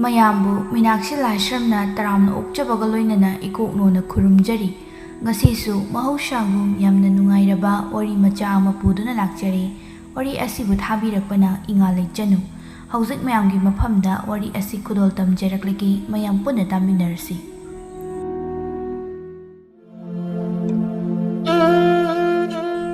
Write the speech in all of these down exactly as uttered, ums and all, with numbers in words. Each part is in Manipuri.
ꯃꯌꯥꯝꯕꯨ ꯃꯤꯅꯥꯛꯁꯤ ꯂꯥꯏꯁ꯭ꯔꯝꯅ ꯇꯔꯥꯝꯅ ꯑꯣꯛꯆꯕꯒ ꯂꯣꯏꯅꯅ ꯏꯀꯣꯛꯅꯣꯅ ꯈꯨꯔꯨꯝꯖꯔꯤ꯫ ꯉꯁꯤꯁꯨ ꯃꯍꯧꯁꯥꯒꯨꯝ ꯌꯥꯝꯅ ꯅꯨꯡꯉꯥꯏꯔꯕ ꯋꯥꯔꯤ ꯃꯆꯥ ꯑꯃ ꯄꯨꯗꯨꯅ ꯂꯥꯛꯆꯔꯦ꯫ ꯋꯥꯔꯤ ꯑꯁꯤꯕꯨ ꯊꯥꯕꯤꯔꯛꯄꯅ ꯏꯉꯥ ꯂꯩꯆꯅꯨ꯫ ꯍꯧꯖꯤꯛ ꯃꯌꯥꯝꯒꯤ ꯃꯐꯝꯗ ꯋꯥꯔꯤ ꯑꯁꯤ ꯈꯨꯗꯣꯜ ꯇꯝꯖꯔꯛꯂꯒꯦ, ꯃꯌꯥꯝ ꯄꯨꯟꯅ ꯇꯥꯃꯤꯟꯅꯔꯁꯤ꯫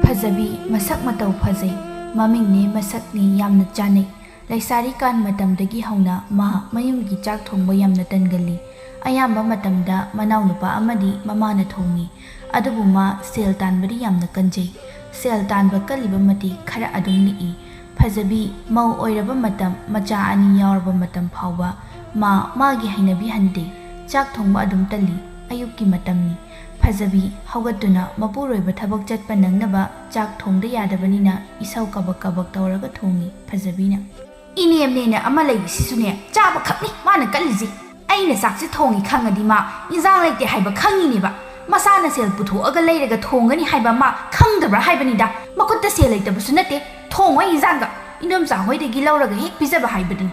ꯐꯖꯕꯤ, ꯃꯁꯛ ꯃꯇꯧ ꯐꯖꯩ, ꯃꯃꯤꯡꯅꯦ ꯃꯁꯛꯅꯦ ꯌꯥꯝꯅ ꯆꯥꯅꯩ꯫ ꯂꯩꯁꯥꯔꯤꯀꯥꯟ ꯃꯇꯝꯗꯒꯤ ꯍꯧꯅ ꯃꯍꯥꯛ ꯃꯌꯨꯝꯒꯤ ꯆꯥꯛ ꯊꯣꯡꯕ ꯌꯥꯝꯅ ꯇꯟꯒꯜꯂꯤ꯫ ꯑꯌꯥꯝꯕ ꯃꯇꯝꯗ ꯃꯅꯥꯎꯅꯨꯄꯥ ꯑꯃꯗꯤ ꯃꯃꯥꯅ ꯊꯣꯡꯉꯤ꯫ ꯑꯗꯨꯕꯨ ꯃꯥ ꯁꯦꯜ ꯇꯥꯟꯕꯗꯤ ꯌꯥꯝꯅ ꯀꯟꯖꯩ꯫ ꯁꯦꯜ ꯇꯥꯟꯕ ꯀꯜꯂꯤꯕ ꯃꯇꯤꯛ ꯈꯔ ꯑꯗꯨꯝ ꯂꯤꯛꯏ꯫ ꯐꯖꯕꯤ, ꯃꯧ ꯑꯣꯏꯔꯕ ꯃꯇꯝ, ꯃꯆꯥ ꯑꯅꯤ ꯌꯥꯎꯔꯕ ꯃꯇꯝ ꯐꯥꯎꯕ ꯃꯥ ꯃꯥꯒꯤ ꯍꯩꯅꯕꯤ ꯍꯟꯗꯦ꯫ ꯆꯥꯛ ꯊꯣꯡꯕ ꯑꯗꯨꯝ ꯇꯜꯂꯤ꯫ ꯑꯌꯨꯛꯀꯤ ꯃꯇꯝꯅꯤ꯫ ꯐꯖꯕꯤ, ꯍꯧꯒꯠꯇꯨꯅ ꯃꯄꯨꯔꯣꯏꯕ ꯊꯕꯛ ꯆꯠꯄ ꯅꯪꯅꯕ ꯆꯥꯛ ꯊꯣꯡꯗ ꯌꯥꯗꯕꯅꯤꯅ ꯏꯁꯧ ꯀꯕꯛ ꯀꯕꯛ ꯇꯧꯔꯒ ꯊꯣꯡꯉꯤ꯫ ꯐꯖꯕꯤꯅ, "ꯏꯅꯦꯝꯅꯦꯅ ꯑꯃ ꯂꯩꯔꯤꯁꯤꯁꯨꯅꯦ, ꯆꯥꯕ ꯈꯛꯅꯤ ꯃꯥꯅ ꯀꯜꯂꯤꯁꯦ꯫ ꯑꯩꯅ ꯆꯥꯛꯁꯦ ꯊꯣꯡꯉꯤ ꯈꯪꯉꯗꯤ ꯃꯥ ꯏꯟꯖꯥꯡ ꯂꯩꯇꯦ ꯍꯥꯏꯕ ꯈꯪꯉꯤꯅꯦꯕ꯫ ꯃꯁꯥꯅ ꯁꯦꯜ ꯄꯨꯊꯣꯛꯑꯒ ꯂꯩꯔꯒ ꯊꯣꯡꯒꯅꯤ ꯍꯥꯏꯕ ꯃꯥ ꯈꯪꯗꯕ꯭ꯔꯥ ꯍꯥꯏꯕꯅꯤꯗ꯫ ꯃꯈꯨꯠꯇ ꯁꯦꯜ ꯂꯩꯇꯕꯁꯨ ꯅꯠꯇꯦ, ꯊꯣꯡꯉꯣꯏ ꯏꯟꯖꯥꯡꯒ꯫ ꯏꯅꯣꯝꯆꯥ ꯍꯣꯏꯗꯒꯤ ꯂꯧꯔꯒ ꯍꯦꯛ ꯄꯤꯖꯕ ꯍꯥꯏꯕꯗꯨꯅꯤ"꯫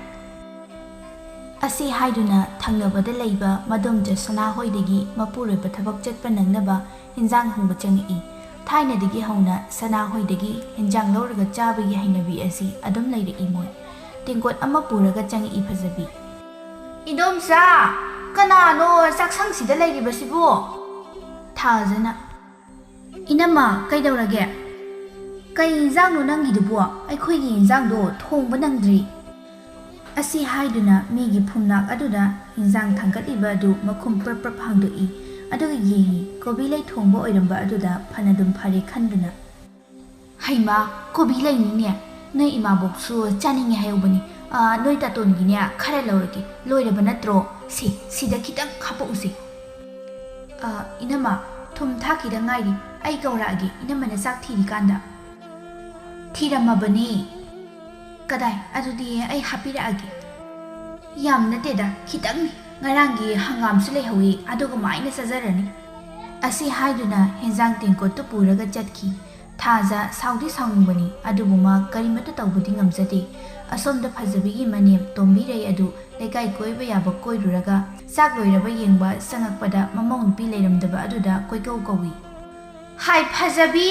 ꯑꯁꯤ ꯍꯥꯏꯗꯨꯅ ꯊꯪꯅꯕꯗ ꯂꯩꯕ ꯃꯗꯣꯝꯆꯥ ꯁꯅꯥꯍꯣꯏꯗꯒꯤ ꯃꯄꯨꯔꯣꯏꯕ ꯊꯕꯛ ꯆꯠꯄ ꯅꯪꯅꯕ ꯍꯤꯟꯖꯥꯡ ꯍꯪꯕ ꯆꯪꯉꯛꯏ꯫ ꯊꯥꯏꯅꯗꯒꯤ ꯍꯧꯅ ꯁꯅꯥꯍꯣꯏꯗꯒꯤ ꯍꯤꯟꯖꯥꯡ ꯂꯧꯔꯒ ꯆꯥꯕꯒꯤ ꯍꯩꯅꯕꯤ ꯑꯁꯤ ꯑꯗꯨꯝ ꯂꯩꯔꯛꯏ ꯃꯣꯏ꯫ ꯇꯦꯡꯀꯣꯠ ꯑꯃ ꯄꯨꯔꯒ ꯆꯪꯉꯛꯏ ꯐꯖꯕꯤ꯫ "ꯏꯗꯣꯝꯆꯥ, ꯀꯅꯥꯅꯣ ꯆꯥꯛꯁꯪꯁꯤꯗ ꯂꯩꯔꯤꯕꯁꯤꯕꯨ?" ꯊꯥꯖꯅ, "ꯏꯅꯝꯃ, ꯀꯩꯗꯧꯔꯒꯦ? ꯀꯩ ꯏꯟꯖꯥꯡꯅꯣ ꯅꯪꯒꯤꯗꯨꯕꯣ? ꯑꯩꯈꯣꯏꯒꯤ ꯏꯟꯖꯥꯡꯗꯣ ꯊꯣꯡꯕ ꯅꯪꯗ꯭ꯔꯤ"꯫ ꯑꯁꯤ ꯍꯥꯏꯗꯨꯅ ꯃꯤꯒꯤ ꯐꯨꯝꯅꯥꯛ ꯑꯗꯨꯗ ꯏꯟꯖꯥꯡ ꯊꯥꯡꯒꯠꯂꯤꯕ ꯑꯗꯨ ꯃꯈꯨꯝ ꯄ꯭ꯔꯞ ꯄ꯭ꯔꯞ ꯍꯥꯡꯗꯣꯛꯏ꯫ ꯑꯗꯨꯒ ꯌꯦꯡꯉꯤ, ꯀꯣꯕꯤ ꯂꯩ ꯊꯣꯡꯕ ꯑꯣꯏꯔꯝꯕ ꯑꯗꯨꯗ ꯐꯅꯗꯨꯝ ꯐꯔꯦ ꯈꯟꯗꯨꯅ꯫ "ꯍꯩꯃꯥ, ꯀꯣꯕꯤ ꯂꯩꯅꯤꯅꯦ꯫ ꯅꯣꯏ ꯏꯃꯥꯕꯣꯛꯁꯨ ꯆꯥꯅꯤꯡꯉꯦ ꯍꯥꯏꯍꯧꯕꯅꯤ꯫ ꯑꯥ, ꯅꯣꯏ ꯇꯥꯇꯣꯟꯒꯤꯅꯦ ꯈꯔ ꯂꯧꯔꯒꯦ꯫ ꯂꯣꯏꯔꯕ ꯅꯠꯇ꯭ꯔꯣ? ꯁꯤ, ꯁꯤꯗ ꯈꯤꯇꯪ ꯍꯥꯄꯛꯎꯁꯦ"꯫ "ꯑꯥ, ꯏꯅꯝꯃ, ꯊꯨꯝ ꯊꯥꯛꯈꯤꯗ ꯉꯥꯏꯔꯤ꯫ ꯑꯩ ꯀꯧꯔꯛꯑꯒꯦ, ꯏꯅꯝꯃꯅ ꯆꯥꯛ ꯊꯤꯔꯤꯀꯥꯟꯗ"꯫ "ꯊꯤꯔꯝꯃꯕꯅꯤ"꯫ "ꯀꯗꯥꯏ? ꯑꯗꯨꯗꯤ ꯑꯩ ꯍꯥꯞꯄꯤꯔꯛꯑꯒꯦ"꯫ "ꯌꯥꯝ ꯅꯠꯇꯦꯗ, ꯈꯤꯇꯪꯅꯤ꯫ ꯉꯔꯥꯡꯒꯤ ꯍꯪꯒꯥꯝꯁꯨ ꯂꯩꯍꯧꯏ, ꯑꯗꯨꯒ ꯃꯥꯏꯅ ꯆꯥꯖꯔꯅꯤ"꯫ ꯑꯁꯤ ꯍꯥꯏꯗꯨꯅ ꯍꯦꯟꯖꯥꯡ ꯇꯦꯡꯀꯣꯠꯇꯨ ꯄꯨꯔꯒ ꯆꯠꯈꯤ꯫ ꯊꯥꯖ ꯁꯥꯎꯗꯤ ꯁꯥꯎꯅꯤꯡꯕꯅꯤ, ꯑꯗꯨꯕꯨ ꯃꯥ ꯀꯔꯤꯃꯠꯇ ꯇꯧꯕꯗꯤ ꯉꯝꯖꯗꯦ꯫ ꯑꯁꯣꯝꯗ ꯐꯖꯕꯤꯒꯤ ꯃꯅꯦꯝ ꯇꯣꯝꯕꯤꯔꯩ ꯑꯗꯨ ꯂꯩꯀꯥꯏ ꯀꯣꯏꯕ ꯌꯥꯕ ꯀꯣꯏꯔꯨꯔꯒ ꯆꯥꯛ ꯂꯣꯏꯔꯕ ꯌꯦꯡꯕ ꯆꯪꯉꯛꯄꯗ ꯃꯃꯧ ꯅꯨꯄꯤ ꯂꯩꯔꯝꯗꯕ ꯑꯗꯨꯗ ꯀꯣꯏꯀꯧ ꯀꯧꯏ꯫ "ꯍꯥꯏ ꯐꯖꯕꯤ,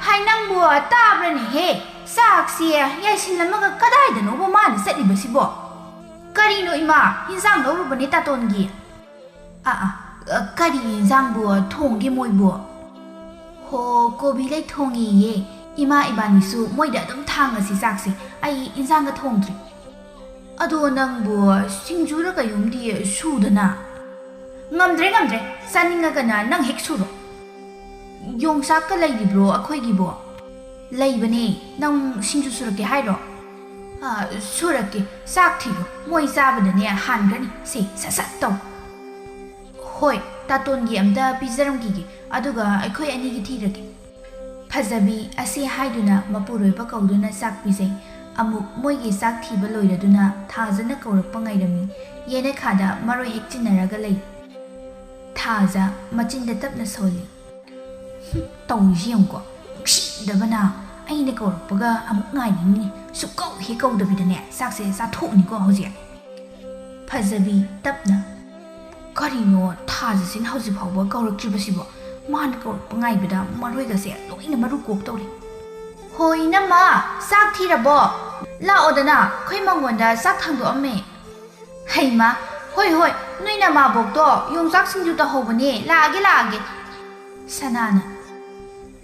ꯍꯥꯏ ꯅꯪꯕꯨ ꯇꯥꯕ꯭ꯔꯅꯦꯍꯦ? ꯆꯥꯛꯁꯤ ꯌꯥꯏꯁꯤꯜꯂꯝꯃꯒ ꯀꯗꯥꯏꯗꯅꯣꯕ ꯃꯥꯅ ꯆꯠꯂꯤꯕꯁꯤꯕꯣ?" "ꯀꯔꯤꯅꯣ ꯏꯃꯥ, ꯏꯟꯖꯥꯡ ꯂꯧꯔꯨꯕꯅꯦ ꯇꯥꯇꯣꯟꯒꯤ꯫" "ꯑꯥ, ꯑꯥ, ꯀꯔꯤ ꯏꯟꯖꯥꯡꯕꯨ ꯊꯣꯡꯒꯦ ꯃꯣꯏꯕꯨ?" "ꯍꯣ, ꯀꯣꯕꯤ ꯂꯩ ꯊꯣꯡꯉꯤꯌꯦ꯫ ꯏꯃꯥ ꯏꯕꯥꯅꯤꯁꯨ ꯃꯣꯏꯗ ꯑꯗꯨꯝ ꯊꯥꯡꯉꯁꯤ ꯆꯥꯛꯁꯦ꯫ ꯑꯩ ꯏꯟꯖꯥꯡꯒ ꯊꯣꯡꯗ꯭ꯔꯤ꯫" "ꯑꯗꯣ ꯅꯪꯕꯨ ꯁꯤꯡꯖꯨꯔ ꯀꯩꯅꯣꯝꯗꯤ ꯁꯨꯗꯅ?" "ꯉꯝꯗ꯭ꯔꯦ, ꯉꯝꯗ꯭ꯔꯦ꯫ ꯆꯥꯅꯤꯡꯉꯒꯅ ꯅꯪ ꯍꯦꯛ ꯁꯨꯔꯣ꯫" "ꯌꯣꯡꯆꯥꯛꯀ ꯂꯩꯔꯤꯕ꯭ꯔꯣ ꯑꯩꯈꯣꯏꯒꯤꯕꯣ?" "ꯂꯩꯕꯅꯦ꯫ ꯅꯪ ꯁꯤꯡꯖꯨ ꯁꯨꯔꯛꯀꯦ ꯍꯥꯏꯔꯣ?" "ꯑꯥ, ꯁꯨꯔꯛꯀꯦ꯫ ꯆꯥꯛ ꯊꯤꯔꯣ꯫ ꯃꯣꯏ ꯆꯥꯕꯗꯅꯦ ꯍꯥꯟꯈ꯭ꯔꯅꯤ꯫ ꯁꯦ, ꯁꯠ ꯁꯠ ꯇꯧ꯫" "ꯍꯣꯏ, ꯇꯥꯇꯣꯟꯒꯤ ꯑꯝꯇ ꯄꯤꯖꯔꯝꯈꯤꯒꯦ, ꯑꯗꯨꯒ ꯑꯩꯈꯣꯏ ꯑꯅꯤꯒꯤ ꯊꯤꯔꯒꯦ꯫" ꯐꯖꯕꯤ ꯑꯁꯤ ꯍꯥꯏꯗꯨꯅ ꯃꯄꯨꯔꯣꯏꯕ ꯀꯧꯗꯨꯅ ꯆꯥꯛ ꯄꯤꯖꯩ꯫ ꯑꯃꯨꯛ ꯃꯣꯏꯒꯤ ꯆꯥꯛ ꯊꯤꯕ ꯂꯣꯏꯔꯗꯨꯅ ꯊꯥꯖꯅ ꯀꯧꯔꯛꯄ ꯉꯥꯏꯔꯝꯃꯤ꯫ ꯌꯦꯅꯈꯥꯗ ꯃꯔꯣꯏ ꯍꯦꯛꯆꯤꯟꯅꯔꯒ ꯂꯩ꯫ ꯊꯥꯖ ꯃꯆꯤꯟꯗ ꯇꯞꯅ ꯁꯣꯜꯂꯤ꯫ "ꯍꯨꯝ, ꯇꯧꯔꯤꯁꯤ ꯌꯦꯡꯉꯨꯀꯣ꯫ ꯅꯨꯡꯁꯤꯗꯕꯅ꯫ ꯑꯩꯅ ꯀꯧꯔꯛꯄꯒ ꯑꯃꯨꯛ ꯉꯥꯏꯔꯤꯅꯤꯅꯦ꯫ ꯁꯨꯛꯀꯧ ꯍꯦꯛ ꯀꯧꯗꯕꯤꯗꯅꯦ ꯆꯥꯛꯁꯦ ꯆꯥꯊꯣꯛꯎꯅꯤꯀꯣ ꯍꯧꯖꯤꯛ꯫" ꯐꯖꯕꯤ ꯇꯞꯅ, "ꯀꯔꯤꯅꯣ ꯊꯥꯖꯁꯤꯅ ꯍꯧꯖꯤꯛ ꯐꯥꯎꯕ ꯀꯧꯔꯛꯇ꯭ꯔꯤꯕꯁꯤꯕꯣ? ꯃꯥꯅ ꯀꯧꯔꯛꯄ ꯉꯥꯏꯕꯗ ꯃꯔꯣꯏꯒꯁꯦ ꯂꯣꯏꯅ ꯃꯔꯨ ꯀꯣꯛꯇꯧꯔꯦ꯫" "ꯍꯣ ꯏꯅꯝꯃ, ꯆꯥꯛ ꯊꯤꯔꯕꯣ? ꯂꯥꯛꯑꯣꯗꯅ, ꯑꯩꯈꯣꯏ ꯃꯉꯣꯟꯗ ꯆꯥꯛ ꯊꯥꯡꯗꯣꯛꯑꯝꯃꯦ꯫" "ꯍꯩꯃ, ꯍꯣꯏ ꯍꯣꯏ, ꯅꯣꯏ ꯅꯃꯥꯕꯣꯛꯇꯣ ꯌꯣꯡꯆꯥꯛ ꯁꯤꯡꯖꯨ ꯇꯧꯍꯧꯕꯅꯦ, ꯂꯥꯛꯑꯒꯦ ꯂꯥꯛꯑꯒꯦ꯫" ꯁꯅꯥꯅ,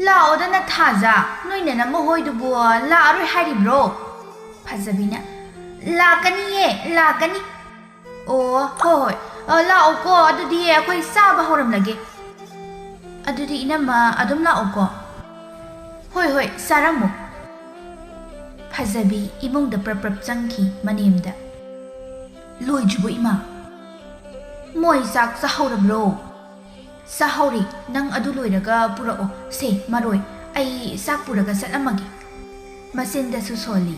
"ꯂꯥꯛꯑꯣꯗꯅ ꯊꯥꯖ, ꯅꯣꯏ ꯅꯅꯝꯃ ꯍꯣꯏꯗꯨꯕꯨ ꯂꯥꯛꯑꯔꯣꯏ ꯍꯥꯏꯔꯤꯕ꯭ꯔꯣ?" ꯐꯖꯕꯤꯅ, "ꯂꯥꯛꯀꯅꯤꯌꯦ, ꯂꯥꯛꯀꯅꯤ꯫" "ꯑꯣ, ꯍꯣꯏ ꯍꯣꯏ, ꯑ, ꯂꯥꯛꯑꯣꯀꯣ, ꯑꯗꯨꯗꯤ ꯑꯩꯈꯣꯏ ꯆꯥꯕ ꯍꯧꯔꯝꯂꯒꯦ꯫" "ꯑꯗꯨꯗꯤ ꯏꯅꯝꯃ ꯑꯗꯨꯝ ꯂꯥꯛꯑꯣꯀꯣ꯫" "ꯍꯣꯏ ꯍꯣꯏ, ꯆꯥꯔꯝꯃꯣ꯫" ꯐꯖꯕꯤ ꯏꯃꯨꯡꯗ ꯄ꯭ꯔꯞ ꯄ꯭ꯔꯞ ꯆꯪꯈꯤ ꯃꯅꯦꯝꯗ꯫ "ꯂꯣꯏꯗ꯭ꯔꯤꯕꯣ ꯏꯃꯥ? ꯃꯣꯏ ꯆꯥꯛ ꯆꯥꯍꯧꯔꯕ꯭ꯔꯣ?" "ꯆꯥꯍꯧꯔꯦ, ꯅꯪ ꯑꯗꯨ ꯂꯣꯏꯔꯒ ꯄꯨꯔꯛꯑꯣ꯫ ꯁꯦ, ꯃꯔꯣꯏ, ꯑꯩ ꯆꯥꯛ ꯄꯨꯔꯒ ꯆꯠꯂꯝꯃꯒꯦ꯫" ꯃꯆꯤꯟꯗꯁꯨ ꯁꯣꯜꯂꯤ꯫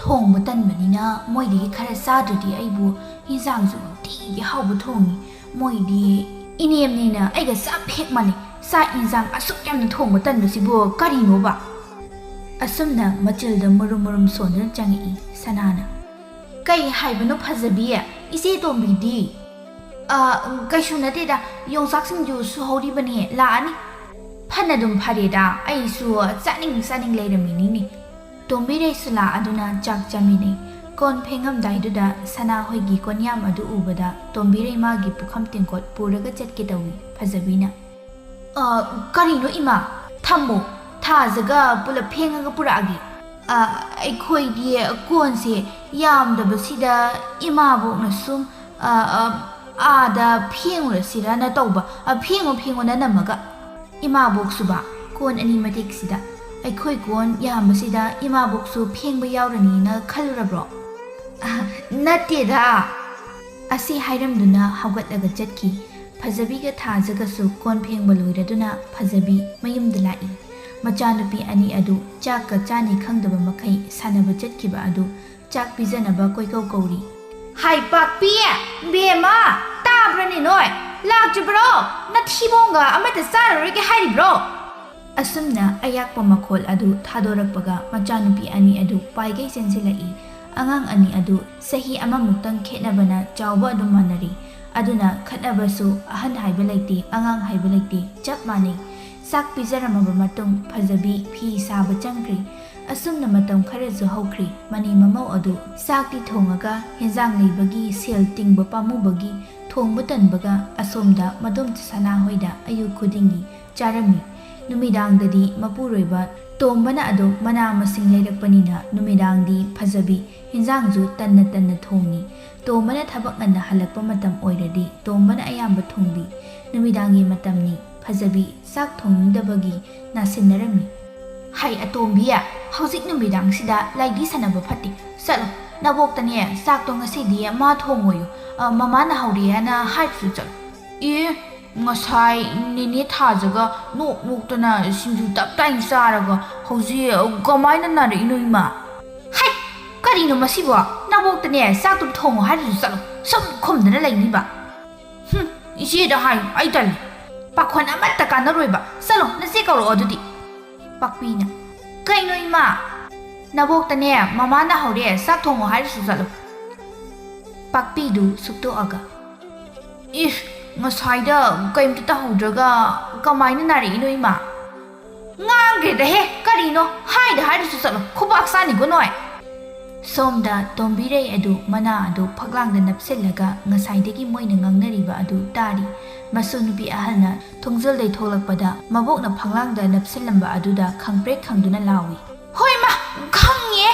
"ꯊꯣꯡꯕ ꯇꯟꯕꯅꯤꯅ ꯃꯣꯏꯗꯒꯤ ꯈꯔ ꯆꯥꯗ꯭ꯔꯗꯤ ꯑꯩꯕꯨ ꯏꯟꯖꯥꯡꯁꯨ ꯅꯨꯡꯇꯤꯒꯤ ꯍꯥꯎꯕ ꯊꯣꯡꯉꯤ꯫ ꯃꯣꯏꯗꯤ ꯏꯅꯦꯝꯅꯦꯅ ꯑꯩꯒ ꯆꯞ ꯍꯦꯛ ꯃꯥꯟꯅꯩ꯫ ꯆꯥꯛ ꯏꯟꯁꯥꯡ ꯑꯁꯨꯛ ꯌꯥꯝꯅ ꯊꯣꯡꯕ ꯇꯟꯕꯁꯤꯕꯨ ꯀꯔꯤꯅꯣꯕ? ꯑꯁꯨꯝꯅ ꯃꯆꯤꯜꯗ ꯃꯨꯔꯨꯝ ꯃꯨꯔꯨꯝ ꯁꯣꯟꯗꯨꯅ ꯆꯪꯉꯛꯏ ꯁꯅꯥꯅ꯫ "ꯀꯩ ꯍꯥꯏꯕꯅꯣ ꯐꯖꯕꯤ? ꯏꯆꯦ ꯇꯣꯝꯕꯤꯗꯤ?" "ꯑ, ꯀꯩꯁꯨ ꯅꯠꯇꯦꯗ, ꯌꯣꯡꯆꯥꯛ ꯁꯤꯡꯖꯨ ꯁꯨꯍꯧꯔꯤꯕꯅꯦ, ꯂꯥꯛꯑꯅꯤ꯫" "ꯐꯅꯗꯨꯝ ꯐꯔꯦꯗ, ꯑꯩꯁꯨ ꯆꯥꯅꯤꯡ ꯆꯥꯅꯤꯡ ꯂꯩꯔꯝꯃꯤꯅꯤꯅꯦ꯫" ꯇꯣꯝꯕꯤꯔꯩꯁꯨ ꯂꯥꯛꯑꯗꯨꯅ ꯆꯥꯛ ꯆꯥꯃꯤꯟꯅꯩ꯫ ꯀꯣꯟ ꯐꯦꯡꯉꯝꯗꯥꯏꯗꯨꯗ ꯁꯅꯥ ꯍꯣꯏꯒꯤ ꯀꯣꯟꯌꯥꯝ ꯑꯗꯨ ꯎꯕꯗ ꯇꯣꯝꯕꯤꯔꯩ ꯃꯥꯒꯤ ꯄꯨꯈꯝ ꯇꯦꯡꯀꯣꯠ ꯄꯨꯔꯒ ꯆꯠꯀꯦ ꯇꯧꯏ ꯐꯖꯕꯤꯅ꯫ "ꯑ, ꯀꯔꯤꯅꯣ ꯏꯃꯥ? ꯊꯝꯃꯣ, ꯊꯥꯖꯒ ꯄꯨꯂꯞ ꯐꯦꯡꯉꯒ ꯄꯨꯔꯛꯑꯒꯦ꯫" "ꯑ, ꯑꯩꯈꯣꯏꯒꯤ ꯀꯣꯟꯁꯦ ꯌꯥꯝꯗꯕꯁꯤꯗ ꯏꯃꯥꯕꯣꯛꯅ ꯁꯨꯝ, ꯑ, ꯑ, ꯑꯥꯗ ꯐꯦꯡꯉꯨꯔꯁꯤꯔꯅ ꯇꯧꯕ꯫ ꯑ, ꯐꯦꯡꯉꯣ, ꯐꯦꯡꯉꯣ ꯅꯅꯝꯃꯒ꯫" "ꯏꯃꯥꯕꯣꯛꯁꯨꯕ ꯀꯣꯟ ꯑꯅꯤ ꯃꯇꯦꯛꯁꯤꯗ? ꯑꯩꯈꯣꯏ ꯀꯣꯟ ꯌꯥꯝꯕꯁꯤꯗ ꯏꯃꯥꯕꯣꯛꯁꯨ ꯐꯦꯡꯕ ꯌꯥꯎꯔꯅꯤꯅ ꯈꯜꯂꯨꯔꯕ꯭ꯔꯣ?" "ꯑ, ꯅꯠꯇꯦꯗ꯫" ꯑꯁꯤ ꯍꯥꯏꯔꯝꯗꯨꯅ ꯍꯧꯒꯠꯂꯒ ꯆꯠꯈꯤ꯫ ꯐꯖꯕꯤꯒ ꯊꯥꯖꯒꯁꯨ ꯀꯣꯟ ꯐꯦꯡꯕ ꯂꯣꯏꯔꯗꯨꯅ ꯐꯖꯕꯤ ꯃꯌꯨꯝꯗ ꯂꯥꯛꯏ꯫ ꯃꯆꯥꯅꯨꯄꯤ ꯑꯅꯤ ꯑꯗꯨ ꯆꯥꯛꯀ ꯆꯥꯅꯤ ꯈꯪꯗꯕ ꯃꯈꯩ ꯁꯥꯟꯅꯕ ꯆꯠꯈꯤꯕ ꯑꯗꯨ ꯆꯥꯛ ꯄꯤꯖꯅꯕ ꯀꯣꯏꯀꯧ ꯀꯧꯔꯤ꯫ "ꯍꯥꯏ ꯄꯥꯛꯄꯤ! ꯕꯦꯝꯃ! ꯇꯥꯕ꯭ꯔꯅꯦ ꯅꯣꯏ? ꯂꯥꯛꯇ꯭ꯔꯤꯕ꯭ꯔꯣ? ꯅꯊꯤꯕꯣꯡꯒ ꯑꯃꯠꯇ ꯆꯥꯔꯔꯣꯏꯒꯦ ꯍꯥꯏꯔꯤꯕ꯭ꯔꯣ?" ꯑꯁꯨꯝꯅ ꯑꯌꯥꯛꯄ ꯃꯈꯣꯜ ꯑꯗꯨ ꯊꯥꯗꯣꯔꯛꯄꯒ ꯃꯆꯥꯅꯨꯄꯤ ꯑꯅꯤ ꯑꯗꯨ ꯄꯥꯏꯒꯩ ꯆꯦꯟꯁꯤꯜꯂꯛꯏ꯫ ꯑꯉꯥꯡ ꯑꯅꯤ ꯑꯗꯨ ꯆꯍꯤ ꯑꯃꯃꯨꯛꯇꯪ ꯈꯦꯠꯅꯕꯅ ꯆꯥꯎꯕ ꯑꯗꯨꯝ ꯃꯥꯟꯅꯔꯤ꯫ ꯑꯗꯨꯅ ꯈꯠꯅꯕꯁꯨ ꯑꯍꯟ ꯍꯥꯏꯕ ꯂꯩꯇꯦ, ꯑꯉꯥꯡ ꯍꯥꯏꯕ ꯂꯩꯇꯦ, ꯆꯞ ꯃꯥꯟꯅꯩ꯫ ꯆꯥꯛ ꯄꯤꯖꯔꯝꯃꯕ ꯃꯇꯨꯡ ꯐꯖꯕꯤ ꯐꯤ ꯁꯥꯕ ꯆꯪꯈ꯭ꯔꯤ꯫ ꯑꯁꯨꯝꯅ ꯃꯇꯝ ꯈꯔꯁꯨ ꯍꯧꯈ꯭ꯔꯤ꯫ ꯃꯅꯤ ꯃꯃꯧ ꯑꯗꯨ ꯆꯥꯛꯇꯤ ꯊꯣꯡꯉꯒ ꯍꯦꯟꯖꯥꯡ ꯂꯩꯕꯒꯤ ꯁꯦꯜ ꯇꯤꯡꯕ ꯄꯥꯝꯃꯨꯕꯒꯤ ꯊꯣꯡꯕ ꯇꯟꯕꯒ ꯑꯁꯣꯝꯗ ꯃꯗꯣꯝꯆꯥ ꯁꯅꯥꯍꯣꯏꯗ ꯑꯌꯨꯛ ꯈꯨꯗꯤꯡꯒꯤ ꯆꯥꯔꯝꯃꯤ꯫ ꯅꯨꯃꯤꯗꯥꯡꯗꯗꯤ ꯃꯄꯨꯔꯣꯏꯕ ꯇꯣꯝꯕꯅ ꯑꯗꯨꯝ ꯃꯅꯥ ꯃꯁꯤꯡ ꯂꯩꯔꯛꯄꯅꯤꯅ ꯅꯨꯃꯤꯗꯥꯡꯗꯤ ꯐꯖꯕꯤ ꯍꯦꯟꯖꯥꯡꯁꯨ ꯇꯟꯅ ꯇꯟꯅ ꯊꯣꯡꯉꯤ꯫ ꯇꯣꯝꯕꯅ ꯊꯕꯛ ꯉꯟꯅ ꯍꯜꯂꯛꯄ ꯃꯇꯝ ꯑꯣꯏꯔꯗꯤ ꯇꯣꯝꯕꯅ ꯑꯌꯥꯝꯕ ꯊꯣꯡꯕꯤ꯫ ꯅꯨꯃꯤꯗꯥꯡꯒꯤ ꯃꯇꯝꯅꯤ꯫ ꯐꯖꯕꯤ ꯆꯥꯛ ꯊꯣꯡꯅꯤꯡꯗꯕꯒꯤ ꯅꯥꯁꯤꯟꯅꯔꯝꯃꯤ꯫ "ꯍꯩ ꯑꯇꯣꯝꯕꯤ, ꯍꯧꯖꯤꯛ ꯅꯨꯃꯤꯗꯥꯡꯁꯤꯗ ꯂꯥꯏꯗꯤ ꯁꯥꯟꯅꯕ ꯐꯠꯇꯦ꯫ ꯆꯠꯂꯣ, ꯅꯕꯣꯛꯇꯅꯦ ꯆꯥꯛꯇꯣ ꯉꯁꯤꯗꯤ ꯃꯥ ꯊꯣꯡꯉꯣꯌꯨ, ꯑ, ꯃꯃꯥꯅ ꯍꯧꯔꯦꯅ ꯍꯥꯏꯔꯨꯆꯣ ꯆꯠꯂꯣ꯫" "ꯑꯦ, ꯉꯁꯥꯏ ꯅꯦꯅꯦ ꯊꯥꯖꯒ ꯅꯣꯛ ꯅꯣꯛꯇꯅ ꯁꯤꯡꯖꯨ ꯇꯞ ꯇꯥꯏꯅ ꯆꯥꯔꯒ ꯍꯧꯖꯤꯛ ꯀꯃꯥꯏꯅ ꯅꯥꯔꯛꯏꯅꯣ ꯏꯃꯥ?" "ꯍꯩ, ꯀꯔꯤꯅꯣ ꯃꯁꯤꯕꯣ? ꯅꯕꯣꯛꯇꯅꯦ ꯆꯥꯛꯇꯣ ꯊꯣꯡꯉꯣ ꯍꯥꯏꯔꯨꯆꯣ ꯆꯠꯂꯣ, ꯁꯨꯝ ꯈꯨꯝꯗꯅ ꯂꯩꯅꯤꯕ꯫" "ꯍꯨꯝ, ꯏꯆꯦꯗ ꯍꯥꯏ, ꯑꯩ ꯇꯜꯂꯤ꯫" ꯄꯥꯈꯣꯟ ꯑꯃꯠꯇ ꯀꯥꯟꯅꯔꯣꯏꯕ꯫ ꯆꯠꯂꯣ, ꯅꯆꯦ ꯀꯧꯔꯛꯑꯣ ꯑꯗꯨꯗꯤ꯫ ꯄꯥꯛꯄꯤꯅ, "ꯀꯩꯅꯣ ꯏꯃꯥ? ꯅꯕꯣꯛꯇꯅꯦ, ꯃꯃꯥꯅ ꯍꯧꯔꯦ, ꯆꯥꯛ ꯊꯣꯡꯉꯣ ꯍꯥꯏꯔꯁꯨ ꯆꯠꯂꯣ꯫" ꯄꯥꯛꯄꯤꯗꯨ ꯁꯨꯛꯇꯣꯛꯑꯒ, "ꯏꯁ, ꯉꯁꯥꯏꯗ ꯀꯩꯝꯇ ꯇꯧꯍꯧꯗ꯭ꯔꯒ ꯀꯃꯥꯏꯅ ꯅꯥꯔꯛꯏꯅꯣ ꯏꯃꯥ?" "ꯉꯥꯡꯈ꯭ꯔꯦꯗꯍꯦ, ꯀꯔꯤꯅꯣ ꯍꯥꯏꯗ ꯍꯥꯏꯔꯁꯨ ꯆꯠꯂꯣ, ꯈꯨꯕꯥꯛ ꯆꯥꯅꯤꯀꯣ ꯅꯣꯏ꯫" ꯁꯣꯝꯗ ꯇꯣꯝꯕꯤꯔꯩ ꯑꯗꯨ ꯃꯅꯥ ꯑꯗꯨ ꯐꯛꯂꯥꯡꯗ ꯅꯞꯁꯤꯜꯂꯒ ꯉꯁꯥꯏꯗꯒꯤ ꯃꯣꯏꯅ ꯉꯥꯡꯅꯔꯤꯕ ꯑꯗꯨ ꯇꯥꯔꯤ꯫ ꯃꯁꯨ ꯅꯨꯄꯤ ꯑꯍꯜꯅ ꯊꯣꯡꯖꯜꯗꯩ ꯊꯣꯛꯂꯛꯄꯗ ꯃꯕꯣꯛꯅ ꯐꯛꯂꯥꯡꯗ ꯅꯞꯁꯤꯜꯂꯝꯕ ꯑꯗꯨꯗ ꯈꯪꯄ꯭ꯔꯦꯛ ꯈꯪꯗꯨꯅ ꯂꯥꯎꯏ꯫ "ꯍꯣꯏ ꯃꯥ, ꯈꯪꯉꯦ꯫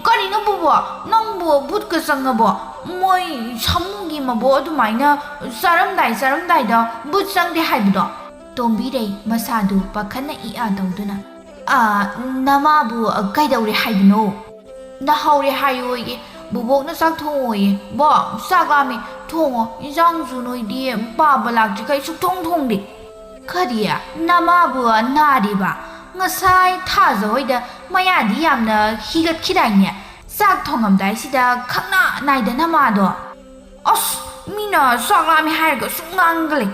ꯀꯔꯤꯅꯣ ꯕꯨꯕꯣ, ꯅꯪꯕꯨ ꯚꯨꯠꯀ ꯆꯪꯉꯕꯣ? ꯃꯣꯏ ꯁꯥꯃꯨꯒꯤ ꯃꯕꯣꯛ ꯑꯗꯨꯃꯥꯏꯅ ꯆꯥꯔꯝꯗꯥꯏ ꯆꯥꯔꯝꯗꯥꯏꯗ ꯚꯨꯠ ꯆꯪꯗꯦ ꯍꯥꯏꯕꯗꯣ?" ꯇꯣꯝꯕꯤꯔꯩ ꯃꯁꯥꯗꯨ ꯄꯥꯈꯠꯅ ꯏ ꯑꯥ ꯇꯧꯗꯨꯅ, "ꯑꯥ, ꯅꯃꯥꯕꯨ ꯀꯩꯗꯧꯔꯦ ꯍꯥꯏꯕꯅꯣ?" "ꯅꯥꯍꯧꯔꯦ ꯍꯥꯏꯌꯣꯌꯦ, ꯕꯨꯕꯣꯛꯅ ꯆꯥꯛ ꯊꯣꯡꯉꯣꯌꯦ꯫ ꯕꯣ, ꯆꯥꯛ ꯂꯥꯝꯃꯦ, ꯊꯣꯡꯉꯣ, ꯏꯟꯖꯥꯡꯁꯨ ꯅꯣꯏꯗꯤ ꯄꯥꯕ ꯂꯥꯛꯇ꯭ꯔꯤꯈꯩ ꯁꯨꯛꯊꯣꯡ ꯊꯣꯡꯗꯦ꯫" "ꯀꯔꯤ? ꯅꯃꯥꯕꯨ ꯅꯥꯔꯤꯕ? ꯉꯁꯥꯏ ꯊꯥꯖ ꯍꯣꯏꯗ ꯃꯌꯥꯗꯤ ꯌꯥꯝꯅ ꯍꯤꯒꯠꯈꯤꯗꯥꯏꯅꯦ? ꯆꯥꯛ ꯊꯣꯡꯉꯝꯗꯥꯏꯁꯤꯗ ꯈꯪꯅꯥ ꯅꯥꯏꯗ ꯅꯃꯥꯗꯣ꯫" "ꯑꯁ, ꯃꯤꯅ ꯆꯥꯛ ꯂꯥꯝꯃꯦ ꯍꯥꯏꯔꯒ ꯁꯨꯝ ꯉꯥꯡꯒ ꯂꯩ꯫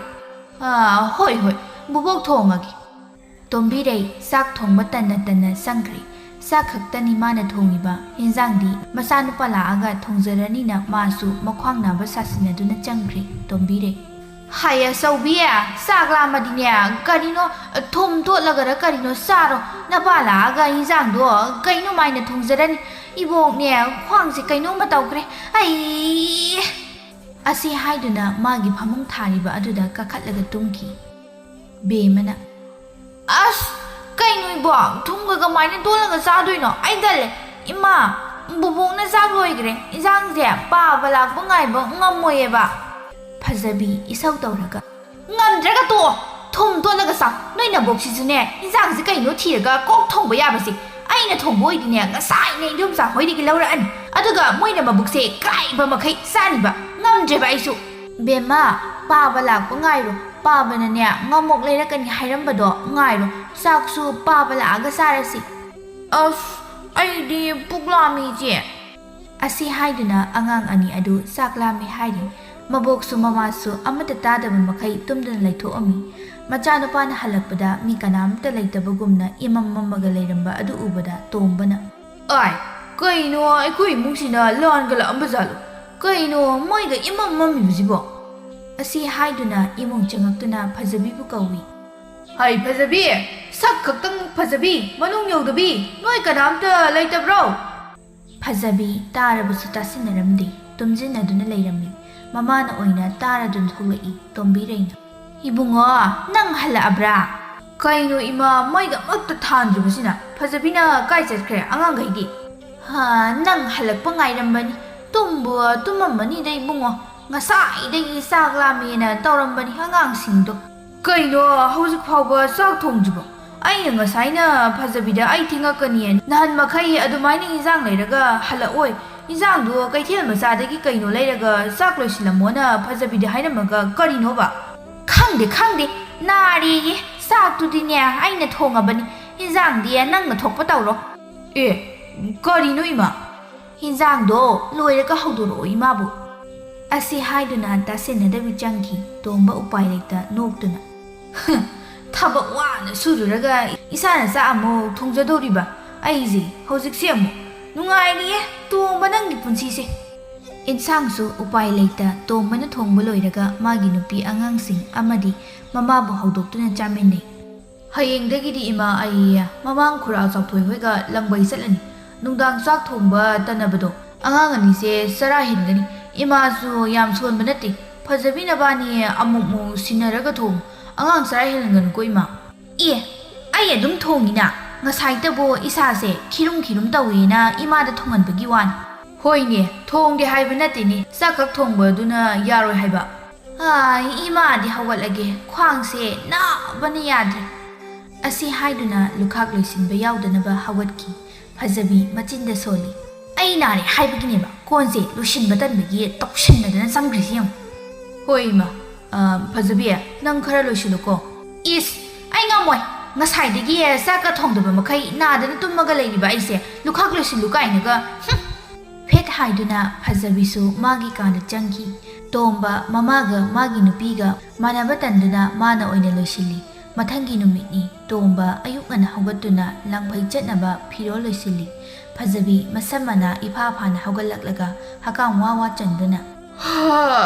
ꯑꯥ, ꯍꯣꯏ, ꯍꯣꯏ, ꯕꯨꯕꯣꯛ ꯊꯣꯡꯉꯒꯦ꯫" ꯇꯣꯝꯕꯤꯔꯩ ꯆꯥꯛ ꯊꯣꯡꯕ ꯇꯟꯅ ꯇꯟꯅ ꯆꯪꯈ꯭ꯔꯦ꯫ ꯆꯥꯛ ꯈꯛꯇꯅꯤ ꯃꯥꯅ ꯊꯣꯡꯉꯤꯕ, ꯍꯦꯟꯖꯥꯡꯗꯤ ꯃꯆꯥꯅꯨꯄꯥ ꯂꯥꯛꯑꯒ ꯊꯣꯡꯖꯔꯅꯤꯅ ꯃꯥꯁꯨ ꯃꯈ꯭ꯋꯥꯡ ꯅꯥꯕ ꯁꯥꯁꯤꯟꯅꯗꯨꯅ ꯆꯪꯈ꯭ꯔꯦ꯫ ꯇꯣꯝꯕꯤꯔꯩ, "ꯍꯥꯏ ꯑꯆꯧꯕꯤ, ꯆꯥꯛ ꯂꯥꯝꯃꯗꯤꯅꯦ, ꯀꯔꯤꯅꯣ ꯊꯨꯝ ꯇꯣꯠꯂꯒꯔ ꯀꯔꯤꯅꯣ ꯆꯥꯔꯣ꯫ ꯅꯄꯥ ꯂꯥꯛꯑꯒ ꯍꯦꯟꯖꯥꯡꯗꯣ ꯀꯩꯅꯣ ꯃꯥꯏꯅ ꯊꯣꯡꯖꯔꯅꯤ꯫ ꯏꯕꯣꯛꯅꯦ, ꯈ꯭ꯋꯥꯡꯁꯦ ꯀꯩꯅꯣꯝꯃ ꯇꯧꯈ꯭ꯔꯦ꯫ ꯑꯩ꯫" ꯑꯁꯤ ꯍꯥꯏꯗꯨꯅ ꯃꯥꯒꯤ ꯐꯃꯨꯡ ꯊꯥꯔꯤꯕ ꯑꯗꯨꯗ ꯀꯥꯈꯠꯂꯒ ꯇꯨꯝꯈꯤ꯫ ꯕꯦꯝꯃꯅ, "ꯑꯁ, ꯀꯩꯅꯣ ꯏꯕꯣ? ꯊꯨꯝꯒ ꯀꯃꯥꯏꯅ ꯇꯣꯠꯂꯒ ꯆꯥꯗꯣꯏꯅꯣ? ꯑꯩ ꯇꯜꯂꯦ꯫ ꯏꯃꯥ, ꯕꯨꯕꯣꯛꯅ ꯆꯥꯛ ꯂꯣꯏꯈ꯭ꯔꯦ꯫ ꯏꯟꯖꯥꯡꯁꯦ ꯄꯥꯕ ꯂꯥꯛꯄ ꯉꯥꯏꯕ ꯉꯝꯃꯣꯏꯌꯦꯕ꯫" ꯐꯖꯕꯤ ꯏꯁꯧ ꯇꯧꯔꯒ, "ꯉꯝꯗ꯭ꯔꯒ ꯇꯣꯛꯑꯣ꯫ ꯊꯨꯝ ꯇꯣꯠꯂꯒ ꯆꯥꯎ꯫ ꯅꯣꯏ ꯅꯕꯣꯛꯁꯤꯁꯨꯅꯦ, ꯏꯟꯖꯥꯡꯁꯦ ꯀꯩꯅꯣ ꯊꯤꯔꯒ ꯀꯣꯛ ꯊꯣꯡꯕ ꯌꯥꯕꯁꯦ꯫ ꯑꯩꯅ ꯊꯣꯡꯕ ꯑꯣꯏꯗꯤꯅꯦ, ꯉꯁꯥꯏꯅ ꯏꯟꯗꯣꯝꯆꯥ ꯍꯣꯏꯗꯒꯤ ꯂꯧꯔꯛꯑꯅꯤ꯫ ꯑꯗꯨꯒ ꯃꯣꯏꯅ ꯃꯕꯨꯛꯁꯦ ꯀꯥꯏꯕ ꯃꯈꯩ ꯆꯥꯅꯤꯕ꯫ ꯉꯝꯗ꯭ꯔꯦꯕ ꯑꯩꯁꯨ꯫" "ꯕꯦꯝꯃ, ꯄꯥꯕ ꯂꯥꯛꯄ ꯉꯥꯏꯔꯣ꯫ ꯄꯥꯕꯅꯅꯦ, ꯉꯥꯃꯣꯛ ꯂꯩꯔꯛꯀꯅꯤ ꯍꯥꯏꯔꯝꯕꯗꯣ ꯉꯥꯏꯔꯣ꯫ ꯆꯥꯛꯁꯨ ꯄꯥꯕ ꯂꯥꯛꯑꯒ ꯆꯥꯔꯁꯤ꯫" "ꯑꯁ, ꯑꯩꯗꯤ ꯄꯨꯛ ꯂꯥꯝꯃꯤ, ꯏꯆꯦ꯫" ꯑꯁꯤ ꯍꯥꯏꯗꯨꯅ ꯑꯉꯥꯡ ꯑꯅꯤ ꯑꯗꯨ ꯆꯥꯛ ꯂꯥꯝꯃꯤ ꯍꯥꯏꯔꯤ꯫ ꯃꯕꯣꯛꯁꯨ ꯃꯃꯥꯁꯨ ꯑꯃꯠꯇ ꯇꯥꯗꯕ ꯃꯈꯩ ꯇꯨꯝꯗꯨꯅ ꯂꯩꯊꯣꯛꯑꯝꯃꯤ꯫ ꯃꯆꯥꯅꯨꯄꯥꯅ ꯍꯜꯂꯛꯄꯗ ꯃꯤ ꯀꯅꯥꯝꯇ ꯂꯩꯇꯕꯒꯨꯝꯅ ꯏꯃꯝ ꯃꯝꯃꯒ ꯂꯩꯔꯝꯕ ꯑꯗꯨ ꯎꯕꯗ ꯇꯣꯝꯕꯅ, "ꯑꯥꯏ, ꯀꯩꯅꯣ ꯑꯩꯈꯣꯏ ꯏꯃꯨꯡꯁꯤꯅ ꯂꯥꯟꯒ ꯂꯥꯛꯑꯝꯕ ꯖꯥꯠꯂꯣ? ꯀꯩꯅꯣ ꯃꯣꯏꯒ ꯏꯃꯝ ꯃꯝꯃꯤꯕꯁꯤꯕꯣ?" ꯑꯁꯤ ꯍꯥꯏꯗꯨꯅ ꯏꯃꯨꯡ ꯆꯪꯉꯛꯇꯨꯅ ꯐꯖꯕꯤꯕꯨ ꯀꯧꯏ꯫ "ꯍꯩ ꯐꯖꯕꯤ, ꯁꯛ ꯈꯛꯇꯪ ꯐꯖꯕꯤ, ꯃꯅꯨꯡ ꯌꯧꯗꯕꯤ, ꯅꯣꯏ ꯀꯅꯥꯝꯇ ꯂꯩꯇꯕ꯭ꯔꯣ?" ꯐꯖꯕꯤ ꯇꯥꯔꯕꯁꯨ ꯇꯥꯁꯤꯟꯅꯔꯝꯗꯦ, ꯇꯨꯝꯁꯤꯟꯅꯗꯨꯅ ꯂꯩꯔꯝꯃꯤ꯫ ꯃꯃꯥꯅ ꯑꯣꯏꯅ ꯇꯥꯔꯗꯨꯅ ꯊꯣꯛꯂꯛꯏ, ꯇꯣꯝꯕꯤꯔꯩꯅ, "ꯏꯕꯨꯡꯉꯣ, ꯅꯪ ꯍꯜꯂꯛꯑꯕ꯭ꯔꯥ?" "ꯀꯩꯅꯣ ꯏꯃꯥ, ꯃꯩꯒ ꯑꯃꯠꯇ ꯊꯥꯟꯗ꯭ꯔꯤꯕꯁꯤꯅ? ꯐꯖꯕꯤꯅ ꯀꯥꯏ ꯆꯠꯈ꯭ꯔꯦ ꯑꯉꯥꯡꯈꯩꯗꯤ?" "ꯍꯥ, ꯅꯪ ꯍꯜꯂꯛꯄ ꯉꯥꯏꯔꯝꯕꯅꯤ꯫ ꯇꯨꯝꯕꯨ ꯇꯨꯝꯃꯝꯃꯅꯤꯗ ꯏꯕꯨꯡꯉꯣ꯫ ꯉꯁꯥꯏꯗꯒꯤ ꯆꯥꯛ ꯂꯥꯝꯃꯦꯅ ꯇꯧꯔꯝꯕꯅꯤ ꯑꯉꯥꯡꯁꯤꯡꯗꯣ꯫ ꯀꯩꯅꯣ, ꯍꯧꯖꯤꯛ ꯐꯥꯎꯕ ꯆꯥꯛ ꯊꯣꯡꯗ꯭ꯔꯤꯕꯣ? ꯑꯩꯅ ꯉꯁꯥꯏꯅ ꯐꯖꯕꯤꯗ ꯑꯩ ꯊꯦꯡꯉꯛꯀꯅꯤ, ꯅꯍꯥꯟ ꯃꯈꯩ ꯑꯗꯨꯃꯥꯏꯅ ꯏꯟꯖꯥꯡ ꯂꯩꯔꯒ ꯍꯜꯂꯛꯑꯣꯏ, ꯏꯟꯖꯥꯡꯗꯣ ꯀꯩꯊꯦꯜ ꯃꯆꯥꯗꯒꯤ ꯀꯩꯅꯣ ꯂꯩꯔꯒ ꯆꯥꯛ ꯂꯣꯏꯁꯤꯜꯂꯝꯃꯣꯅ ꯐꯖꯕꯤꯗ ꯍꯥꯏꯔꯝꯃꯒ ꯀꯔꯤꯅꯣꯕ?" "ꯈꯪꯗꯦ, ꯈꯪꯗꯦ, ꯅꯥꯔꯦꯌꯦ꯫ ꯆꯥꯛꯇꯨꯗꯤꯅꯦ ꯑꯩꯅ ꯊꯣꯡꯉꯕꯅꯤ, ꯏꯟꯖꯥꯡꯗꯤ ꯅꯪꯅ ꯊꯣꯛꯄ ꯇꯧꯔꯣ꯫" "ꯑꯦ, ꯀꯔꯤꯅꯣ ꯏꯃꯥ?" "ꯏꯟꯖꯥꯡꯗꯣ ꯂꯣꯏꯔꯒ ꯍꯧꯗꯣꯔꯛꯑꯣ ꯏꯃꯥꯕꯨ꯫" ꯑꯁꯤ ꯍꯥꯏꯗꯨꯅ ꯇꯥꯁꯤꯟꯅꯗꯕꯤ ꯆꯪꯈꯤ꯫ ꯇꯣꯝꯕ ꯎꯄꯥꯏ ꯂꯩꯇ ꯅꯣꯛꯇꯨꯅ, "ꯍ, ꯊꯕꯛ ꯋꯥꯅ ꯁꯨꯔꯨꯔꯒ ꯏꯁꯥꯅ ꯆꯥꯛ ꯑꯃꯨꯛ ꯊꯣꯡꯖꯗꯧꯔꯤꯕ ꯑꯩꯁꯦ ꯍꯧꯖꯤꯛꯁꯦ ꯑꯃꯨꯛ꯫ ꯅꯨꯡꯉꯥꯏꯔꯤꯌꯦ ꯇꯣꯝꯕ ꯅꯪꯒꯤ ꯄꯨꯟꯁꯤꯁꯦ꯫" ꯏꯟꯁꯥꯡꯁꯨ ꯎꯄꯥꯏ ꯂꯩꯇ ꯇꯣꯝꯕꯅ ꯊꯣꯡꯕ ꯂꯣꯏꯔꯒ ꯃꯥꯒꯤ ꯅꯨꯄꯤ ꯑꯉꯥꯡꯁꯤꯡ ꯑꯃꯗꯤ ꯃꯃꯥꯕꯨ ꯍꯧꯗꯣꯛꯇꯨꯅ ꯆꯥꯃꯤꯟꯅꯩ꯫ "ꯍꯌꯦꯡꯗꯒꯤꯗꯤ ꯏꯃꯥ ꯑꯩ ꯃꯃꯥꯡ ꯈꯨꯔꯥ ꯆꯥꯎꯊꯣꯏ ꯍꯣꯏꯒ ꯂꯪꯕꯩ ꯆꯠꯂꯅꯤ꯫ ꯅꯨꯡꯗꯥꯡ ꯆꯥꯛ ꯊꯣꯡꯕ ꯇꯟꯅꯕꯗꯣ ꯑꯉꯥꯡ ꯑꯅꯤꯁꯦ ꯆꯔꯥ ꯍꯦꯟꯒꯅꯤ꯫ ꯏꯃꯥꯁꯨ ꯌꯥꯝ ꯁꯣꯟꯕ ꯅꯠꯇꯦ꯫ ꯐꯖꯕꯤ ꯅꯕꯥꯅꯤ ꯑꯃꯨꯛ ꯃꯨꯛ ꯁꯤꯟꯅꯔꯒ ꯊꯣꯡ꯫ ꯑꯉꯥꯡ ꯆꯔꯥ ꯍꯦꯜꯍꯟꯒꯅꯨꯀꯣ ꯏꯃꯥ꯫" "ꯑꯦ, ꯑꯩ ꯑꯗꯨꯝ ꯊꯣꯡꯉꯤꯅ꯫ ꯉꯁꯥꯏꯇꯕꯨ ꯏꯁꯥꯁꯦ ꯈꯤꯔꯨꯝ ꯈꯤꯔꯨꯝ ꯇꯧꯋꯦꯅ ꯏꯃꯥꯗ ꯊꯣꯡꯍꯟꯕꯒꯤ ꯋꯥꯅꯤ꯫" "ꯍꯣꯏꯅꯦ, ꯊꯣꯡꯗꯦ ꯍꯥꯏꯕ ꯅꯠꯇꯦꯅꯦ, ꯆꯥꯛ ꯈꯛ ꯊꯣꯡꯕ ꯑꯗꯨꯅ ꯌꯥꯔꯣꯏ ꯍꯥꯏꯕ꯫" "ꯑꯥ, ꯏꯃꯥꯗꯤ ꯍꯧꯒꯠꯂꯒꯦ, ꯈ꯭ꯋꯥꯡꯁꯦ ꯅꯥꯕꯅ ꯌꯥꯗ꯭ꯔꯦ꯫" ꯑꯁꯤ ꯍꯥꯏꯗꯨꯅ ꯂꯨꯈꯥꯛ ꯂꯣꯏꯁꯤꯟꯕ ꯌꯥꯎꯗꯅꯕ ꯍꯧꯒꯠꯈꯤ꯫ ꯐꯖꯕꯤ ꯃꯆꯤꯟꯗ ꯁꯣꯜꯂꯤ꯫ "ꯑꯩ ꯅꯥꯔꯦ ꯍꯥꯏꯕꯒꯤꯅꯦꯕ ꯀꯣꯟꯁꯦ ꯂꯣꯏꯁꯤꯟꯕ ꯇꯟꯕꯒꯤ ꯇꯧꯁꯤꯟꯅꯗꯅ ꯆꯪꯈ꯭ꯔꯤꯁꯤ ꯌꯦꯡꯉꯨ꯫" "ꯍꯣꯏ ꯏꯃꯥ꯫ ꯑ, ꯐꯖꯕꯤ, ꯅꯪ ꯈꯔ ꯂꯣꯏꯁꯤꯜꯂꯨꯀꯣ꯫" "ꯏꯁ, ꯑꯩ ꯉꯝꯃꯣꯏ꯫ ꯉꯁꯥꯏꯗꯒꯤ ꯆꯥꯛꯀ ꯊꯣꯡꯗꯕ ꯃꯈꯩ ꯅꯥꯗꯅ ꯇꯨꯝꯃꯒ ꯂꯩꯔꯤꯕ ꯑꯩꯁꯦ ꯂꯨꯈꯥꯛ ꯂꯣꯏꯁꯤꯜꯂꯨ ꯀꯥꯏꯅꯒ, ꯍꯨꯝ!" ꯐꯦꯠ ꯍꯥꯏꯗꯨꯅ ꯐꯖꯕꯤꯁꯨ ꯃꯥꯒꯤ ꯀꯥꯗ ꯆꯪꯈꯤ꯫ ꯇꯣꯝꯕ ꯃꯃꯥꯒ ꯃꯥꯒꯤ ꯅꯨꯄꯤꯒ ꯃꯥꯟꯅꯕ ꯇꯟꯗꯨꯅ ꯃꯥꯅ ꯑꯣꯏꯅ ꯂꯣꯏꯁꯤꯜꯂꯤ꯫ ꯃꯊꯪꯒꯤ ꯅꯨꯃꯤꯠꯅꯤ꯫ ꯇꯣꯝꯕ ꯑꯌꯨꯛ ꯉꯟꯅ ꯍꯧꯒꯠꯇꯨꯅ ꯂꯪꯐꯩ ꯆꯠꯅꯕ ꯐꯤꯔꯣꯜ ꯂꯣꯏꯁꯤꯜꯂꯤ꯫ ꯐꯖꯕꯤ ꯃꯁꯝ ꯃꯅꯥ ꯏꯐꯥ ꯐꯥꯅ ꯍꯧꯒꯠꯂꯛꯂꯒ ꯍꯀꯥꯝ ꯋꯥ ꯋꯥ ꯆꯟꯗꯨꯅ,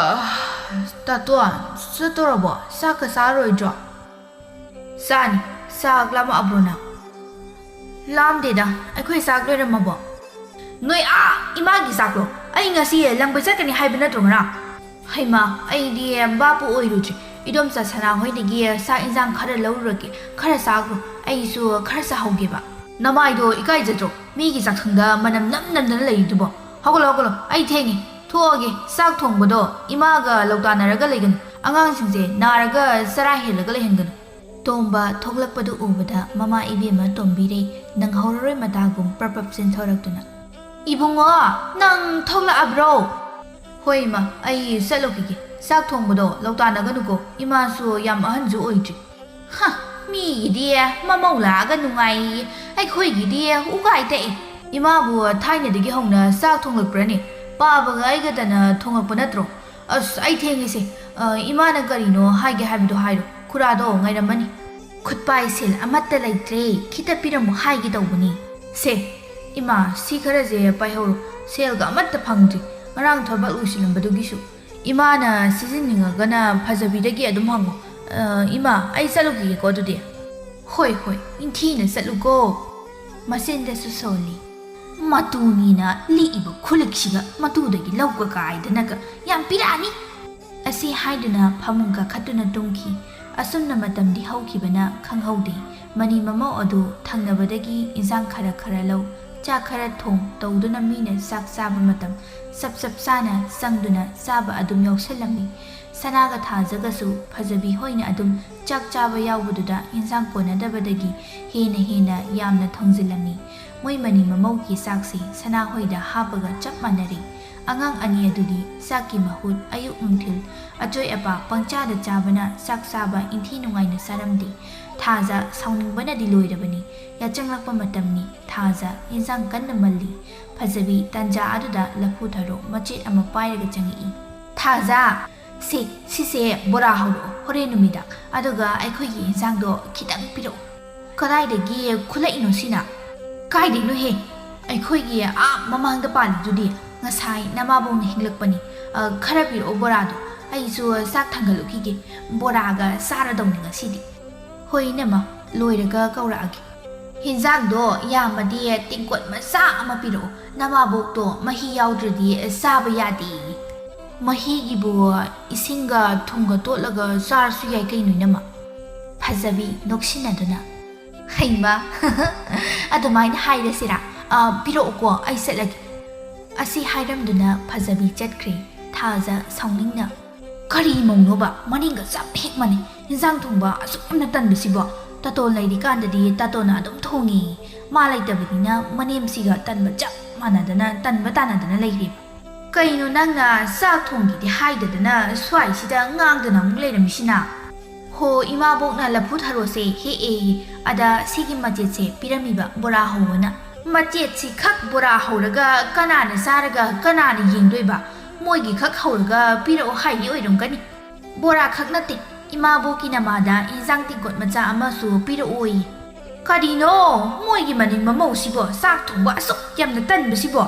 "ꯇꯥꯇꯣꯟ, ꯆꯠꯇꯣꯔꯕꯣ? ꯆꯥꯛꯀ ꯆꯥꯔꯣꯏꯗ꯭ꯔꯣ?" "ꯆꯥꯅꯤ꯫ ꯆꯥꯛ ꯂꯥꯝꯃꯛꯑꯕ꯭ꯔꯣ ꯅꯪ?" "ꯂꯥꯝꯗꯦꯗ, ꯑꯩꯈꯣꯏ ꯆꯥꯛ ꯂꯣꯏꯔꯝꯃꯕꯣ?" "ꯅꯣꯏ ꯑꯥ ꯏꯃꯥꯒꯤ ꯆꯥꯛꯂꯣ? ꯑꯩ ꯉꯁꯤ ꯂꯪꯕꯩ ꯆꯠꯀꯅꯤ ꯍꯥꯏꯕ ꯅꯠꯇ꯭ꯔꯣ ꯉꯔꯥꯡ?" "ꯍꯩꯃꯥ, ꯑꯩꯗꯤ ꯚꯥꯞꯄꯨ ꯑꯣꯏꯔꯨꯗ꯭ꯔꯦ꯫ ꯏꯗꯣꯝꯆꯥ ꯁꯅꯥꯍꯣꯏꯗꯒꯤ ꯆꯥꯛ ꯏꯟꯖꯥꯡ ꯈꯔ ꯂꯧꯔꯨꯔꯒꯦ, ꯈꯔ ꯆꯥꯈ꯭ꯔꯣ, ꯑꯩꯁꯨ ꯈꯔ ꯆꯥꯍꯧꯒꯦꯕ꯫" "ꯅꯃꯥꯏꯗꯣ ꯏꯀꯥꯏꯖꯗ꯭ꯔꯣ? ꯃꯤꯒꯤ ꯆꯥꯛꯁꯪꯗ ꯃꯅꯝ ꯅꯝ ꯅꯝꯗꯅ ꯂꯩꯔꯤꯗꯨꯕꯣ꯫ ꯍꯧꯒꯠꯂꯣ, ꯍꯧꯒꯠꯂꯣ, ꯑꯩ ꯊꯦꯡꯉꯦ꯫ ꯊꯣꯛꯑꯒꯦ꯫ ꯆꯥꯛ ꯊꯣꯡꯕꯗꯣ ꯏꯃꯥꯒ ꯂꯧꯇꯥꯟꯅꯔꯒ ꯂꯩꯒꯅꯨ꯫ ꯑꯉꯥꯡꯁꯤꯡꯁꯦ ꯅꯥꯔꯒ ꯆꯔꯥ ꯍꯦꯜꯂꯒ ꯂꯩꯍꯟꯒꯅꯨ꯫" ꯇꯣꯝꯕ ꯊꯣꯛꯂꯛꯄꯗꯨ ꯎꯕꯗ ꯃꯃꯥ ꯏꯕꯦꯝꯃ ꯇꯣꯝꯕꯤꯔꯩ ꯅꯪꯍꯧꯔꯔꯣꯏ ꯃꯇꯥꯒꯨꯝ ꯄ꯭ꯔꯞ ꯄ꯭ꯔꯞ ꯆꯦꯟꯊꯣꯔꯛꯇꯨꯅ, "ꯏꯕꯨꯡꯉꯣ, ꯅꯪ ꯊꯣꯛꯂꯛꯑꯕ꯭ꯔꯣ?" "ꯍꯣꯏ ꯏꯃꯥ, ꯑꯩ ꯆꯠꯂꯨꯈꯤꯒꯦ꯫ ꯆꯥꯛ ꯊꯣꯡꯕꯗꯣ ꯂꯧꯇꯥꯟꯅꯒꯅꯨꯀꯣ, ꯏꯃꯥꯁꯨ ꯌꯥꯝ ꯑꯍꯟꯁꯨ ꯑꯣꯏꯗ꯭ꯔꯤ꯫" "ꯍ, ꯃꯤꯒꯤꯗꯤ ꯃꯃꯧ ꯂꯥꯛꯑꯒ ꯅꯨꯡꯉꯥꯏꯌꯦ, ꯑꯩꯈꯣꯏꯒꯤꯗꯤ ꯎꯀꯥꯏ ꯇꯛꯑꯦ꯫" "ꯏꯃꯥꯕꯨ ꯊꯥꯏꯅꯗꯒꯤ ꯍꯧꯅ ꯆꯥꯛ ꯊꯣꯡꯂꯛꯄ꯭ꯔꯅꯦ? ꯄꯥꯕꯒ ꯑꯩꯒꯗꯅ ꯊꯣꯡꯂꯛꯄ ꯅꯠꯇ꯭ꯔꯣ? ꯑꯁ, ꯑꯩ ꯊꯦꯡꯉꯦꯁꯦ꯫ ꯑ, ꯏꯃꯥꯅ ꯀꯔꯤꯅꯣ ꯍꯥꯏꯒꯦ ꯍꯥꯏꯕꯗꯣ ꯍꯥꯏꯔꯣ꯫ ꯈꯨꯔꯥꯗꯣ ꯉꯥꯏꯔꯝꯃꯅꯤ꯫" "ꯈꯨꯠꯄꯥꯏ ꯁꯦꯜ ꯑꯃꯠꯇ ꯂꯩꯇ꯭ꯔꯦ, ꯈꯤꯇ ꯄꯤꯔꯝꯃꯨ ꯍꯥꯏꯒꯦ ꯇꯧꯕꯅꯤ꯫" "ꯁꯦ, ꯏꯃꯥ, ꯁꯤ ꯈꯔꯁꯦ ꯄꯥꯏꯍꯧꯔꯣ꯫ ꯁꯦꯜꯒ ꯑꯃꯠꯇ ꯐꯪꯗ꯭ꯔꯤ, ꯉꯔꯥꯡ ꯊꯕꯛ ꯂꯣꯏꯁꯤꯜꯂꯝꯕꯗꯨꯒꯤꯁꯨ꯫ ꯏꯃꯥꯅ ꯁꯤꯖꯤꯟꯅꯤꯡꯉꯒꯅ ꯐꯖꯕꯤꯗꯒꯤ ꯑꯗꯨꯝ ꯍꯪꯉꯣ꯫ ꯑ, ꯏꯃꯥ, ꯑꯩ ꯆꯠꯂꯨꯈꯤꯒꯦꯀꯣ ꯑꯗꯨꯗꯤ꯫" "ꯍꯣꯏ, ꯍꯣꯏ, ꯅꯤꯡꯊꯤꯅ ꯆꯠꯂꯨꯀꯣ꯫" ꯃꯆꯤꯟꯗꯁꯨ ꯁꯣꯜꯂꯤ꯫ "ꯃꯇꯨꯅꯤꯅ ꯂꯤꯛꯏꯕ ꯈꯨꯂꯤꯛꯁꯤꯒ ꯃꯇꯨꯗꯒꯤ ꯂꯧꯒ ꯀꯥꯏꯗꯅꯒ ꯌꯥꯝ ꯄꯤꯔꯛꯑꯅꯤ꯫" ꯑꯁꯤ ꯍꯥꯏꯗꯨꯅ ꯐꯃꯨꯡ ꯀꯥꯈꯠꯇꯨꯅ ꯇꯨꯝꯈꯤ꯫ ꯑꯁꯨꯝꯅ ꯃꯇꯝꯗꯤ ꯍꯧꯈꯤꯕꯅ ꯈꯪꯍꯧꯗꯦ꯫ ꯃꯅꯤ ꯃꯃꯧ ꯑꯗꯨ ꯊꯪꯅꯕꯗꯒꯤ ꯏꯟꯁꯥꯡ ꯈꯔ ꯈꯔ ꯂꯧ, ꯆꯥꯛ ꯈꯔ ꯊꯣꯡ ꯇꯧꯗꯨꯅ ꯃꯤꯅ ꯆꯥꯛ ꯆꯥꯕ ꯃꯇꯝ ꯆꯞ ꯆꯞ ꯆꯥꯅ ꯆꯪꯗꯨꯅ ꯆꯥꯕ ꯑꯗꯨꯝ ꯌꯥꯎꯁꯜꯂꯝꯃꯤ꯫ ꯁꯅꯥꯒ ꯊꯥꯖꯒꯁꯨ ꯐꯖꯕꯤ ꯍꯣꯏꯅ ꯑꯗꯨꯝ ꯆꯥꯛ ꯆꯥꯕ ꯌꯥꯎꯕꯗꯨꯗ ꯏꯟꯁꯥꯡ ꯀꯣꯟꯅꯗꯕꯗꯒꯤ ꯍꯦꯟꯅ ꯍꯦꯟꯅ ꯌꯥꯝꯅ ꯊꯣꯡꯖꯤꯜꯂꯝꯃꯤ꯫ ꯃꯣꯏ ꯃꯅꯤ ꯃꯃꯧꯒꯤ ꯆꯥꯛꯁꯤ ꯁꯅꯥꯍꯣꯏꯗ ꯍꯥꯞꯄꯒ ꯆꯞ ꯃꯥꯟꯅꯔꯦ꯫ ꯑꯉꯥꯡ ꯑꯅꯤ ꯑꯗꯨꯗꯤ ꯆꯥꯛꯀꯤ ꯃꯍꯨꯠ ꯑꯌꯨꯛ ꯅꯨꯡꯊꯤꯜ ꯑꯆꯣꯏ ꯑꯄꯥ ꯄꯪꯆꯥꯗ ꯆꯥꯕꯅ ꯆꯥꯛ ꯆꯥꯕ ꯏꯟꯊꯤ ꯅꯨꯡꯉꯥꯏꯅ ꯆꯥꯔꯝꯗꯦ꯫ ꯊꯥꯖ ꯁꯥꯎꯅꯤꯡꯕꯅꯗꯤ ꯂꯣꯏꯔꯕꯅꯤ꯫ ꯌꯥꯆꯪꯂꯛꯄ ꯃꯇꯝꯅꯤ꯫ ꯊꯥꯖ ꯏꯟꯁꯥꯡ ꯀꯟꯅ ꯃꯜꯂꯤ꯫ ꯐꯖꯕꯤ ꯇꯟꯖꯥ ꯑꯗꯨꯗ ꯂꯐꯨ ꯊꯔꯣ ꯃꯆꯦꯠ ꯑꯃ ꯄꯥꯏꯔꯒ ꯆꯪꯉꯛꯏ꯫ "ꯊꯥꯖ, ꯁꯦ, ꯁꯤꯁꯦ ꯕꯣꯔꯥ ꯍꯧꯔꯛꯑꯣ ꯍꯣꯔꯦꯟ ꯅꯨꯃꯤꯗꯥꯡ, ꯑꯗꯨꯒ ꯑꯩꯈꯣꯏꯒꯤ ꯏꯟꯁꯥꯡꯗꯣ ꯈꯤꯇꯪ ꯄꯤꯔꯛꯑꯣ"꯫ "ꯀꯗꯥꯏꯗꯒꯤ ꯈꯨꯠꯂꯛꯏꯅꯣ ꯁꯤꯅ?" "ꯀꯥꯏꯗꯩꯅꯣꯍꯦ? ꯑꯩꯈꯣꯏꯒꯤ ꯑꯥ ꯃꯃꯥꯡꯗ ꯄꯥꯜꯂꯤꯗꯨꯗꯤ꯫ ꯉꯁꯥꯏ ꯅꯃꯥꯕꯣꯛꯅ ꯍꯤꯡꯂꯛꯄꯅꯤ꯫ ꯑ, ꯈꯔ ꯄꯤꯔꯛꯑꯣ ꯕꯣꯔꯥꯗꯣ꯫ ꯑꯩꯁꯨ ꯆꯥꯛ ꯊꯥꯡꯒꯠꯂꯨꯈꯤꯒꯦ꯫ ꯕꯣꯔꯥꯒ ꯆꯥꯔꯗꯧꯅꯤ ꯉꯁꯤꯗꯤ"꯫ "ꯍꯣꯏ ꯏꯅꯝꯃ, ꯂꯣꯏꯔꯒ ꯀꯧꯔꯛꯑꯒꯦ꯫ ꯍꯤꯟꯖꯥꯡꯗꯣ ꯌꯥꯝꯃꯗꯤ ꯇꯦꯡꯀꯣꯠ ꯃꯆꯥ ꯑꯃ ꯄꯤꯔꯛꯑꯣ꯫ ꯅꯃꯥꯕꯣꯛꯇꯣ ꯃꯍꯤ ꯌꯥꯎꯗ꯭ꯔꯗꯤ ꯆꯥꯕ ꯌꯥꯗꯦꯌꯦ꯫ ꯃꯍꯤꯒꯤꯕꯨ ꯏꯁꯤꯡꯒ ꯊꯨꯝꯒ ꯇꯣꯠꯂꯒ ꯆꯥꯔꯁꯨ ꯌꯥꯏ ꯀꯩꯅꯣ ꯏꯅꯝꯃ"꯫ ꯐꯖꯕꯤ ꯅꯣꯛꯁꯤꯟꯅꯗꯨꯅ, "ꯍꯩꯃ, ꯑꯗꯨꯃꯥꯏꯅ ꯍꯥꯏꯔꯁꯤꯔꯥ? ꯑ, ꯄꯤꯔꯛꯎꯀꯣ, ꯑꯩ ꯆꯠꯂꯒꯦ"꯫ ꯑꯁꯤ ꯍꯥꯏꯔꯝꯗꯨꯅ ꯐꯖꯕꯤ ꯆꯠꯈ꯭ꯔꯦ꯫ ꯊꯥꯖ ꯁꯥꯎꯅꯤꯡꯅ, "ꯀꯔꯤ ꯃꯧꯅꯣꯕ? ꯃꯅꯤꯡꯒ ꯆꯞ ꯍꯦꯛ ꯃꯥꯟꯅꯩ꯫ ꯏꯟꯖꯥꯡ ꯊꯣꯡꯕ ꯑꯁꯨꯛ ꯌꯥꯝꯅ ꯇꯟꯕꯁꯤꯕꯣ? ꯇꯥꯇꯣꯟ ꯂꯩꯔꯤꯀꯥꯟꯗꯗꯤ ꯇꯥꯇꯣꯟꯅ ꯑꯗꯨꯝ ꯊꯣꯡꯉꯤ꯫ ꯃꯥ ꯂꯩꯇꯕꯅꯤꯅ ꯃꯅꯦꯝꯁꯤꯒ ꯇꯟꯕ ꯆꯞ ꯃꯥꯟꯅꯗꯅ, ꯇꯟꯕ ꯇꯥꯟꯅꯗꯅ ꯂꯩꯔꯦꯕ꯫ ꯀꯩꯅꯣ ꯅꯪꯅ ꯆꯥꯛ ꯊꯣꯡꯒꯦꯗꯤ ꯍꯥꯏꯗꯗꯅ ꯁ꯭ꯋꯥꯏꯁꯤꯗ ꯉꯥꯡꯗꯅ ꯑꯃꯨꯛ ꯂꯩꯔꯝꯃꯤꯁꯤꯅ?" "ꯍꯣ, ꯏꯃꯥꯕꯣꯛꯅ ꯂꯐꯨ ꯊꯔꯣꯁꯦ ꯍꯦꯛꯑꯦ, ꯑꯗ ꯁꯤꯒꯤ ꯃꯆꯦꯠꯁꯦ ꯄꯤꯔꯝꯃꯤꯕ ꯕꯣꯔꯥ ꯍꯧꯕꯅ"꯫ "ꯃꯆꯦꯠꯁꯤ ꯈꯛ ꯕꯣꯔꯥ ꯍꯧꯔꯒ ꯀꯅꯥꯅ ꯆꯥꯔꯒ ꯀꯅꯥꯅ ꯌꯦꯡꯗꯣꯏꯕ? ꯃꯣꯏꯒꯤ ꯈꯛ ꯍꯧꯔꯒ ꯄꯤꯔꯛꯑꯣ ꯍꯥꯏꯗꯤ ꯑꯣꯏꯔꯝꯒꯅꯤ"꯫ "ꯕꯣꯔꯥ ꯈꯛ ꯅꯠꯇꯦ, ꯏꯃꯥꯕꯣꯛꯀꯤ ꯅꯃꯥꯗ ꯏꯟꯖꯥꯡ ꯇꯦꯡꯀꯣꯠ ꯃꯆꯥ ꯑꯃꯁꯨ ꯄꯤꯔꯛꯑꯣꯌꯦ"꯫ "ꯀꯔꯤꯅꯣ ꯃꯣꯏꯒꯤ ꯃꯅꯤꯡ ꯃꯃꯧꯁꯤꯕꯣ, ꯆꯥꯛ ꯊꯣꯡꯕ ꯑꯁꯨꯛ ꯌꯥꯝꯅ ꯇꯟꯕꯁꯤꯕꯣ?"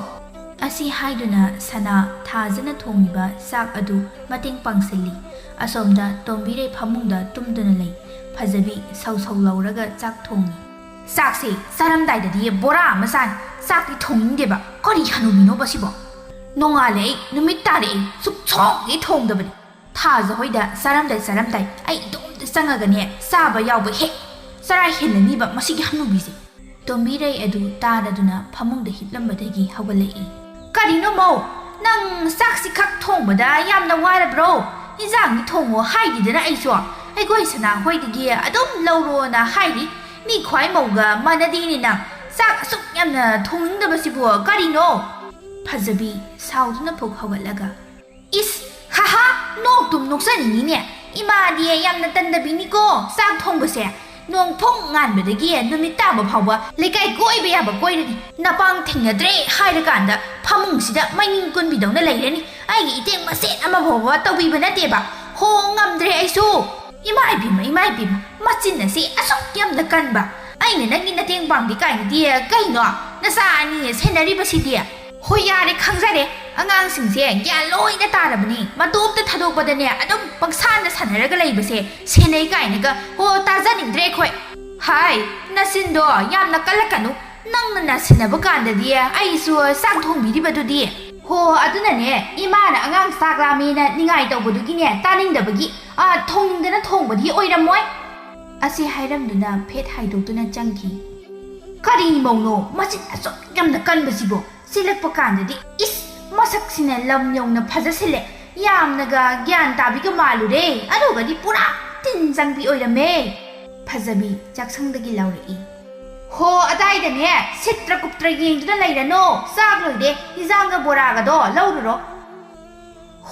ꯑꯁꯤ ꯍꯥꯏꯗꯨꯅ ꯁꯅꯥ ꯊꯥꯖꯅ ꯊꯣꯡꯂꯤꯕ ꯆꯥꯛ ꯑꯗꯨ ꯃꯇꯦꯡ ꯄꯥꯡꯁꯤꯜꯂꯤ꯫ ꯑꯁꯣꯝꯗ ꯇꯣꯝꯕꯤꯔꯩ ꯐꯃꯨꯡꯗ ꯇꯨꯝꯗꯨꯅ ꯂꯩ꯫ ꯐꯖꯕꯤ ꯁꯧ ꯁꯧ ꯂꯥꯎꯔꯒ ꯆꯥꯛ ꯊꯣꯡꯉꯤ꯫ "ꯆꯥꯛꯁꯦ ꯆꯥꯔꯝꯗꯥꯏꯗꯗꯤ ꯕꯣꯔꯥ ꯑꯃ ꯆꯥꯅꯤ꯫ ꯆꯥꯛꯇꯤ ꯊꯣꯡꯅꯤꯡꯗꯦꯕ꯫ ꯀꯔꯤ ꯍꯅꯨꯕꯤꯅꯣꯕ ꯁꯤꯕꯣ? ꯅꯣꯡꯉꯥꯜꯂꯦ ꯑꯩ, ꯅꯨꯃꯤꯠ ꯇꯥꯔꯦ ꯑꯩ, ꯁꯨꯛꯊꯣꯡ ꯍꯦꯛ ꯊꯣꯡꯗꯕꯅꯤ꯫ ꯊꯥꯖ ꯍꯣꯏꯗ ꯆꯥꯔꯝꯗꯥꯏ ꯆꯥꯔꯝꯗꯥꯏ ꯑꯩ ꯏꯇꯣꯝꯇ ꯆꯪꯉꯒꯅꯦ ꯆꯥꯕ ꯌꯥꯎꯕ ꯍꯦꯛ꯫ ꯆꯔꯥ ꯍꯦꯜꯂꯅꯤꯕ ꯃꯁꯤꯒꯤ ꯍꯅꯨꯕꯤꯁꯦ"꯫ ꯇꯣꯝꯕꯤꯔꯩ ꯑꯗꯨ ꯇꯥꯔꯗꯨꯅ ꯐꯃꯨꯡꯗ ꯍꯤꯞꯂꯝꯕꯗꯒꯤ ꯍꯧꯒꯠꯂꯛꯏ꯫ "ꯀꯔꯤꯅꯣ ꯃꯧ? ꯅꯪ ꯆꯥꯛꯁꯤ ꯈꯛ ꯊꯣꯡꯕꯗ ꯌꯥꯝꯅ ꯋꯥꯔꯕ꯭ꯔꯣ? ꯏꯟꯖꯥꯡꯗꯤ ꯊꯣꯡꯉꯣ ꯍꯥꯏꯔꯤꯗꯅ ꯑꯩꯁꯨ꯫ ꯑꯩꯈꯣꯏ ꯁꯅꯥ ꯍꯣꯏꯗꯒꯤ ꯑꯗꯨꯝ ꯂꯧꯔꯣꯅ ꯍꯥꯏꯔꯤ꯫ ꯃꯤ ꯈ꯭ꯋꯥꯏ ꯃꯧꯒ ꯃꯥꯟꯅꯗꯦꯅꯦ ꯅꯪ꯫ ꯆꯥꯛ ꯑꯁꯨꯛ ꯌꯥꯝꯅ ꯊꯣꯡꯅꯤꯡꯗꯕꯁꯤꯕꯨ ꯀꯔꯤꯅꯣ?" ꯐꯖꯕꯤ ꯁꯥꯎꯗꯨꯅ ꯐꯨꯛ ꯍꯧꯒꯠꯂꯒ, "ꯏꯁ, ꯍꯥꯍꯥ, ꯅꯣꯛꯇꯨꯝ ꯅꯣꯛꯆꯅꯤꯡꯉꯤꯅꯦ꯫ ꯏꯃꯥꯗꯤ ꯌꯥꯝꯅ ꯇꯟꯗꯕꯤꯅꯤꯀꯣ ꯆꯥꯛ ꯊꯣꯡꯕꯁꯦ꯫ ꯅꯣꯡ ꯐꯨꯡ ꯉꯥꯟꯕꯗꯒꯤ ꯅꯨꯃꯤꯠ ꯇꯥꯕ ꯐꯥꯎꯕ ꯂꯩꯀꯥꯏ ꯀꯣꯏꯕ ꯌꯥꯕ ꯀꯣꯏꯔꯅꯤ꯫ ꯅꯄꯥꯡ ꯊꯦꯡꯅꯗ꯭ꯔꯦ ꯍꯥꯏꯔꯀꯥꯟꯗ ꯐꯃꯨꯡꯁꯤꯗ ꯃꯩꯅꯤꯡ ꯀꯨꯟꯕꯤꯗꯧꯅ ꯂꯩꯔꯅꯤ꯫ ꯑꯩꯒꯤ ꯏꯇꯦꯡ ꯃꯆꯦꯠ ꯑꯃ ꯐꯥꯎꯕ ꯇꯧꯕꯤꯕ ꯅꯠꯇꯦꯕ꯫ ꯍꯣ, ꯉꯝꯗ꯭ꯔꯦ ꯑꯩꯁꯨ꯫ ꯏꯃꯥ ꯏꯕꯦꯝꯃ, ꯏꯃꯥ ꯏꯕꯦꯝꯃ, ꯃꯆꯤꯟ ꯑꯁꯤ ꯑꯁꯨꯛ ꯌꯥꯝꯅ ꯀꯟꯕ꯫ ꯑꯩꯅ ꯅꯪꯒꯤ ꯃꯇꯦꯡ ꯄꯥꯡꯒꯦ ꯀꯥꯏꯅꯗꯤ ꯀꯩꯅꯣ? ꯅꯆꯥ ꯑꯅꯤ ꯁꯦꯟꯅꯔꯤꯕꯁꯤꯗꯤ꯫ ꯍꯣꯏ, ꯌꯥꯔꯦ, ꯈꯪꯖꯔꯦ꯫ ꯑꯉꯥꯡꯁꯤꯡꯁꯦ ꯒ꯭ꯌꯥꯟ ꯂꯣꯏꯅ ꯇꯥꯔꯕꯅꯤ꯫ ꯃꯇꯣꯝꯇ ꯊꯥꯗꯣꯛꯄꯗꯅꯦ ꯑꯗꯨꯝ ꯄꯪꯁꯥꯟꯗ ꯁꯥꯟꯅꯔꯒ ꯂꯩꯕꯁꯦ ꯁꯦꯟꯅꯩ ꯀꯥꯏꯅꯒ꯫ ꯍꯣ, ꯇꯥꯖꯅꯤꯡꯗ꯭ꯔꯦ ꯑꯩꯈꯣꯏ꯫ ꯍꯥꯏ, ꯅꯆꯤꯟꯗꯣ ꯌꯥꯝꯅ ꯀꯜꯂꯛꯀꯅꯨ꯫ ꯅꯪꯅ ꯅꯥꯁꯤꯟꯅꯕ ꯀꯥꯟꯗꯗꯤ ꯑꯩꯁꯨ ꯆꯥꯛ ꯊꯣꯡꯕꯤꯔꯤꯕꯗꯨꯗꯤ꯫ ꯍꯣ, ꯑꯗꯨꯅꯅꯦ, ꯏꯃꯥꯅ ꯑꯉꯥꯡ ꯆꯥꯛ ꯂꯥꯝꯃꯦꯅ ꯅꯤꯡꯉꯥꯏ ꯇꯧꯕꯗꯨꯒꯤꯅꯦ ꯇꯥꯅꯤꯡꯗꯕꯒꯤ, ꯑ, ꯊꯣꯡꯅꯤꯡꯗꯅ ꯊꯣꯡꯕꯗꯤ ꯑꯣꯏꯔꯝꯃꯣꯏ꯫ ꯑꯁꯤ ꯍꯥꯏꯔꯝꯗꯨꯅ ꯐꯦꯠ ꯍꯥꯏꯗꯣꯛꯇꯨꯅ ꯆꯪꯈꯤ꯫ ꯀꯔꯤ ꯃꯧꯅꯣ ꯃꯆꯤꯟ ꯑꯁꯨꯛ ꯌꯥꯝꯅ ꯀꯟꯕꯁꯤꯕꯣ? ꯆꯦꯜꯂꯛꯄ ꯀꯥꯟꯗꯗꯤ, ꯏꯁ, ꯃꯁꯛꯁꯤꯅ ꯂꯝ ꯌꯧꯅ ꯐꯖꯁꯤꯜꯂꯦ꯫ ꯌꯥꯝꯅꯒ ꯒ꯭ꯌꯥꯟ ꯇꯥꯕꯤꯒ ꯃꯥꯜꯂꯨꯔꯦ꯫ ꯑꯗꯨꯒꯗꯤ ꯄꯨꯔꯥ ꯇꯤꯟ ꯆꯪꯕꯤ ꯑꯣꯏꯔꯝꯃꯦ꯫ ꯐꯖꯕꯤ ꯆꯥꯛꯁꯪꯗꯒꯤ ꯂꯥꯎꯔꯛꯏ꯫ ꯍꯣ, ꯑꯗꯥꯏꯗꯅꯦ, ꯁꯤꯠꯇ꯭ꯔ ꯀꯨꯞꯇ꯭ꯔ ꯌꯦꯡꯗꯨꯅ ꯂꯩꯔꯅꯣ꯫ ꯆꯥꯛ ꯂꯣꯏꯔꯦ, ꯏꯟꯖꯥꯡꯒ ꯕꯣꯔꯥꯒꯗꯣ ꯂꯧꯔꯨꯔꯣ꯫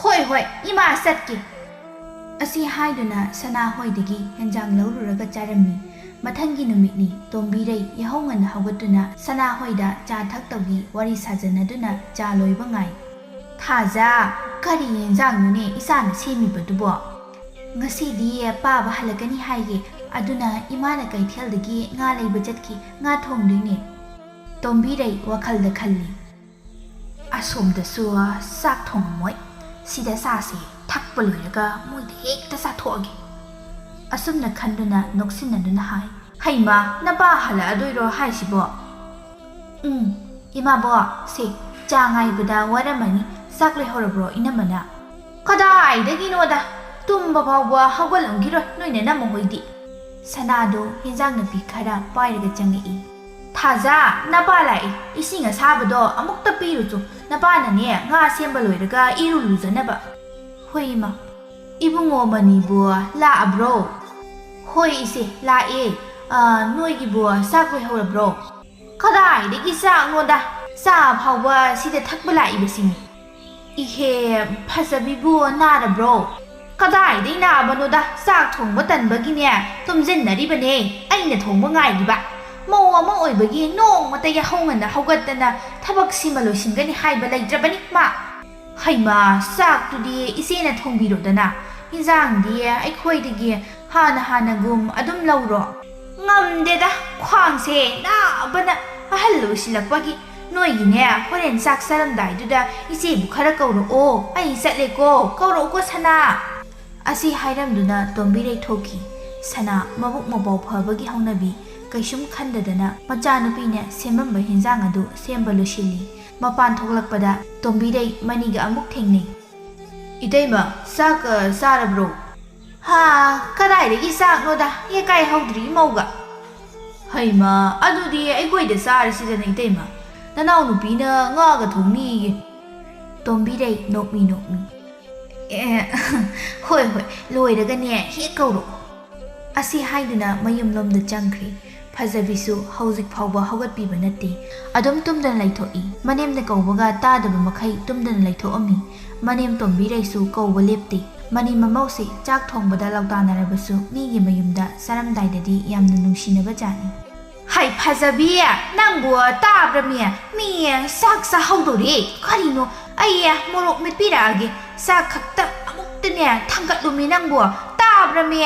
ꯍꯣꯏ, ꯍꯣꯏ, ꯏꯃꯥ, ꯆꯠꯀꯦ꯫ ꯑꯁꯤ ꯍꯥꯏꯗꯨꯅ ꯁꯅꯥꯍꯣꯏꯗꯒꯤ ꯍꯦꯟꯖꯥꯡ ꯂꯧꯔꯨꯔꯒ ꯆꯥꯔꯝꯃꯤ꯫ ꯃꯊꯪꯒꯤ ꯅꯨꯃꯤꯠꯅꯤ꯫ ꯇꯣꯝꯕꯤꯔꯩ ꯌꯥꯍꯧ ꯉꯟꯅ ꯍꯧꯒꯠꯇꯨꯅ ꯁꯅꯥꯍꯣꯏꯗ ꯆꯥ ꯊꯛꯇꯧꯒꯤ ꯋꯥꯔꯤ ꯁꯥꯖꯅꯗꯨꯅ ꯆꯥ ꯂꯣꯏꯕ ꯉꯥꯏ꯫ ꯊꯥꯖ, ꯀꯔꯤ ꯌꯦꯟꯖꯥꯡꯅꯣꯅꯦ ꯏꯆꯥꯅ ꯁꯦꯝꯃꯤꯕꯗꯨꯕꯣ? ꯉꯁꯤꯗꯤ ꯄꯥꯕ ꯍꯜꯂꯛꯀꯅꯤ ꯍꯥꯏꯌꯦ, ꯑꯗꯨꯅ ꯏꯃꯥꯅ ꯀꯩꯊꯦꯜꯗꯒꯤ ꯉꯥ ꯂꯩꯕ ꯆꯠꯈꯤ, ꯉꯥ ꯊꯣꯡꯗꯣꯏꯅꯦ꯫ ꯇꯣꯝꯕꯤꯔꯩ ꯋꯥꯈꯜꯗ ꯈꯜꯂꯤ꯫ ꯑꯁꯣꯝꯗꯁꯨ ꯆꯥꯛ ꯊꯣꯡꯉꯝꯃꯣꯏ꯫ ꯁꯤꯗ ꯆꯥꯁꯦ, ꯊꯛꯄ ꯂꯣꯏꯔꯒ ꯃꯣꯏꯗ ꯍꯦꯛꯇ ꯆꯥꯊꯣꯛꯑꯒꯦ꯫ ꯑꯁꯨꯝꯅ ꯈꯟꯗꯨꯅ ꯅꯣꯛꯁꯤꯟꯅꯗꯨꯅ ꯍꯥꯏ꯫ ꯍꯩꯃꯥ, ꯅꯄꯥ ꯍꯜꯂꯛꯑꯗꯣꯏꯔꯣ ꯍꯥꯏꯁꯤꯕꯣ? ꯎꯝ, ꯏꯃꯥꯕꯣ, ꯁꯦ, ꯆꯥ ꯉꯥꯏꯕꯗ ꯋꯥꯔꯝꯃꯅꯤ꯫ ꯆꯥꯛ ꯂꯩꯍꯧꯔꯕ꯭ꯔꯣ, ꯏꯅꯝꯃꯅ? ꯀꯗꯥꯏꯗꯒꯤꯅꯣꯗ, ꯇꯨꯝꯕ ꯐꯥꯎꯕ ꯍꯧꯒꯠꯂꯝꯈꯤꯔꯣꯏ ꯅꯣꯏ ꯅꯅꯝꯃ ꯍꯣꯏꯗꯤ꯫ ꯁꯅꯥꯗꯣ ꯍꯦꯟꯖꯥꯡ ꯅꯥꯄꯤ ꯈꯔ ꯄꯥꯏꯔꯒ ꯆꯪꯉꯛꯏ꯫ ꯊꯥꯖ, ꯅꯄꯥ ꯂꯥꯛꯏ꯫ ꯏꯁꯤꯡ ꯑꯁꯥꯕꯗꯣ ꯑꯃꯨꯛꯇ ꯄꯤꯔꯨꯆꯣ꯫ ꯅꯄꯥꯅꯅꯦ ꯉꯥ ꯁꯦꯝꯕ ꯂꯣꯏꯔꯒ ꯏꯔꯨ ꯂꯨꯖꯅꯕ꯫ ꯍꯣꯏ, ꯏꯃꯥ꯫ ꯏꯕꯨꯡꯉꯣ ꯃꯅꯤꯕꯨ ꯂꯥꯛꯑꯕ꯭ꯔꯣ? ꯍꯣꯏ, ꯏꯆꯦ, ꯂꯥꯛꯑꯦ꯫ ꯑ, ꯅꯣꯏꯒꯤꯕꯨ ꯆꯥꯛ ꯂꯣꯏꯍꯧꯔꯕ꯭ꯔꯣ? ꯀꯗꯥꯏꯗꯒꯤ ꯆꯥꯛꯅꯣꯗ? ꯆꯥ ꯐꯥꯎꯕ ꯁꯤꯗ ꯊꯛꯄ ꯂꯥꯛꯏꯕꯁꯤꯅꯤ꯫ ꯏꯍꯦ, ꯐꯖꯕꯤꯕꯨ ꯅꯥꯔꯕ꯭ꯔꯣ? "ꯀꯗꯥꯏꯗꯩ ꯅꯥꯕꯅꯣꯗ, ꯆꯥꯛ ꯊꯣꯡꯕ ꯇꯟꯕꯒꯤꯅꯦ ꯇꯨꯝꯖꯟꯅꯔꯤꯕꯅꯦ, ꯑꯩꯅ ꯊꯣꯡꯕ ꯉꯥꯏꯔꯤꯕ꯫ ꯃꯧ ꯑꯃ ꯑꯣꯏꯕꯒꯤ ꯅꯣꯡꯃꯇ ꯌꯥꯍꯧ ꯉꯟꯅ ꯍꯧꯒꯠꯇꯅ ꯊꯕꯛꯁꯤꯃ ꯂꯣꯏꯁꯤꯟꯒꯅꯤ ꯍꯥꯏꯕ ꯂꯩꯇ꯭ꯔꯕꯅꯤ ꯃꯥ꯫ ꯍꯩꯃꯥ, ꯆꯥꯛꯇꯨꯗꯤ ꯏꯆꯦꯅ ꯊꯣꯡꯕꯤꯔꯣꯗꯅ, ꯏꯟꯖꯥꯡꯗꯤ ꯑꯩꯈꯣꯏꯗꯒꯤ ꯍꯥꯟꯅ ꯍꯥꯟꯅꯒꯨꯝ ꯑꯗꯨꯝ ꯂꯧꯔꯣ꯫" "ꯉꯝꯗꯦꯗ, ꯈ꯭ꯋꯥꯡꯁꯦ ꯅꯥꯕꯅ ꯑꯍꯜ ꯑꯣꯏꯁꯤꯜꯂꯛꯄꯒꯤ꯫ ꯅꯣꯏꯒꯤꯅꯦ, ꯍꯣꯔꯦꯟ ꯆꯥꯛ ꯆꯥꯔꯝꯗꯥꯏꯗꯨꯗ ꯏꯆꯦꯕꯨ ꯈꯔ ꯀꯧꯔꯛꯑꯣ, ꯑꯩ ꯆꯠꯂꯦꯀꯣ, ꯀꯧꯔꯛꯎꯀꯣ ꯁꯅꯥ꯫" ꯑꯁꯤ ꯍꯥꯏꯔꯝꯗꯨꯅ ꯇꯣꯝꯕꯤꯔꯩ ꯊꯣꯛꯈꯤ꯫ ꯁꯅꯥ ꯃꯕꯨꯛ ꯃꯄꯥꯎ ꯐꯕꯒꯤ ꯍꯧꯅꯕꯤ ꯀꯩꯁꯨꯝ ꯈꯟꯗꯗꯅ ꯃꯆꯥꯅꯨꯄꯤꯅ ꯁꯦꯝꯃꯝꯕ ꯍꯤꯟꯖꯥꯡ ꯑꯗꯨ ꯁꯦꯝꯕ ꯂꯣꯏꯁꯤꯜꯂꯤ꯫ ꯃꯄꯥꯟ ꯊꯣꯛꯂꯛꯄꯗ ꯇꯣꯝꯕꯤꯔꯩ ꯃꯅꯤꯒ ꯑꯃꯨꯛ ꯊꯦꯡꯅꯩ꯫ "ꯏꯇꯩꯃ, ꯆꯥꯛꯀ ꯆꯥꯔꯕ꯭ꯔꯣ?" "ꯍꯥ, ꯀꯗꯥꯏꯗꯒꯤ ꯆꯥꯛꯅꯣꯗ, ꯌꯦꯀꯥꯏ ꯍꯧꯗ꯭ꯔꯤ ꯏꯃꯧꯒ꯫" "ꯍꯩꯃ, ꯑꯗꯨꯗꯤ ꯑꯩꯈꯣꯏꯗ ꯆꯥꯔꯁꯤꯗꯅ ꯏꯇꯩꯃ, ꯅꯅꯥꯎꯅꯨꯄꯤꯅ ꯉꯥꯒ ꯊꯣꯡꯅꯤꯌꯦ꯫" ꯇꯣꯝꯕꯤꯔꯩ ꯅꯣꯛꯃꯤ ꯅꯣꯛꯃꯤ꯫ "ꯑꯦ, ꯍꯣꯏ ꯍꯣꯏ, ꯂꯣꯏꯔꯒꯅꯦ ꯍꯦꯛ ꯀꯧꯔꯛꯑꯣ꯫" ꯑꯁꯤ ꯍꯥꯏꯗꯨꯅ ꯃꯌꯨꯝꯂꯣꯝꯗ ꯆꯪꯈ꯭ꯔꯦ꯫ ꯐꯖꯕꯤꯁꯨ ꯍꯧꯖꯤꯛ ꯐꯥꯎꯕ ꯍꯧꯒꯠꯄꯤꯕ ꯅꯠꯇꯦ꯫ ꯑꯗꯨꯝ ꯇꯨꯝꯗꯅ ꯂꯩꯊꯣꯛꯏ꯫ ꯃꯅꯦꯝꯅ ꯀꯧꯕꯒ ꯇꯥꯗꯕ ꯃꯈꯩ ꯇꯨꯝꯗꯅ ꯂꯩꯊꯣꯛꯑꯝꯃꯤ꯫ ꯃꯅꯦꯝ ꯇꯣꯝꯕꯤꯔꯩꯁꯨ ꯀꯧꯕ ꯂꯦꯞꯇꯦ꯫ ꯃꯅꯤ ꯃꯃꯧꯁꯦ ꯆꯥꯛ ꯊꯣꯡꯕꯗ ꯂꯥꯎꯇꯥꯟꯅꯔꯕꯁꯨ ꯃꯤꯒꯤ ꯃꯌꯨꯝꯗ ꯆꯥꯔꯝꯗꯥꯏꯗꯗꯤ ꯌꯥꯝꯅ ꯅꯨꯡꯁꯤꯅꯕ ꯖꯥꯠꯅꯤ꯫ "ꯍꯩ ꯐꯖꯕꯤ, ꯅꯪꯕꯨ ꯇꯥꯕ꯭ꯔꯃꯤ? ꯃꯤ ꯆꯥꯛ ꯆꯥꯍꯧꯗꯧꯔꯦ꯫ ꯀꯔꯤꯅꯣ? ꯑꯩ ꯃꯣꯔꯣꯛ ꯃꯦꯠꯄꯤꯔꯛꯑꯒꯦ꯫ ꯆꯥꯛ ꯈꯛꯇ ꯑꯃꯨꯛꯇꯅꯦ ꯊꯥꯡꯒꯠꯂꯨꯃꯤ ꯅꯪꯕꯨ, ꯇꯥꯕ꯭ꯔꯃꯤ?"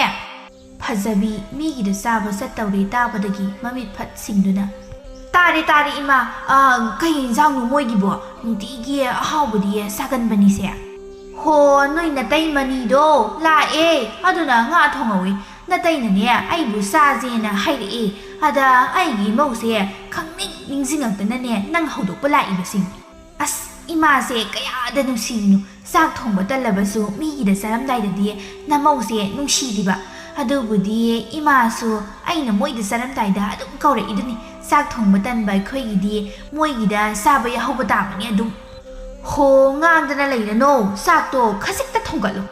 ꯐꯖꯕꯤ ꯃꯤꯒꯤꯗ ꯆꯥꯕ ꯆꯠꯇꯧꯔꯦ ꯇꯥꯕꯗꯒꯤ ꯃꯃꯤꯠ ꯐꯠ ꯁꯤꯡꯗꯨꯅ, "ꯇꯥꯔꯦ, ꯇꯥꯔꯦ ꯏꯃꯥ꯫ ꯑ, ꯀꯩ ꯏꯟꯖꯥꯡꯅꯣ ꯃꯣꯏꯒꯤꯕꯣ? ꯅꯨꯡꯇꯤꯒꯤ ꯑꯍꯥꯎꯕꯗꯤ ꯆꯥꯒꯟꯕꯅꯤꯁꯦ꯫" "ꯍꯣ, ꯅꯣꯏ ꯅꯇꯩꯃꯅꯤꯗꯣ ꯂꯥꯛꯑꯦ, ꯑꯗꯨꯅ ꯉꯥ ꯊꯣꯡꯍꯧꯋꯤ꯫ ꯅꯇꯩꯅꯅꯦ ꯑꯩꯕꯨ ꯆꯥꯁꯦꯅ ꯍꯥꯏꯔꯛꯑꯦ꯫ ꯑꯗ ꯑꯩꯒꯤ ꯏꯃꯧꯁꯦ ꯈꯪꯅꯤꯡ ꯅꯤꯡꯁꯤꯡꯉꯛꯇꯅꯅꯦ ꯅꯪ ꯍꯧꯗꯣꯛꯄ ꯂꯥꯛꯏꯕꯁꯤꯡ꯫" ꯑꯁ, ꯏꯃꯥꯁꯦ ꯀꯌꯥꯗ ꯅꯨꯡꯁꯤꯔꯤꯅꯣ꯫ ꯆꯥꯛ ꯊꯣꯡꯕ ꯇꯜꯂꯕꯁꯨ ꯃꯤꯒꯤꯗ ꯆꯥꯔꯝꯗꯥꯏꯗꯗꯤ ꯅꯃꯧꯁꯦ ꯅꯨꯡꯁꯤꯔꯤꯕ꯫ ꯑꯗꯨꯕꯨꯗꯤ ꯏꯃꯥꯁꯨ ꯑꯩꯅ ꯃꯣꯏꯗ ꯆꯥꯔꯝꯗꯥꯏꯗ ꯑꯗꯨꯝ ꯀꯧꯔꯛꯏꯗꯨꯅꯤ꯫ ꯆꯥꯛ ꯊꯣꯡꯕ ꯇꯟꯕ ꯑꯩꯈꯣꯏꯒꯤꯗꯤ ꯃꯣꯏꯒꯤꯗ ꯆꯥꯕ ꯌꯥꯍꯧꯕ ꯇꯥꯕꯅꯤ ꯑꯗꯨꯝ꯫ "ꯍꯣ, ꯉꯥꯡꯗꯅ ꯂꯩꯔꯅꯣ, ꯆꯥꯛꯇꯣ ꯈꯖꯤꯛꯇ ꯊꯣꯡꯒꯠꯂꯨ꯫"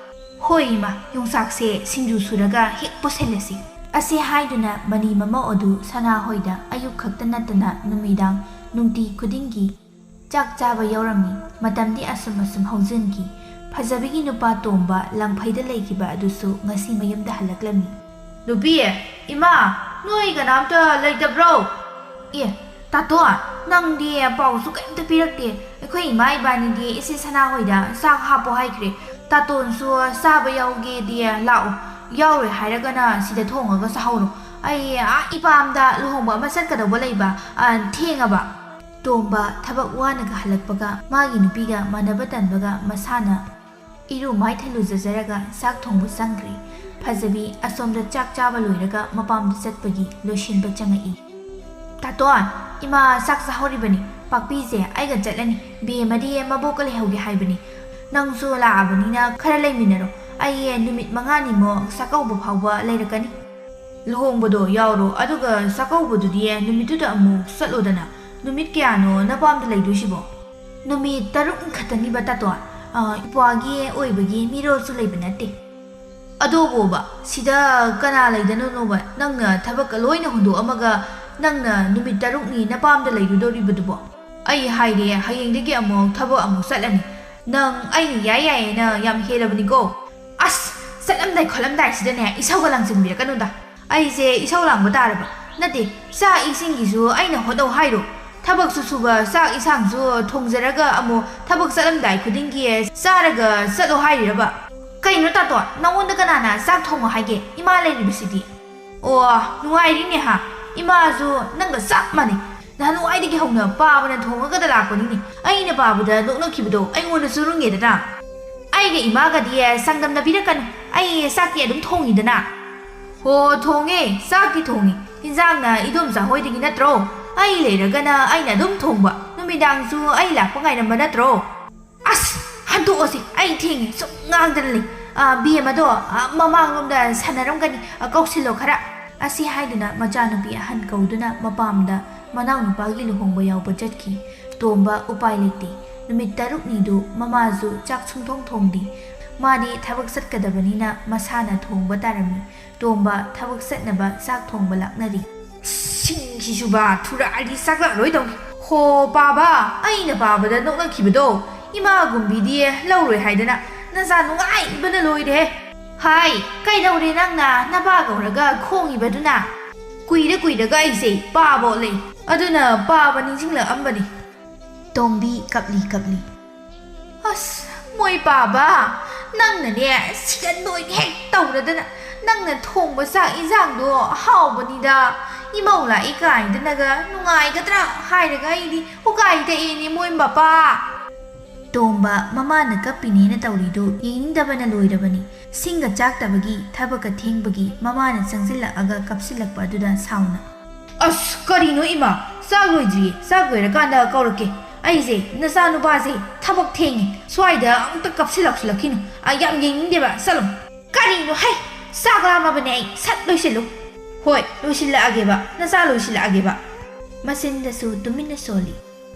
"ꯍꯣꯏ ꯏꯃꯥ, ꯌꯣꯡꯆꯥꯛꯁꯦ ꯁꯤꯡꯖꯨ ꯁꯨꯔꯒ ꯍꯦꯛ ꯄꯨꯁꯜꯂꯁꯤ꯫" ꯑꯁꯤ ꯍꯥꯏꯗꯨꯅ ꯃꯅꯤ ꯃꯃꯧ ꯑꯗꯨ ꯁꯅꯥꯍꯣꯏꯗ ꯑꯌꯨꯛ ꯈꯛꯇ ꯅꯠꯇꯅ ꯅꯨꯃꯤꯗꯥꯡ ꯅꯨꯡꯇꯤ ꯈꯨꯗꯤꯡꯒꯤ ꯆꯥꯛ ꯆꯥꯕ ꯌꯥꯎꯔꯝꯃꯤ꯫ ꯃꯇꯝꯗꯤ ꯑꯁꯨꯝ ꯑꯁꯨꯝ ꯍꯧꯖꯤꯟꯈꯤ꯫ ꯐꯖꯕꯤꯒꯤ ꯅꯨꯄꯥ ꯇꯣꯝꯕ ꯂꯪꯐꯩꯗ ꯂꯩꯈꯤꯕ ꯑꯗꯨꯁꯨ ꯉꯁꯤ ꯃꯌꯨꯝꯗ ꯍꯜꯂꯛꯂꯝꯃꯤ꯫ "ꯅꯨꯄꯤ, ꯏꯃꯥ, ꯅꯣꯏ ꯀꯅꯥꯝꯇ ꯂꯩꯇꯕ꯭ꯔꯣ?" "ꯑꯦ, ꯇꯥꯇꯣꯟ, ꯅꯪꯗꯤ ꯄꯥꯎꯁꯨ ꯀꯔꯤꯝꯇ ꯄꯤꯔꯛꯇꯦ꯫ ꯑꯩꯈꯣꯏ ꯏꯃꯥ ꯏꯕꯥꯅꯤꯗꯤ ꯏꯆꯦ ꯁꯅꯥ ꯍꯣꯏꯗ ꯆꯥꯛ ꯍꯥꯞꯄꯣ ꯍꯥꯏꯈ꯭ꯔꯦ꯫ ꯇꯥꯇꯣꯟꯁꯨ ꯆꯥꯕ ꯌꯥꯎꯒꯦꯗꯤ ꯂꯥꯛꯑꯣ, ꯌꯥꯎꯔꯣꯏ ꯍꯥꯏꯔꯒꯅ ꯁꯤꯗ ꯊꯣꯡꯉꯒ ꯆꯥꯍꯧꯔꯣ꯫ ꯑꯩ ꯑꯥ ꯏꯄꯥꯝꯗ ꯂꯨꯍꯣꯡꯕ ꯑꯃ ꯆꯠꯀꯗꯧꯕ ꯂꯩꯕ, ꯑ, ꯊꯦꯡꯉꯕ꯫" ꯇꯣꯝꯕ ꯊꯕꯛ ꯋꯥꯅꯒ ꯍꯜꯂꯛꯄꯒ ꯃꯥꯒꯤ ꯅꯨꯄꯤꯒ ꯃꯥꯟꯅꯕ ꯇꯟꯕꯒ ꯃꯁꯥꯅ ꯏꯔꯨ ꯃꯥꯏꯊ ꯂꯨꯖꯖꯔꯒ ꯆꯥꯛ ꯊꯣꯡꯕ ꯆꯪꯈ꯭ꯔꯦ꯫ ꯐꯖꯕꯤ ꯑꯁꯣꯝꯗ ꯆꯥꯛ ꯆꯥꯕ ꯂꯣꯏꯔꯒ ꯃꯄꯥꯝꯗ ꯆꯠꯄꯒꯤ ꯂꯣꯏꯁꯤꯟꯕ ꯆꯪꯉꯛꯏ꯫ "ꯇꯥꯇꯣꯟ, ꯏꯃꯥ ꯆꯥꯛ ꯆꯥꯍꯧꯔꯤꯕꯅꯤ꯫ ꯄꯥꯛꯄꯤꯁꯦ ꯑꯩꯒ ꯆꯠꯂꯅꯤ꯫ ꯕꯦꯝꯃꯗꯤ ꯃꯕꯣꯛꯀ ꯂꯩꯍꯧꯒꯦ ꯍꯥꯏꯕꯅꯤ꯫ ꯅꯪꯁꯨ ꯂꯥꯛꯑꯕꯅꯤꯅ ꯈꯔ ꯂꯩꯃꯤꯟꯅꯔꯣ꯫ ꯑꯩ ꯅꯨꯃꯤꯠ ꯃꯉꯥꯅꯤꯃꯨꯛ ꯆꯥꯛꯀꯧꯕ ꯐꯥꯎꯕ ꯂꯩꯔꯛꯀꯅꯤ꯫" "ꯂꯨꯍꯣꯡꯕꯗꯣ ꯌꯥꯎꯔꯣ, ꯑꯗꯨꯒ ꯆꯥꯛꯀꯧꯕꯗꯨꯗꯤ ꯅꯨꯃꯤꯠꯇꯨꯗ ꯑꯃꯨꯛ ꯆꯠꯂꯣꯗꯅ꯫ ꯅꯨꯃꯤꯠ ꯀꯌꯥꯅꯣ ꯅꯄꯥꯝꯗ ꯂꯩꯗꯣꯏꯁꯤꯕꯣ?" "ꯅꯨꯃꯤꯠ ꯇꯔꯨꯛꯅꯤ ꯈꯛꯇꯅꯤꯕ, ꯇꯥꯇꯣꯟ꯫ ꯑ, ꯏꯄ꯭ꯋꯥꯒꯤ ꯑꯣꯏꯕꯒꯤ ꯃꯤꯔꯣꯜꯁꯨ ꯂꯩꯕ ꯅꯠꯇꯦ꯫" "ꯑꯗꯨꯕꯣꯕ, ꯁꯤꯗ ꯀꯅꯥ ꯂꯩꯗꯅꯣꯅꯣꯕ? ꯅꯪꯅ ꯊꯕꯛꯀ ꯂꯣꯏꯅ ꯍꯨꯟꯗꯣꯛꯑꯝꯃꯒ ꯅꯪꯅ ꯅꯨꯃꯤꯠ ꯇꯔꯨꯛꯅꯤ ꯅꯄꯥꯝꯗ ꯂꯩꯔꯨꯗꯧꯔꯤꯕꯗꯨꯕꯣ? ꯑꯩ ꯍꯥꯏꯔꯦ, ꯍꯌꯦꯡꯗꯒꯤ ꯑꯃꯨꯛ ꯊꯕꯛ ꯑꯃꯨꯛ ꯆꯠꯂꯅꯤ꯫ ꯅꯪ ꯑꯩꯅ ꯌꯥꯏ ꯌꯥꯏꯌꯦꯅ ꯌꯥꯝ ꯍꯦꯜꯂꯕꯅꯤꯀꯣ꯫" "ꯑꯁ, ꯆꯠꯂꯝꯗꯥꯏ ꯈꯣꯠꯂꯝꯗꯥꯏꯁꯤꯗꯅꯦ ꯏꯁꯧꯒ ꯂꯥꯡꯁꯤꯟꯕꯤꯔꯛꯀꯅꯨꯗ꯫ ꯑꯩꯁꯦ ꯏꯁꯧ ꯂꯥꯡꯕ ꯇꯥꯔꯕ? ꯅꯠꯇꯦ, ꯆꯥꯛ ꯏꯁꯤꯡꯒꯤꯁꯨ ꯑꯩꯅ ꯍꯣꯠꯅꯧ ꯍꯥꯏꯔꯣ? ꯊꯕꯛꯁꯨ ꯁꯨꯕ, ꯆꯥꯛ ꯏꯟꯁꯥꯡꯁꯨ ꯊꯣꯡꯖꯔꯒ ꯑꯃꯨꯛ ꯊꯕꯛ ꯆꯠꯂꯝꯗꯥꯏ ꯈꯨꯗꯤꯡꯒꯤ ꯆꯥꯔꯒ ꯆꯠꯂꯣ ꯍꯥꯏꯔꯤꯔꯕ? ꯀꯩꯅꯣ ꯇꯥꯇꯣꯟ, ꯅꯉꯣꯟꯗ ꯀꯅꯥꯅ ꯆꯥꯛ ꯊꯣꯡꯉꯣ ꯍꯥꯏꯒꯦ? ꯏꯃꯥ ꯂꯩꯔꯤꯕꯁꯤꯗꯤ?" "ꯑꯣ, ꯅꯨꯡꯉꯥꯏꯔꯤꯅꯦ ꯍꯥ? ꯏꯃꯥꯁꯨ ꯅꯪꯒ ꯆꯞ ꯃꯥꯟꯅꯩ꯫ ꯅꯍꯥꯟꯋꯥꯏꯗꯒꯤ ꯍꯧꯅ ꯄꯥꯕꯅ ꯊꯣꯡꯉꯒꯗ ꯂꯥꯛꯄꯅꯤꯅꯦ꯫ ꯑꯩꯅ ꯄꯥꯕꯗ ꯅꯣꯛꯅꯈꯤꯕꯗꯣ ꯑꯩꯉꯣꯟꯗꯁꯨ ꯔꯨꯡꯉꯦꯗꯅ꯫ ꯑꯩꯒ ꯏꯃꯥꯒꯗꯤ ꯆꯥꯡꯗꯝꯅꯕꯤꯔꯛꯀꯅꯨ꯫ ꯑꯩ ꯆꯥꯛꯇꯤ ꯑꯗꯨꯝ ꯊꯣꯡꯉꯤꯗꯅ꯫" "ꯍꯣ, ꯊꯣꯡꯉꯦ, ꯆꯥꯛꯇꯤ ꯊꯣꯡꯉꯤ꯫ ꯏꯟꯖꯥꯡꯅ ꯏꯗꯣꯝꯆꯥ ꯍꯣꯏꯗꯒꯤ ꯅꯠꯇ꯭ꯔꯣ? ꯑꯩ ꯂꯩꯔꯒꯅ ꯑꯩꯅ ꯑꯗꯨꯝ ꯊꯣꯡꯕ꯫ ꯅꯨꯃꯤꯗꯥꯡꯁꯨ ꯑꯩ ꯂꯥꯛꯄ ꯉꯥꯏꯔꯝꯕ ꯅꯠꯇ꯭ꯔꯣ?" "ꯑꯁ, ꯍꯟꯇꯣꯛꯑꯁꯤ, ꯑꯩ ꯊꯦꯡꯉꯦ, ꯁꯨꯝ ꯉꯥꯡꯗꯅ ꯂꯩ꯫ ꯑ, ꯕꯦꯝꯃꯗꯣ, ꯑ, ꯃꯃꯥꯡꯂꯣꯝꯗ ꯁꯥꯟꯅꯔꯝꯒꯅꯤ, ꯑ, ꯀꯧꯁꯤꯜꯂꯣ ꯈꯔ꯫" ꯑꯁꯤ ꯍꯥꯏꯗꯨꯅ ꯃꯆꯥꯅꯨꯄꯤ ꯑꯍꯟ ꯀꯧꯗꯨꯅ ꯃꯄꯥꯝꯗ ꯃꯅꯥꯎꯅꯨꯄꯥꯒꯤ ꯂꯨꯍꯣꯡꯕ ꯌꯥꯎꯕ ꯆꯠꯈꯤ꯫ ꯇꯣꯝꯕ ꯎꯄꯥꯏ ꯂꯩꯇꯦ꯫ ꯅꯨꯃꯤꯠ ꯇꯔꯨꯛꯅꯤꯗꯨ ꯃꯃꯥꯁꯨ ꯆꯥꯛ ꯁꯨꯡꯊꯣꯡ ꯊꯣꯡꯗꯦ꯫ ꯃꯥꯗꯤ ꯊꯕꯛ ꯆꯠꯀꯗꯕꯅꯤꯅ ꯃꯁꯥꯅ ꯊꯣꯡꯕ ꯇꯥꯔꯝꯃꯤ꯫ ꯇꯣꯝꯕ ꯊꯕꯛ ꯆꯠꯅꯕ ꯆꯥꯛ ꯊꯣꯡꯕ ꯂꯥꯛꯅꯔꯤ꯫ "ꯁꯤꯡꯁꯤꯁꯨꯕ, ꯊꯨꯔꯛꯑꯗꯤ ꯆꯥꯛꯂꯛꯑꯔꯣꯏꯗꯧꯅꯤ꯫ ꯍꯣ ꯄꯥꯕ, ꯑꯩꯅ ꯄꯥꯕꯗ ꯅꯣꯛꯅꯈꯤꯕꯗꯣ ꯏꯃꯥ ꯒꯨꯝꯕꯤꯗꯤ ꯂꯧꯔꯣꯏ ꯍꯥꯏꯗꯅ ꯅꯆꯥ ꯅꯨꯡꯉꯥꯏꯕꯅ ꯂꯣꯏꯔꯦ꯫ ꯍꯥꯏ, ꯀꯩꯗꯧꯔꯦ ꯅꯪꯅ ꯅꯄꯥ ꯀꯧꯔꯒ ꯈꯣꯡꯉꯤꯕꯗꯨꯅ? ꯀꯨꯏꯔ ꯀꯨꯏꯔꯒ ꯑꯩꯁꯦ ꯄꯥꯕ ꯑꯣꯜꯂꯛꯏ꯫ ꯑꯗꯨꯅ ꯄꯥꯕ ꯅꯤꯡꯁꯤꯡꯂꯛꯑꯝꯕꯅꯤ꯫ ꯇꯣꯝꯕꯤ ꯀꯞꯂꯤ ꯀꯞꯂꯤ꯫ ꯑꯁ, ꯃꯣꯏ ꯄꯥꯕ, ꯅꯪꯅꯅꯦ ꯁꯤꯒꯟꯗꯣꯏꯒ ꯍꯦꯛ ꯇꯧꯔꯗꯅ, ꯅꯪꯅ ꯊꯣꯡꯕ ꯆꯥꯛ ꯏꯟꯖꯥꯡꯗꯣ ꯍꯥꯎꯕꯅꯤꯗ, ꯏꯃꯧ ꯂꯥꯛꯏ ꯀꯥꯏꯗꯅꯒ ꯅꯨꯡꯉꯥꯏꯒꯗ꯭ꯔꯥ ꯍꯥꯏꯔꯒ ꯑꯩꯗꯤ ꯎꯀꯥꯏ ꯇꯛꯏꯅꯦ ꯃꯣꯏ ꯃꯄꯥ꯫ ꯇꯣꯝꯕ ꯃꯃꯥꯅ ꯀꯞꯄꯤꯅꯦꯅ ꯇꯧꯔꯤꯗꯨ ꯌꯦꯡꯅꯤꯡꯗꯕꯅ ꯂꯣꯏꯔꯕꯅꯤ꯫ ꯁꯤꯡꯒ ꯆꯥꯛꯇꯕꯒꯤ ꯊꯕꯛꯀ ꯊꯦꯡꯕꯒꯤ ꯃꯃꯥꯅ ꯆꯪꯁꯤꯜꯂꯛꯑꯒ ꯀꯞꯁꯤꯜꯂꯛꯄ ꯑꯗꯨꯗ ꯁꯥꯎꯅ꯫ ꯑꯁ, ꯀꯔꯤꯅꯣ ꯏꯃꯥ? ꯆꯥꯛ ꯂꯣꯏꯗ꯭ꯔꯤꯌꯦ, ꯆꯥꯛ ꯂꯣꯏꯔꯀꯥꯟꯗ ꯀꯧꯔꯛꯀꯦ꯫ ꯑꯩꯁꯦ ꯅꯆꯥꯅꯨꯄꯥꯁꯦ ꯊꯕꯛ ꯊꯦꯡꯉꯦ, ꯁ꯭ꯋꯥꯏꯗ ꯑꯃꯨꯛꯇ ꯀꯞꯁꯤꯜꯂꯛꯁꯤꯜꯂꯛꯈꯤꯅꯨ꯫ ꯑꯩ ꯌꯥꯝ ꯌꯦꯡꯅꯤꯡꯗꯦꯕ, ꯆꯠꯂꯣ꯫ ꯀꯔꯤꯅꯣ ꯍꯩ? ꯆꯥꯛ ꯂꯥꯝꯃꯕꯅꯦ ꯑꯩ, ꯁꯠ ꯂꯣꯏꯁꯤꯜꯂꯨ꯫ ꯍꯣꯏ, ꯂꯣꯏꯁꯤꯜꯂꯛꯑꯒꯦꯕ, ꯅꯆꯥ ꯂꯣꯏꯁꯤꯜꯂꯛꯑꯒꯦꯕ꯫ ꯃꯆꯤꯟꯗꯁꯨ ꯇꯨꯃꯤꯟꯅ ꯁꯣꯜꯂꯤ꯫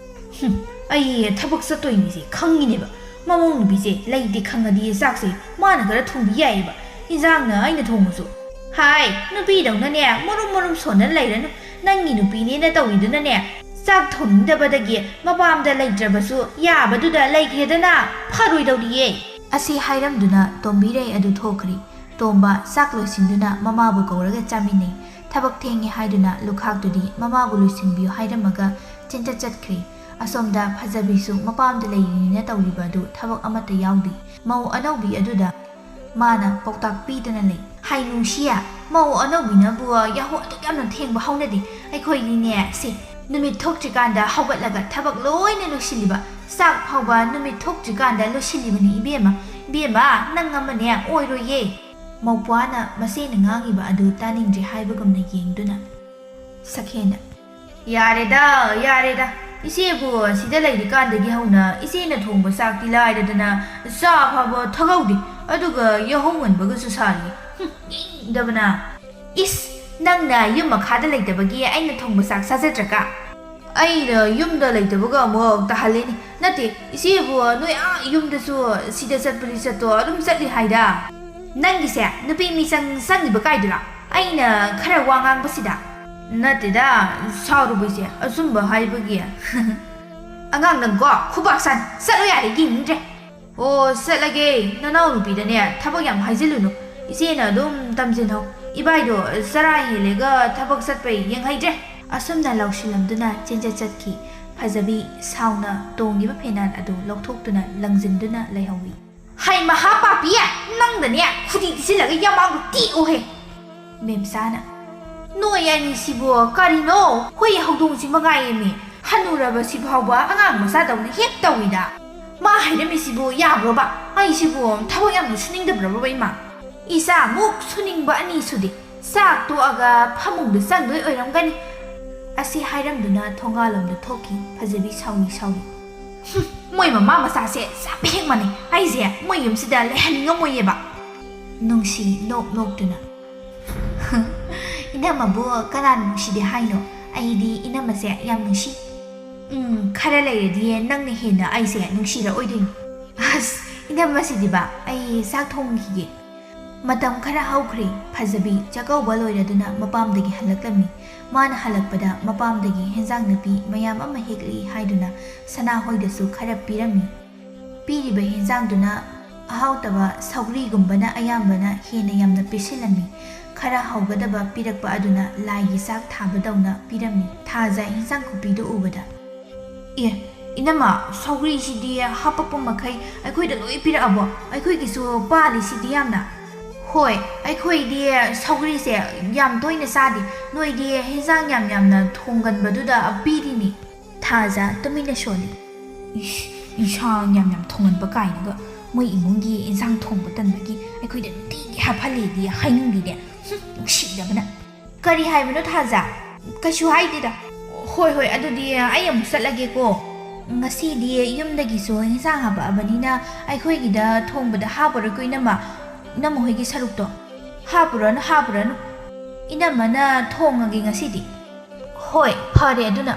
ꯍꯨꯝ, ꯑꯩ ꯊꯕꯛ ꯆꯠꯇꯣꯏꯅꯤꯁꯦ ꯈꯪꯉꯤꯅꯦꯕ꯫ ꯃꯃꯧ ꯅꯨꯄꯤꯁꯦ ꯂꯩꯇꯦ ꯈꯪꯉꯗꯤ ꯆꯥꯛꯁꯦ ꯃꯥꯅ ꯈꯔ ꯊꯣꯡꯕꯤ ꯌꯥꯏꯌꯦꯕ, ꯏꯟꯖꯥꯡꯅ ꯑꯩꯅ ꯊꯣꯡꯉꯁꯨ꯫ ꯍꯥꯏ, ꯅꯨꯄꯤꯗꯧꯅꯅꯦ ꯃꯔꯨꯝ ꯃꯔꯨꯝ ꯁꯣꯟꯅ ꯂꯩꯔꯅꯨ꯫ ꯅꯪꯒꯤ ꯅꯨꯄꯤꯅꯦꯅ ꯇꯧꯔꯤꯗꯨꯅꯅꯦ, ꯆꯥꯛ ꯊꯣꯡꯅꯤꯡꯗꯕꯗꯒꯤ ꯃꯄꯥꯝꯗ ꯂꯩꯇ꯭ꯔꯕꯁꯨ ꯌꯥꯕꯗꯨꯗ ꯂꯩꯈ꯭ꯔꯦꯗꯅ, ꯐꯔꯣꯏꯗꯧꯔꯤꯌꯦ꯫ ꯑꯁꯤ ꯍꯥꯏꯔꯝꯗꯨꯅ ꯇꯣꯝꯕꯤꯔꯩ ꯑꯗꯨ ꯊꯣꯛꯈ꯭ꯔꯦ꯫ ꯇꯣꯝꯕ ꯆꯥꯛ ꯂꯣꯏꯁꯤꯟꯗꯨꯅ ꯃꯃꯥꯕꯨ ꯀꯧꯔꯒ ꯆꯥꯃꯤꯟꯅꯩ꯫ ꯊꯕꯛ ꯊꯦꯡꯉꯦ ꯍꯥꯏꯗꯨꯅ ꯂꯨꯈꯥꯛꯇꯨꯗꯤ ꯃꯃꯥꯕꯨ ꯂꯣꯏꯁꯤꯟꯕꯤꯌꯨ ꯍꯥꯏꯔꯝꯃꯒ ꯆꯦꯟꯆꯠ ꯆꯠꯈ꯭ꯔꯦ꯫ ꯑꯁꯣꯝꯗ ꯐꯖꯕꯤꯁꯨ ꯃꯄꯥꯝꯗ ꯂꯩꯔꯤꯅꯤꯅ ꯇꯧꯔꯤꯕ ꯑꯗꯨ ꯊꯕꯛ ꯑꯃꯠꯇ ꯌꯥꯎꯗꯦ꯫ ꯃꯧ ꯑꯅꯧꯕꯤ ꯑꯗꯨꯗ ꯃꯥꯅ ꯄꯥꯎꯇꯥꯛ ꯄꯤꯗꯨꯅ ꯂꯩ꯫ ꯍꯥꯏ ꯅꯨꯡꯁꯤꯌꯦ, ꯃꯧ ꯑꯅꯧꯕꯤꯅꯕꯨ ꯌꯥꯍꯧ ꯑꯗꯨꯛ ꯌꯥꯝꯅ ꯊꯦꯡꯕ ꯍꯧꯅꯗꯦ꯫ ꯑꯩꯈꯣꯏꯗꯤꯅꯦ, ꯁꯦ, ꯅꯨꯃꯤꯠ ꯊꯣꯛꯇ꯭ꯔꯤꯀꯥꯟꯗ ꯍꯧꯒꯠꯂꯒ ꯊꯕꯛ ꯂꯣꯏꯅ ꯂꯣꯏꯁꯤꯜꯂꯤꯕ, ꯆꯥꯛ ꯐꯥꯎꯕ ꯅꯨꯃꯤꯠ ꯊꯣꯛꯇ꯭ꯔꯤꯀꯥꯟꯗ ꯂꯣꯏꯁꯤꯜꯂꯤꯕꯅꯤ ꯏꯕꯦꯝꯃ꯫ ꯏꯕꯦꯝꯃ, ꯅꯪ ꯑꯃꯅꯦ ꯑꯣꯏꯔꯣꯏꯌꯦ꯫ ꯃꯧꯄ꯭ꯋꯥꯅ ꯃꯆꯦꯅ ꯉꯥꯡꯉꯤꯕ ꯑꯗꯨ ꯇꯥꯅꯤꯡꯗ꯭ꯔꯦ ꯍꯥꯏꯕꯒꯨꯝꯅ ꯌꯦꯡꯗꯨꯅ ꯁꯈꯦꯅ, "ꯌꯥꯔꯦꯗ, ꯌꯥꯔꯦꯗ꯫ ꯏꯆꯦꯕꯨ ꯁꯤꯗ ꯂꯩꯔꯤꯀꯥꯟꯗꯒꯤ ꯍꯧꯅ ꯏꯆꯦꯅ ꯊꯣꯡꯕ ꯆꯥꯛꯇꯤ ꯂꯥꯏꯔꯗꯅ ꯆꯥ ꯐꯥꯎꯕ ꯊꯛꯍꯧꯗꯦ꯫ ꯑꯗꯨꯒ ꯌꯥꯍꯧ ꯉꯟꯕꯒꯁꯨ ꯁꯥꯔꯤ꯫ ꯍꯨꯝ, ꯌꯦꯡꯅꯤꯡꯗꯕꯅ꯫ ꯏꯁ, ꯅꯪꯅ ꯌꯨꯝ ꯃꯈꯥꯗ ꯂꯩꯇꯕꯒꯤ ꯑꯩꯅ ꯊꯣꯡꯕ ꯆꯥꯛ ꯆꯥꯖꯗ꯭ꯔꯒ?" ꯑꯩꯅ ꯌꯨꯝꯗ ꯂꯩꯇꯕꯒ ꯑꯃꯨꯛ ꯇꯥꯍꯜꯂꯤꯅꯤ꯫ ꯅꯠꯇꯦ, ꯏꯆꯦꯕꯨ ꯅꯣꯏ ꯑꯥ ꯌꯨꯝꯗꯁꯨ ꯁꯤꯗ ꯆꯠꯄ ꯂꯤꯆꯠꯇꯣ ꯑꯗꯨꯝ ꯆꯠꯂꯤ ꯍꯥꯏꯗ꯫ ꯅꯪꯒꯤꯁꯦ ꯅꯨꯄꯤ ꯃꯤꯆꯪ ꯆꯪꯉꯤꯕ ꯀꯥꯏꯗꯨꯔꯥ? ꯑꯩꯅ ꯈꯔ ꯋꯥ ꯉꯥꯡꯕꯁꯤꯗ? ꯅꯠꯇꯦꯗ, ꯁꯥꯎꯔꯨꯕ ꯏꯆꯦ, ꯑꯆꯨꯝꯕ ꯍꯥꯏꯕꯒꯤ꯫ ꯑꯉꯥꯡ ꯅꯪꯀꯣ, ꯈꯨꯕꯥꯛ ꯁꯥꯅꯤ꯫ ꯆꯠꯂꯣ ꯌꯥꯔꯦ, ꯌꯦꯡꯅꯤꯡꯗ꯭ꯔꯦ꯫ ꯑꯣ, ꯆꯠꯂꯒꯦ꯫ ꯅꯅꯥꯎꯅꯨꯄꯤꯗꯅꯦ ꯊꯕꯛ ꯌꯥꯝ ꯍꯥꯏꯖꯤꯜꯂꯨꯅꯨ꯫ ꯏꯆꯦꯅ ꯑꯗꯨꯝ ꯇꯝꯖꯤꯟꯍꯧ꯫ ꯏꯕꯥꯏꯗꯣ ꯆꯔꯥ ꯍꯦꯜꯂꯦꯒ ꯊꯕꯛ ꯆꯠꯄꯩ ꯌꯦꯡꯍꯩꯗ꯭ꯔꯦ꯫ ꯑꯁꯨꯝꯅ ꯂꯥꯎꯁꯤꯜꯂꯝꯗꯨꯅ ꯆꯦꯟꯖꯠ ꯆꯠꯈꯤ꯫ ꯐꯖꯕꯤ ꯁꯥꯎꯅ ꯇꯣꯡꯉꯤꯕ ꯐꯦꯅꯥꯟ ꯑꯗꯨ ꯂꯧꯊꯣꯛꯇꯨꯅ ꯂꯪꯖꯤꯟꯗꯨꯅ ꯂꯩꯍꯧꯏ꯫ ꯍꯩ ꯃꯍꯥ ꯄꯥꯄꯤ, ꯅꯪꯗꯅꯦ ꯈꯨꯗꯤ ꯊꯤꯖꯤꯜꯂꯒ ꯌꯥꯃꯥꯡꯗꯣ ꯇꯦꯛꯎꯍꯦ꯫ ꯃꯦꯝꯆꯥꯅ, "ꯅꯣꯏ ꯑꯅꯤꯁꯤꯕꯨ ꯀꯔꯤꯅꯣ? ꯍꯨꯏ ꯍꯧꯗꯣꯡꯁꯤ ꯃꯉꯥꯏꯔꯦꯃꯤ꯫ ꯍꯅꯨꯔꯕꯁꯤ ꯐꯥꯎꯕ ꯑꯉꯥꯡ ꯃꯆꯥꯗꯧꯅ ꯍꯦꯛ ꯇꯧꯏꯗ꯫ ꯃꯥ ꯍꯥꯏꯔꯝꯃꯤꯁꯤꯕꯨ ꯌꯥꯕ꯭ꯔꯣꯕ? ꯑꯩꯁꯤꯕꯨ ꯊꯕꯛ ꯌꯥꯝꯅ ꯁꯨꯅꯤꯡꯗꯕ꯭ꯔꯕ ꯏꯃꯥ? ꯏꯆꯥꯃꯨꯛ ꯁꯨꯅꯤꯡꯕ ꯑꯅꯤ ꯁꯨꯗꯦ꯫ ꯆꯥꯛ ꯇꯣꯛꯑꯒ ꯐꯃꯨꯡꯗ ꯆꯪꯗꯣꯏ ꯑꯣꯏꯔꯝꯒꯅꯤ"꯫ ꯑꯁꯤ ꯍꯥꯏꯔꯝꯗꯨꯅ ꯊꯣꯡꯒꯥꯜꯂꯣꯝꯗ ꯊꯣꯛꯈꯤ꯫ ꯐꯖꯕꯤ ꯁꯥꯎꯔꯤ ꯁꯥꯎꯔꯤ꯫ "ꯍꯨꯝ, ꯃꯣꯏ ꯃꯃꯥ ꯃꯆꯥꯁꯦ ꯆꯞ ꯍꯦꯛ ꯃꯥꯟꯅꯩ꯫ ꯑꯩꯁꯦ ꯃꯣꯏ ꯌꯨꯝꯁꯤꯗ ꯂꯩꯍꯟꯅꯤꯡꯉꯝꯃꯣꯏꯌꯦꯕ"꯫ ꯅꯨꯡꯁꯤ ꯅꯣꯛ ꯅꯣꯛꯇꯨꯅ꯫ "ꯏꯅꯝꯃꯕꯨ ꯀꯅꯥꯅ ꯅꯨꯡꯁꯤꯗꯦ ꯍꯥꯏꯅꯣ? ꯑꯩꯗꯤ ꯏꯅꯝꯃꯁꯦ ꯌꯥꯝ ꯅꯨꯡꯁꯤ꯫ ꯎꯝ, ꯈꯔ ꯂꯩꯔꯗꯤ ꯅꯪꯅ ꯍꯦꯟꯅ ꯑꯩꯁꯦ ꯅꯨꯡꯁꯤꯔꯛꯑꯣꯏꯗꯣꯏꯅꯤ꯫ ꯑꯁ, ꯏꯅꯝꯃꯁꯤꯗꯤꯕ, ꯑꯩ ꯆꯥꯛ ꯊꯣꯡꯈꯤꯒꯦ"꯫ ꯃꯇꯝ ꯈꯔ ꯍꯧꯈ꯭ꯔꯦ꯫ ꯐꯖꯕꯤ ꯆꯥꯛꯀꯧꯕ ꯂꯣꯏꯔꯗꯨꯅ ꯃꯄꯥꯝꯗꯒꯤ ꯍꯜꯂꯛꯂꯝꯃꯤ꯫ ꯃꯥꯅ ꯍꯜꯂꯛꯄꯗ ꯃꯄꯥꯝꯗꯒꯤ ꯍꯦꯟꯖꯥꯡ ꯅꯥꯄꯤ ꯃꯌꯥꯝ ꯑꯃ ꯍꯦꯛꯂꯛꯏ ꯍꯥꯏꯗꯨꯅ ꯁꯅꯥꯍꯣꯏꯗꯁꯨ ꯈꯔ ꯄꯤꯔꯝꯃꯤ꯫ ꯄꯤꯔꯤꯕ ꯍꯦꯟꯖꯥꯡꯗꯨꯅ ꯑꯍꯥꯎꯇꯕ ꯁꯧꯒ꯭ꯔꯤꯒꯨꯝꯕꯅ ꯑꯌꯥꯝꯕꯅ ꯍꯦꯟꯅ ꯌꯥꯝꯅ ꯄꯤꯁꯤꯜꯂꯝꯃꯤ꯫ ꯈꯔ ꯍꯧꯒꯗꯕ ꯄꯤꯔꯛꯄ ꯑꯗꯨꯅ ꯂꯥꯏꯒꯤ ꯆꯥꯛ ꯊꯥꯕꯗꯧꯅ ꯄꯤꯔꯝꯃꯤ꯫ ꯊꯥꯖ ꯍꯦꯟꯖꯥꯡ ꯈꯨꯄꯤꯗꯨ ꯎꯕꯗ, "ꯑꯦ, ꯏꯅꯝꯃ, ꯁꯧꯒ꯭ꯔꯤꯁꯤꯗꯤ ꯍꯥꯄꯛꯄ ꯃꯈꯩ ꯑꯩꯈꯣꯏꯗ ꯂꯣꯏ ꯄꯤꯔꯛꯑꯕꯣ? ꯑꯩꯈꯣꯏꯒꯤꯁꯨ ꯄꯥꯜꯂꯤꯁꯤꯗꯤ ꯌꯥꯝꯅ"꯫ "ꯍꯣꯏ, ꯑꯩꯈꯣꯏꯗꯤ ꯁꯧꯒ꯭ꯔꯤꯁꯦ ꯌꯥꯝ ꯇꯣꯏꯅ ꯆꯥꯗꯦ꯫ ꯅꯣꯏꯗꯤ ꯍꯦꯟꯖꯥꯡ ꯌꯥꯝ ꯌꯥꯝꯅ ꯊꯣꯡꯒꯟꯕꯗꯨꯗ ꯄꯤꯔꯤꯅꯤ"꯫ ꯊꯥꯖ ꯇꯨꯃꯤꯟꯅ ꯁꯣꯜꯂꯤ꯫ "ꯏꯁ, ꯏꯟꯁꯥꯡ ꯌꯥꯝ ꯌꯥꯝ ꯊꯣꯡꯍꯟꯕ ꯀꯥꯏꯅꯒ, ꯃꯣꯏ ꯏꯃꯨꯡꯒꯤ ꯏꯟꯁꯥꯡ ꯊꯣꯡꯕ ꯇꯟꯕꯒꯤ ꯑꯩꯈꯣꯏꯗ ꯅꯨꯡꯇꯤꯒꯤ ꯍꯥꯞꯍꯜꯂꯦꯗꯤ ꯍꯥꯏꯅꯤꯡꯗꯦꯅꯦ꯫ ꯍꯨꯝ, ꯅꯨꯡꯁꯤꯗꯕꯅ"꯫ "ꯀꯔꯤ ꯍꯥꯏꯕꯅꯣ ꯊꯥꯖ?" "ꯀꯩꯁꯨ ꯍꯥꯏꯗꯦꯗ"꯫ "ꯍꯣꯏ, ꯍꯣꯏ, ꯑꯗꯨꯗꯤ ꯑꯩ ꯑꯃꯨꯛ ꯆꯠꯂꯒꯦꯀꯣ꯫ ꯉꯁꯤꯗꯤ ꯌꯨꯝꯗꯒꯤꯁꯨ ꯏꯟꯁꯥꯡ ꯍꯥꯄꯛꯑꯕꯅꯤꯅ ꯑꯩꯈꯣꯏꯒꯤꯗ ꯊꯣꯡꯕꯗ ꯍꯥꯞꯄꯔꯣꯏꯀꯣ ꯏꯅꯝꯃ꯫ ꯏꯅꯝꯃ ꯍꯣꯏꯒꯤ ꯁꯔꯨꯛꯇꯣ ꯍꯥꯞꯄꯨꯔꯅꯨ, ꯍꯥꯞꯄꯨꯔꯅꯨ꯫ ꯏꯅꯝꯃꯅ ꯊꯣꯡꯉꯒꯦ ꯉꯁꯤꯗꯤ"꯫ "ꯍꯣꯏ, ꯐꯔꯦ ꯑꯗꯨꯅ"꯫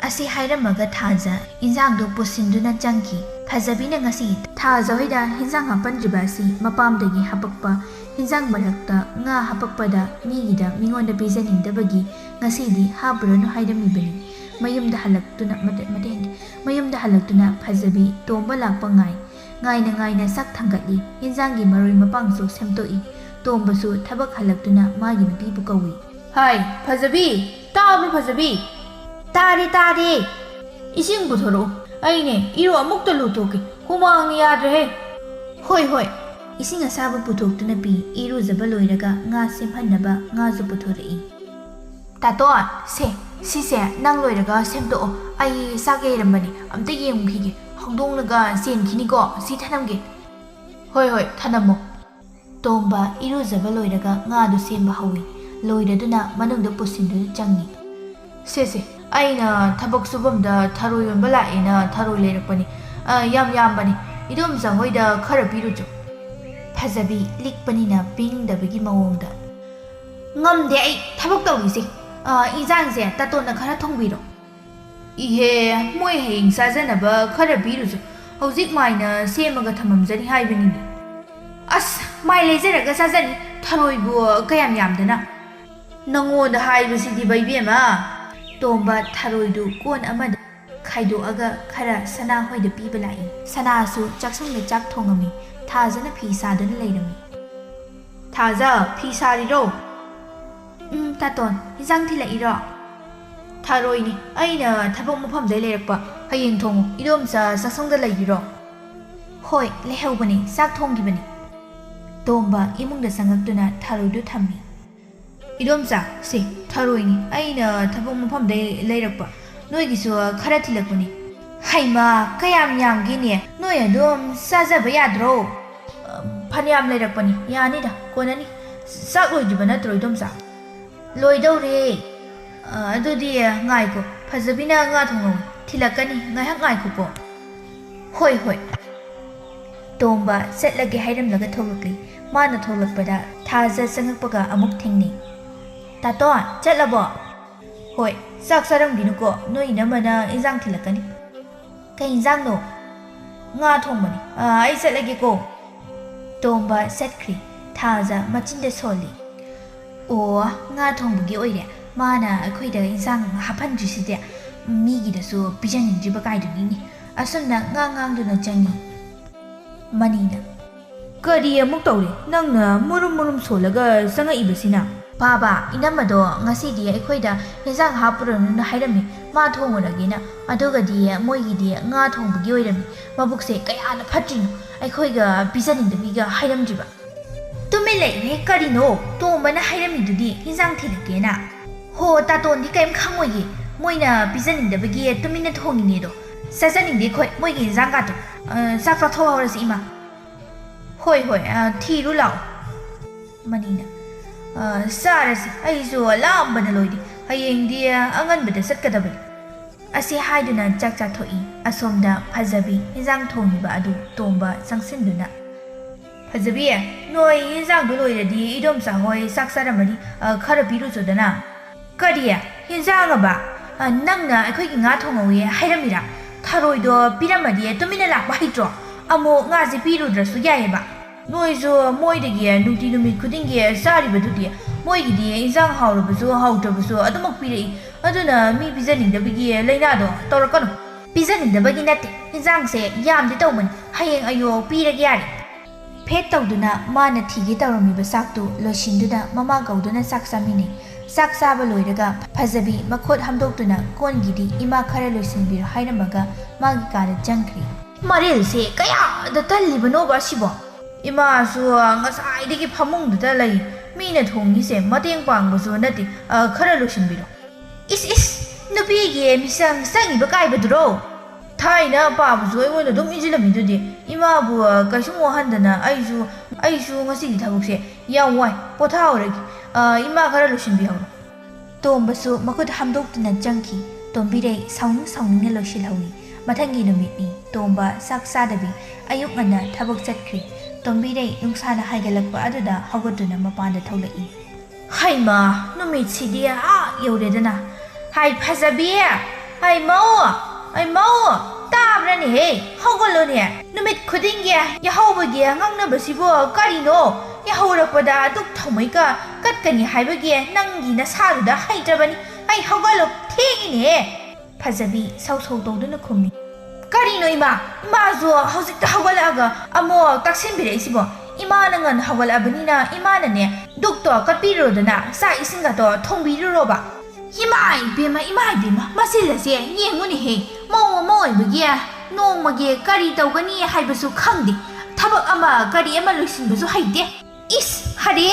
ꯑꯁꯤ ꯍꯥꯏꯔꯝꯃꯒ ꯊꯥꯖ ꯏꯟꯖꯥꯡꯗꯨ ꯄꯨꯁꯤꯟꯗꯨꯅ ꯆꯪꯈꯤ꯫ ꯐꯖꯕꯤꯅ ꯉꯁꯤ ꯊꯥꯖ ꯍꯣꯏꯗ ꯍꯤꯟꯖꯥꯡ ꯍꯥꯞꯄꯟꯗ꯭ꯔꯤꯕ ꯑꯁꯤ ꯃꯄꯥꯝꯗꯒꯤ ꯍꯥꯄꯛꯄ ꯍꯤꯟꯖꯥꯡ ꯃꯔꯛꯇ ꯉꯥ ꯍꯥꯄꯛꯄꯗ ꯃꯤꯒꯤꯗ ꯃꯤꯉꯣꯟꯗ ꯄꯤꯖꯅꯤꯡꯗꯕꯒꯤ ꯉꯁꯤꯗꯤ ꯍꯥꯞꯄꯨꯔꯅꯨ ꯍꯥꯏꯔꯝꯃꯤꯕꯅꯤ꯫ ꯃꯌꯨꯝꯗ ꯍꯜꯂꯛꯇꯨꯅ ꯃꯇꯦ- ꯃꯇꯦ ꯍꯟꯒꯦ꯫ ꯃꯌꯨꯝꯗ ꯍꯜꯂꯛꯇꯨꯅ ꯐꯖꯕꯤ ꯇꯣꯝꯕ ꯂꯥꯛꯄ ꯉꯥꯏ꯫ ꯉꯥꯏꯅ ꯉꯥꯏꯅ ꯆꯥꯛ ꯊꯥꯡꯒꯠꯂꯤ꯫ ꯏꯟꯖꯥꯡꯒꯤ ꯃꯔꯣꯏ ꯃꯄꯥꯡꯁꯨ ꯁꯦꯝꯗꯣꯛꯏ꯫ ꯇꯣꯝꯕꯁꯨ ꯊꯕꯛ ꯍꯜꯂꯛꯇꯨꯅ ꯃꯥꯒꯤ ꯅꯨꯄꯤꯕꯨ ꯀꯧꯏ꯫ "ꯍꯥꯏ, ꯐꯖꯕꯤ! ꯇꯥꯕ꯭ꯔꯣ, ꯐꯖꯕꯤ?" "ꯇꯥꯔꯦ, ꯇꯥꯔꯦ!" "ꯏꯁꯤꯡ ꯄꯨꯊꯣꯔꯛꯑꯣ꯫ ꯑꯩꯅꯦ, ꯏꯔꯨ ꯑꯃꯨꯛꯇ ꯂꯨꯊꯣꯛꯀꯦ꯫ ꯍꯨꯃꯥꯡꯅ ꯌꯥꯗ꯭ꯔꯦꯍꯦ!" "ꯍꯣꯏ, ꯍꯣꯏ!" ꯏꯁꯤꯡ ꯑꯁꯥꯕ ꯄꯨꯊꯣꯛꯇꯨꯅ ꯄꯤ꯫ ꯏꯔꯨꯖꯕ ꯂꯣꯏꯔꯒ ꯉꯥ ꯁꯦꯝꯍꯟꯅꯕ ꯉꯥꯁꯨ ꯄꯨꯊꯣꯔꯛꯏ꯫ "ꯇꯥꯇꯣꯟ, ꯁꯦ, ꯁꯤꯁꯦ ꯅꯪ ꯂꯣꯏꯔꯒ ꯁꯦꯝꯗꯣꯛꯑꯣ꯫ ꯑꯩ ꯆꯥꯛ ꯌꯩꯔꯝꯕꯅꯤ, ꯑꯝꯇ ꯌꯦꯡꯉꯨꯈꯤꯒꯦ꯫ ꯍꯧꯗꯣꯡꯅꯒ ꯆꯦꯟꯈꯤꯅꯤꯀꯣ꯫ ꯁꯤ ꯊꯅꯝꯒꯦ꯫" "ꯍꯣꯏ, ꯍꯣꯏ, ꯊꯅꯝꯃꯣ꯫" ꯇꯣꯝꯕ ꯏꯔꯨꯖꯕ ꯂꯣꯏꯔꯒ ꯉꯥꯗꯨ ꯁꯦꯝꯕ ꯍꯧꯏ꯫ ꯂꯣꯏꯔꯗꯨꯅ ꯃꯅꯨꯡꯗ ꯄꯨꯁꯤꯟꯗꯨꯅ ꯆꯪꯉꯤ꯫ "ꯁꯦ, ꯁꯦ, ꯑꯩꯅ ꯊꯕꯛ ꯁꯨꯐꯝꯗ ꯊꯔꯣꯏ ꯌꯣꯟꯕ ꯂꯥꯛꯑꯦꯅ ꯊꯔꯣꯏ ꯂꯩꯔꯛꯄꯅꯤ꯫ ꯑ, ꯌꯥꯝ ꯌꯥꯝꯕꯅꯤ꯫ ꯏꯗꯣꯝꯆꯥ ꯍꯣꯏꯗ ꯈꯔ ꯄꯤꯔꯨꯆꯣ꯫" ꯐꯖꯕꯤ ꯂꯤꯛꯄꯅꯤꯅ ꯄꯤꯅꯤꯡꯗꯕꯒꯤ ꯃꯑꯣꯡꯗ꯫ "ꯉꯝꯗꯦ ꯑꯩ, ꯊꯕꯛ ꯇꯧꯔꯤꯁꯦ꯫ ꯑ, ꯏꯟꯖꯥꯡꯁꯦ ꯇꯥꯇꯣꯟꯅ ꯈꯔ ꯊꯣꯡꯕꯤꯔꯣ꯫" "ꯏꯍꯦ, ꯃꯣꯏ ꯍꯌꯦꯡ ꯆꯥꯖꯅꯕ ꯈꯔ ꯄꯤꯔꯨꯆꯣ꯫ ꯍꯧꯖꯤꯛ ꯃꯥꯏꯅ ꯁꯦꯝꯃꯒ ꯊꯝꯃꯝꯖꯅꯤ ꯍꯥꯏꯕꯅꯤꯅꯦ꯫" "ꯑꯁ, ꯃꯥꯏ ꯂꯩꯖꯔꯒ ꯆꯥꯖꯅꯤ꯫ ꯊꯔꯣꯏꯕꯨ ꯀꯌꯥꯝ ꯌꯥꯝꯗꯅ꯫" "ꯅꯉꯣꯟꯗ ꯍꯥꯏꯕꯁꯤꯗꯤꯕ, ꯏꯕꯦꯝꯃ꯫" ꯇꯣꯝꯕ ꯊꯔꯣꯏꯗꯨ ꯀꯣꯟ ꯑꯃꯗ ꯈꯥꯏꯗꯣꯛꯑꯒ ꯈꯔ ꯁꯅꯥ ꯍꯣꯏꯗ ꯄꯤꯕ ꯂꯥꯛꯏ꯫ ꯁꯅꯥꯁꯨ ꯆꯥꯛꯁꯪꯗ ꯆꯥꯛ ꯊꯣꯡꯉꯝꯃꯤ꯫ ꯊꯥꯖꯅ ꯐꯤ ꯁꯥꯗꯨꯅ ꯂꯩꯔꯝꯃꯤ꯫ "ꯊꯥꯖ, ꯐꯤ ꯁꯥꯔꯤꯔꯣ?" "ꯎꯝ, ꯇꯥꯇꯣꯟ, ꯏꯟꯖꯥꯡ ꯊꯤꯜꯂꯛꯏꯔꯣ?" "ꯊꯔꯣꯏꯅꯤ, ꯑꯩꯅ ꯊꯕꯛ ꯃꯐꯝꯗꯩ ꯂꯩꯔꯛꯄ꯫ ꯍꯌꯦꯡ ꯊꯣꯡꯉꯨ꯫ ꯏꯗꯣꯝꯆꯥ ꯆꯥꯛꯁꯪꯗ ꯂꯩꯔꯤꯔꯣ?" "ꯍꯣꯏ, ꯂꯩꯍꯧꯕꯅꯤ, ꯆꯥꯛ ꯊꯣꯡꯈꯤꯕꯅꯤ꯫" ꯇꯣꯝꯕ ꯏꯃꯨꯡꯗ ꯆꯪꯉꯛꯇꯨꯅ ꯊꯔꯣꯏꯗꯨ ꯊꯝꯃꯤ꯫ "ꯏꯗꯣꯝꯆꯥ, ꯁꯦ, ꯊꯔꯣꯏꯅꯤ, ꯑꯩꯅ ꯊꯕꯛ ꯃꯐꯝꯗꯩ ꯂꯩꯔꯛꯄ꯫ ꯅꯣꯏꯒꯤꯁꯨ ꯈꯔ ꯊꯤꯜꯂꯛꯄꯅꯤ꯫" "ꯍꯩꯃꯥ, ꯀꯌꯥꯝ ꯌꯥꯝꯒꯦꯅꯦ? ꯅꯣꯏ ꯑꯗꯨꯝ ꯆꯥꯖꯕ ꯌꯥꯗ꯭ꯔꯣ?" "ꯐꯅꯌꯥꯝ ꯂꯩꯔꯛꯄꯅꯤ, ꯌꯥꯅꯤꯗ, ꯀꯣꯟꯅꯅꯤ꯫ ꯆꯥꯛ ꯂꯣꯏꯗ꯭ꯔꯤꯕ ꯅꯠꯇ꯭ꯔꯣ, ꯏꯗꯣꯝꯆꯥ?" "ꯂꯣꯏꯗꯧꯔꯦ꯫ ꯑ, ꯑꯗꯨꯗꯤ ꯉꯥꯏꯈꯣ, ꯐꯖꯕꯤꯅ ꯉꯥ ꯊꯣꯡꯍꯧꯏ, ꯊꯤꯜꯂꯛꯀꯅꯤ, ꯉꯥꯏꯍꯥꯛ ꯉꯥꯏꯈꯣꯀꯣ꯫" "ꯍꯣꯏ, ꯍꯣꯏ꯫" ꯇꯣꯝꯕ ꯆꯠꯂꯒꯦ ꯍꯥꯏꯔꯝꯂꯒ ꯊꯣꯛꯂꯛꯂꯤ꯫ ꯃꯥꯅ ꯊꯣꯛꯂꯛꯄꯗ ꯊꯥꯖ ꯆꯪꯉꯛꯄꯒ ꯑꯃꯨꯛ ꯊꯦꯡꯅꯩ꯫ "ꯇꯥꯇꯣꯟ, ꯆꯠꯂꯕꯣ?" "ꯍꯣꯏ, ꯆꯥꯛ ꯆꯥꯔꯝꯈꯤꯅꯨꯀꯣ, ꯅꯣꯏ ꯏꯅꯝꯃꯅ ꯏꯟꯖꯥꯡ ꯊꯤꯜꯂꯛꯀꯅꯤ꯫" "ꯀꯩ ꯏꯟꯖꯥꯡꯅꯣ?" "ꯉꯥ ꯊꯣꯡꯕꯅꯤ꯫ ꯑ, ꯑꯩ ꯆꯠꯂꯒꯦꯀꯣ꯫" ꯇꯣꯝꯕ ꯆꯠꯈ꯭ꯔꯦ꯫ ꯊꯥꯖ ꯃꯆꯤꯟꯗ ꯁꯣꯜꯂꯤ꯫ "ꯑꯣ, ꯉꯥ ꯊꯣꯡꯕꯒꯤ ꯑꯣꯏꯔꯦ꯫ ꯃꯥꯅ ꯑꯩꯈꯣꯏꯗ ꯏꯟꯁꯥꯡ ꯍꯥꯞꯍꯟꯗ꯭ꯔꯤꯁꯤꯗꯤ꯫ ꯃꯤꯒꯤꯗꯁꯨ ꯄꯤꯖꯅꯤꯡꯗ꯭ꯔꯤꯕ ꯀꯥꯏꯗꯨꯅꯤꯅꯦ꯫ ꯑꯁꯨꯝꯅ ꯉꯥꯡ ꯉꯥꯡꯗꯨꯅ ꯆꯪꯉꯤ꯫ ꯃꯅꯤꯅ, "ꯀꯔꯤ ꯑꯃꯨꯛ ꯇꯧꯔꯦ? ꯅꯪꯅ ꯃꯨꯔꯨꯝ ꯃꯨꯔꯨꯝ ꯁꯣꯜꯂꯒ ꯆꯪꯉꯛꯏꯕꯁꯤꯅ?" "ꯄꯥꯕ, ꯏꯅꯝꯃꯗꯣ ꯉꯁꯤꯗꯤ ꯑꯩꯈꯣꯏꯗ ꯍꯦꯟꯖꯥꯡ ꯍꯥꯞꯄꯨꯔꯅꯨꯅ ꯍꯥꯏꯔꯝꯃꯤ, ꯃꯥ ꯊꯣꯡꯉꯨꯔꯒꯦꯅ꯫ ꯑꯗꯨꯒꯗꯤ ꯃꯣꯏꯒꯤꯗꯤ ꯉꯥ ꯊꯣꯡꯕꯒꯤ ꯑꯣꯏꯔꯝꯃꯤ꯫ ꯃꯕꯨꯛꯁꯦ ꯀꯌꯥꯅ ꯐꯠꯇ꯭ꯔꯤꯅꯣ, ꯑꯩꯈꯣꯏꯒ ꯄꯤꯖꯅꯤꯡꯗꯕꯤꯒ ꯍꯥꯏꯔꯝꯗ꯭ꯔꯤꯕ?" "ꯇꯨꯃꯤꯟ ꯂꯩꯌꯨꯍꯦ, ꯀꯔꯤꯅꯣ? ꯇꯣꯝꯕꯅ ꯍꯥꯏꯔꯝꯃꯤꯗꯨꯗꯤ ꯍꯤꯟꯖꯥꯡ ꯊꯤꯜꯂꯛꯀꯦꯅ꯫ ꯍꯣ, ꯇꯥꯇꯣꯟꯗꯤ ꯀꯔꯤꯝ ꯈꯪꯉꯣꯏꯌꯦ, ꯃꯣꯏꯅ ꯄꯤꯖꯅꯤꯡꯗꯕꯒꯤ ꯇꯨꯃꯤꯟꯅ ꯊꯣꯡꯉꯤꯅꯦꯗꯣ꯫ ꯆꯥꯖꯅꯤꯡꯗꯦ ꯑꯩꯈꯣꯏ ꯃꯣꯏꯒꯤ ꯍꯤꯟꯖꯥꯡ ꯀꯥꯇꯣ꯫ ꯑ, ꯆꯥꯛ ꯆꯥꯊꯣꯛꯍꯧꯔꯁꯤ, ꯏꯃꯥ꯫" "ꯍꯣꯏ, ꯍꯣꯏ, ꯑ, ꯊꯤꯔꯨ ꯂꯥꯛꯑꯣ꯫" ꯃꯅꯤꯅ, "ꯑ, ꯆꯥꯔꯁꯤ, ꯑꯩꯁꯨ ꯂꯥꯝꯕꯅ ꯂꯣꯏꯔꯦ꯫ ꯍꯌꯦꯡꯗꯤ ꯑꯉꯟꯕꯗ ꯆꯠꯀꯗꯕꯅꯤ꯫" ꯑꯁꯤ ꯍꯥꯏꯗꯨꯅ ꯆꯥꯛ ꯆꯥꯊꯣꯛꯏ꯫ ꯑꯁꯣꯝꯗ ꯐꯖꯕꯤ ꯍꯤꯟꯖꯥꯡ ꯊꯣꯡꯉꯤꯕ ꯑꯗꯨ ꯇꯣꯝꯕ ꯆꯪꯁꯤꯟꯗꯨꯅ, "ꯐꯖꯕꯤ, ꯅꯣꯏ ꯍꯤꯟꯖꯥꯡꯗꯣ ꯂꯣꯏꯔꯗꯤ ꯏꯗꯣꯝꯆꯥ ꯍꯣꯏ ꯆꯥꯛ ꯆꯥꯔꯝꯃꯅꯤ, ꯑ, ꯈꯔ ꯄꯤꯔꯨꯆꯣꯗꯅ꯫" "ꯀꯔꯤ? ꯍꯤꯟꯖꯥꯡ ꯑꯕ? ꯑ, ꯅꯪꯅ ꯑꯩꯈꯣꯏꯒꯤ ꯉꯥ ꯊꯣꯡꯍꯧꯋꯦ ꯍꯥꯏꯔꯝꯃꯤꯔꯥ? ꯊꯔꯣꯏꯗꯣ ꯄꯤꯔꯝꯃꯗꯤ ꯇꯨꯃꯤꯟꯅ ꯂꯥꯛꯄ ꯍꯩꯇ꯭ꯔꯣ? ꯑꯃꯨꯛ ꯉꯥꯁꯦ ꯄꯤꯔꯨꯗ꯭ꯔꯁꯨ ꯌꯥꯏꯌꯦꯕ꯫ ꯅꯣꯏꯁꯨ ꯃꯣꯏꯗꯒꯤ ꯅꯨꯡꯇꯤ ꯅꯨꯃꯤꯠ ꯈꯨꯗꯤꯡꯒꯤ ꯆꯥꯔꯤꯕꯗꯨꯗꯤ꯫ ꯃꯣꯏꯒꯤꯗꯤ ꯏꯟꯖꯥꯡ ꯍꯥꯎꯔꯕꯁꯨ ꯍꯥꯎꯇ꯭ꯔꯕꯁꯨ ꯑꯗꯨꯃꯛ ꯄꯤꯔꯛꯏ꯫ ꯑꯗꯨꯅ ꯃꯤ ꯄꯤꯖꯅꯤꯡꯗꯕꯒꯤ ꯂꯥꯏꯅꯥꯗꯣ ꯇꯧꯔꯛꯀꯅꯨ꯫" "ꯄꯤꯖꯅꯤꯡꯗꯕꯒꯤ ꯅꯠꯇꯦ, ꯏꯟꯖꯥꯡꯁꯦ ꯌꯥꯝꯗꯤ ꯇꯧꯕꯅꯤ, ꯍꯌꯦꯡ ꯑꯌꯨꯛ ꯄꯤꯔꯒꯦ ꯌꯥꯔꯦ꯫" ꯐꯦꯠ ꯇꯧꯗꯨꯅ ꯃꯥꯅ ꯊꯤꯒꯦ ꯇꯧꯔꯝꯃꯤꯕ ꯆꯥꯛꯇꯨ ꯂꯣꯏꯁꯤꯟꯗꯨꯅ ꯃꯃꯥ ꯀꯧꯗꯨꯅ ꯆꯥꯛ ꯆꯥꯃꯤꯟꯅꯩ꯫ ꯆꯥꯛ ꯆꯥꯕ ꯂꯣꯏꯔꯒ ꯐꯖꯕꯤ ꯃꯈꯨꯠ ꯍꯥꯝꯗꯣꯛꯇꯨꯅ ꯀꯣꯟꯒꯤꯗꯤ ꯏꯃꯥ ꯈꯔ ꯂꯣꯏꯁꯤꯟꯕꯤꯔꯣ ꯍꯥꯏꯔꯝꯃꯒ ꯃꯥꯒꯤ ꯀꯥꯗ ꯆꯪꯈ꯭ꯔꯤ꯫ "ꯃꯔꯤꯜꯁꯦ ꯀꯌꯥꯗ ꯇꯜꯂꯤꯕꯅꯣꯕ ꯑꯁꯤꯕꯣ? ꯏꯃꯥꯁꯨ ꯉꯁꯥꯏꯗꯒꯤ ꯐꯃꯨꯡꯗꯨꯗ ꯂꯩ꯫ ꯃꯤꯅ ꯊꯣꯡꯉꯤꯁꯦ ꯃꯇꯦꯡ ꯄꯥꯡꯕꯁꯨ ꯅꯠꯇꯦ꯫ ꯑ, ꯈꯔ ꯂꯣꯏꯁꯤꯟꯕꯤꯔꯣ꯫" "ꯏꯁ, ꯏꯁ, ꯅꯨꯄꯤꯒꯤ ꯃꯤꯆꯪ ꯆꯪꯉꯤꯕ ꯀꯥꯏꯕꯗꯨꯔꯣ? ꯊꯥꯏꯅ ꯄꯥꯕꯁꯨ ꯑꯩꯉꯣꯟꯗ ꯑꯗꯨꯝ ꯏꯟꯁꯤꯜꯂꯝꯃꯤꯗꯨꯗꯤ꯫ ꯏꯃꯥꯕꯨ, ꯑ, ꯀꯩꯁꯨꯝ ꯋꯥꯍꯟꯗꯅ ꯑꯩꯁꯨ, ꯑꯩꯁꯨ ꯉꯁꯤꯒꯤ ꯊꯕꯛꯁꯦ ꯌꯥꯝ ꯋꯥꯏ, ꯄꯣꯊꯥꯍꯧꯔꯒꯦ꯫ ꯑ, ꯏꯃꯥ ꯈꯔ ꯂꯣꯏꯁꯤꯟꯕꯤꯍꯧꯔꯣ꯫" ꯇꯣꯝꯕꯁꯨ ꯃꯈꯨꯠ ꯍꯥꯝꯗꯣꯛꯇꯨꯅ ꯆꯪꯈꯤ꯫ ꯇꯣꯝꯕꯤꯔꯩ ꯁꯥꯎꯅꯤꯡ ꯁꯥꯎꯅꯤꯡꯅ ꯂꯣꯏꯁꯤꯜꯍꯧꯏ꯫ ꯃꯊꯪꯒꯤ ꯅꯨꯃꯤꯠꯅꯤ꯫ ꯇꯣꯝꯕ ꯆꯥꯛ ꯆꯥꯗꯕꯤ ꯑꯌꯨꯛ ꯉꯟꯅ ꯊꯕꯛ ꯆꯠꯈ꯭ꯔꯤ꯫ ꯇꯣꯝꯕꯤꯔꯩ ꯅꯨꯡꯁꯥꯅ ꯍꯥꯏꯒꯠꯂꯛꯄ ꯑꯗꯨꯗ ꯍꯧꯒꯠꯇꯨꯅ ꯃꯄꯥꯟꯗ ꯊꯣꯛꯂꯛꯏ꯫ "ꯍꯩꯃꯥ, ꯅꯨꯃꯤꯠꯁꯤꯗꯤ ꯑꯥ ꯌꯧꯔꯦꯗꯅ꯫ ꯍꯥꯏ ꯐꯖꯕꯤ! ꯍꯥꯏ ꯃꯧ! ꯍꯥꯏ ꯃꯧ! ꯇꯥꯕ꯭ꯔꯅꯦꯍꯦ? ꯍꯧꯒꯠꯂꯣꯅꯦ! ꯅꯨꯃꯤꯠ ꯈꯨꯗꯤꯡꯒꯤ ꯌꯥꯍꯧꯕꯒꯤ ꯉꯥꯡꯅꯕꯁꯤꯕꯨ ꯀꯔꯤꯅꯣ? ꯌꯥꯍꯧꯔꯛꯄꯗ ꯗꯨꯛ ꯊꯥꯎꯃꯩꯒ ꯀꯠꯀꯅꯤ ꯍꯥꯏꯕꯒꯤ ꯅꯪꯒꯤ ꯅꯁꯥꯗꯨꯗ ꯍꯩꯇ꯭ꯔꯕꯅꯤ꯫ ꯑꯩ ꯍꯧꯒꯠꯂꯣ, ꯊꯦꯡꯉꯤꯅꯦꯍꯦ!" ꯐꯖꯕꯤ ꯁꯧ ꯁꯧ ꯇꯧꯗꯨꯅ ꯈꯨꯝꯃꯤ꯫ "ꯀꯔꯤꯅꯣ ꯏꯃꯥ? ꯏꯃꯥꯁꯨ ꯍꯧꯖꯤꯛꯇ ꯍꯧꯒꯠꯂꯛꯑꯒ ꯑꯃꯨꯛ ꯇꯥꯛꯁꯤꯟꯕꯤꯔꯛꯏꯁꯤꯕꯣ? ꯏꯃꯥꯅ ꯉꯟꯅ ꯍꯧꯒꯠꯂꯛꯑꯕꯅꯤꯅ ꯏꯃꯥꯅꯅꯦ ꯗꯨꯛꯇꯣ ꯀꯠꯄꯤꯔꯣꯗꯅ ꯆꯥꯛ ꯏꯁꯤꯡꯒꯗꯣ ꯊꯣꯡꯕꯤꯔꯨꯔꯣꯕ?" "ꯏꯃꯥ ꯏꯕꯦꯝꯃ, ꯏꯃꯥ ꯏꯕꯦꯝꯃ, ꯃꯁꯤ ꯂꯩꯁꯦ ꯌꯦꯡꯉꯨꯅꯦꯍꯦ, ꯃꯧ ꯑꯃ ꯑꯣꯏꯕꯒꯤ ꯅꯣꯡꯃꯒꯤ ꯀꯔꯤ ꯇꯧꯒꯅꯤ ꯍꯥꯏꯕꯁꯨ ꯈꯪꯗꯦ, ꯊꯕꯛ ꯑꯃ ꯀꯔꯤ ꯑꯃ ꯂꯣꯏꯁꯤꯟꯕꯁꯨ ꯍꯩꯇꯦ꯫ ꯏꯁ, ꯍꯔꯦ,